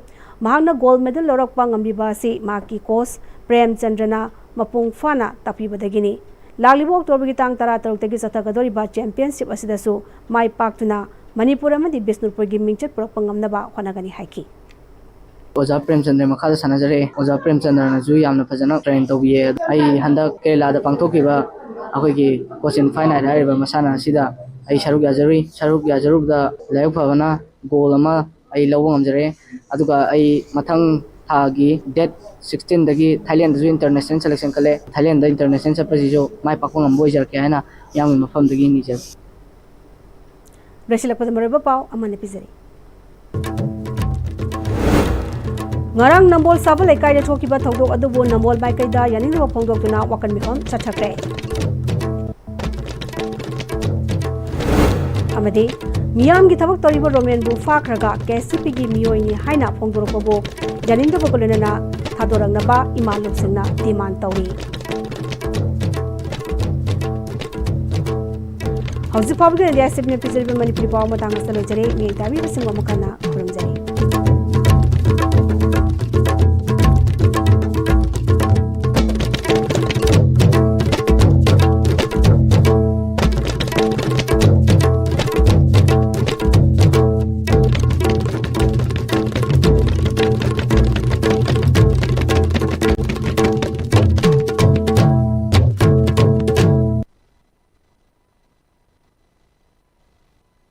ꯃꯍꯥꯛꯅ gold medal ꯂꯧꯔꯛꯄ ꯉꯝꯂꯤꯕ ꯑꯁꯤ ꯃꯍꯥꯛꯀꯤ coach ꯄ꯭ꯔꯦꯝꯆꯟꯗ꯭ꯔꯅ ꯃꯄꯨꯡ ꯐꯥꯅ ꯇꯥꯛꯄꯤꯕꯗꯒꯤꯅꯤ꯫ ꯂꯥꯛꯂꯤꯕ Octoberꯒꯤ ꯇꯥꯡ ꯇꯔꯥꯇꯔꯨꯛꯇꯒꯤ ꯆꯠꯊꯒꯗꯧꯔꯤꯕ championship ꯑꯁꯤꯗꯁꯨ ꯃꯥꯏ ꯄꯥꯛꯇꯨꯅ ꯃꯅꯤꯄꯨꯔ ꯑꯃꯗꯤ ꯕꯤꯁꯅꯨꯄꯨꯔꯒꯤ ꯃꯤꯡꯆꯠ ꯄꯨꯔꯛꯄ ꯉꯝꯅꯕ ꯍꯣꯠꯅꯒꯅꯤ ꯍꯥꯏꯈꯤ꯫ ꯑꯣꯖꯥ ꯄ꯭ꯔꯦꯝꯆꯟꯗ꯭ꯔ ꯃꯈꯥꯗ ꯁꯥꯟꯅꯖꯔꯛꯑꯦ꯫ ꯑꯣꯖꯥ ꯄ꯭ꯔꯦꯝꯆꯟꯗ꯭ꯔꯅꯁꯨ ꯌꯥꯝꯅ ꯐꯖꯅ train ꯇꯧꯕꯤꯌꯦ꯫ ꯑꯩ ꯍꯟꯗꯛ ꯀꯦꯔꯂꯥꯗ ꯄꯥꯡꯊꯣꯛꯈꯤꯕ ꯑꯩꯈꯣꯏꯒꯤ Cochin Fine Art ꯍꯥꯏꯔꯤꯕ ꯃꯁꯥꯟꯅ ꯑꯁꯤꯗ ꯑꯩ ꯁꯔꯨꯛ ꯌꯥꯖꯔꯨꯏ꯫ ꯁꯔꯨꯛ ꯌꯥꯖꯔꯨꯕꯗ ꯂꯥꯏꯕꯛ ꯐꯕꯅ gold ꯑꯃ ꯑꯩ ꯂꯧꯕ ꯉꯝꯖꯔꯦ꯫ ꯑꯗꯨꯒ ꯑꯩ ꯃꯊꯪ ꯊꯥꯒꯤ date sixteenꯗꯒꯤ Thailandꯗꯁꯨ international selection ꯈꯜꯂꯦ꯫ Thailandꯗ international ꯆꯠꯄꯁꯤꯁꯨ ꯃꯥꯏ ꯄꯥꯛꯄ ꯉꯝꯕ ꯑꯣꯏꯖꯔꯛꯀꯦ ꯍꯥꯏꯅ ꯏꯌꯥꯝꯕꯒꯤ ꯃꯐꯝꯗꯒꯤ ꯅꯤꯖꯔꯤ꯫ ꯂꯣꯏꯁꯤꯜꯂꯛꯄꯗ ꯃꯔꯨꯑꯣꯏꯕ ꯄꯥꯎ ꯑꯃꯅ ꯄꯤꯖꯔꯤ꯫ ꯉꯔꯥꯡ ꯅꯝꯕꯣꯜ ꯁꯥꯕ ꯂꯩꯀꯥꯏꯗ ꯊꯣꯛꯈꯤꯕ ꯊꯧꯗꯣꯛ ꯑꯗꯨꯕꯨ ꯅꯝꯕꯣꯜ ꯃꯥꯏꯀꯩꯗ ꯌꯥꯅꯤꯡꯗꯕ ꯐꯣꯡꯗꯣꯛꯇꯨꯅ ꯋꯥꯀꯟ ꯃꯤꯐꯝ ꯆꯠꯊꯈ꯭ꯔꯦ꯫ ꯑꯃꯗꯤ ꯃꯤꯌꯥꯝꯒꯤ ꯊꯕꯛ ꯇꯧꯔꯤꯕ ꯔꯣꯃꯦꯟꯕꯨ ꯐꯥꯈ꯭ꯔꯒ KCPꯒꯤ ꯃꯤꯑꯣꯏꯅꯤ ꯍꯥꯏꯅ ꯐꯣꯡꯗꯣꯔꯛꯄꯕꯨ ꯌꯥꯅꯤꯡꯗꯕꯒ ꯂꯣꯏꯅꯅ ꯊꯥꯗꯣꯔꯛꯅꯕ ꯏꯃꯥ ꯂꯨꯞꯁꯤꯡꯅ demand ꯇꯧꯔꯤ꯫ ꯍꯧꯖꯤꯛ ꯐꯥꯎꯕꯒꯤ ꯑꯣꯏꯅꯗꯤ ICBꯅ ꯄꯤꯖꯔꯤꯕ ꯃꯅꯤꯄꯨꯔꯤ ꯄꯥꯎ ꯃꯇꯥꯡ ꯑꯁꯤꯗ ꯂꯣꯏꯖꯔꯦ꯫ ꯃꯤꯑꯣꯏ ꯇꯥꯕꯤꯕꯁꯤꯡꯕꯨ ꯑꯃꯨꯛ ꯍꯟꯅ ꯈꯨꯔꯨꯝꯖꯔꯤ꯫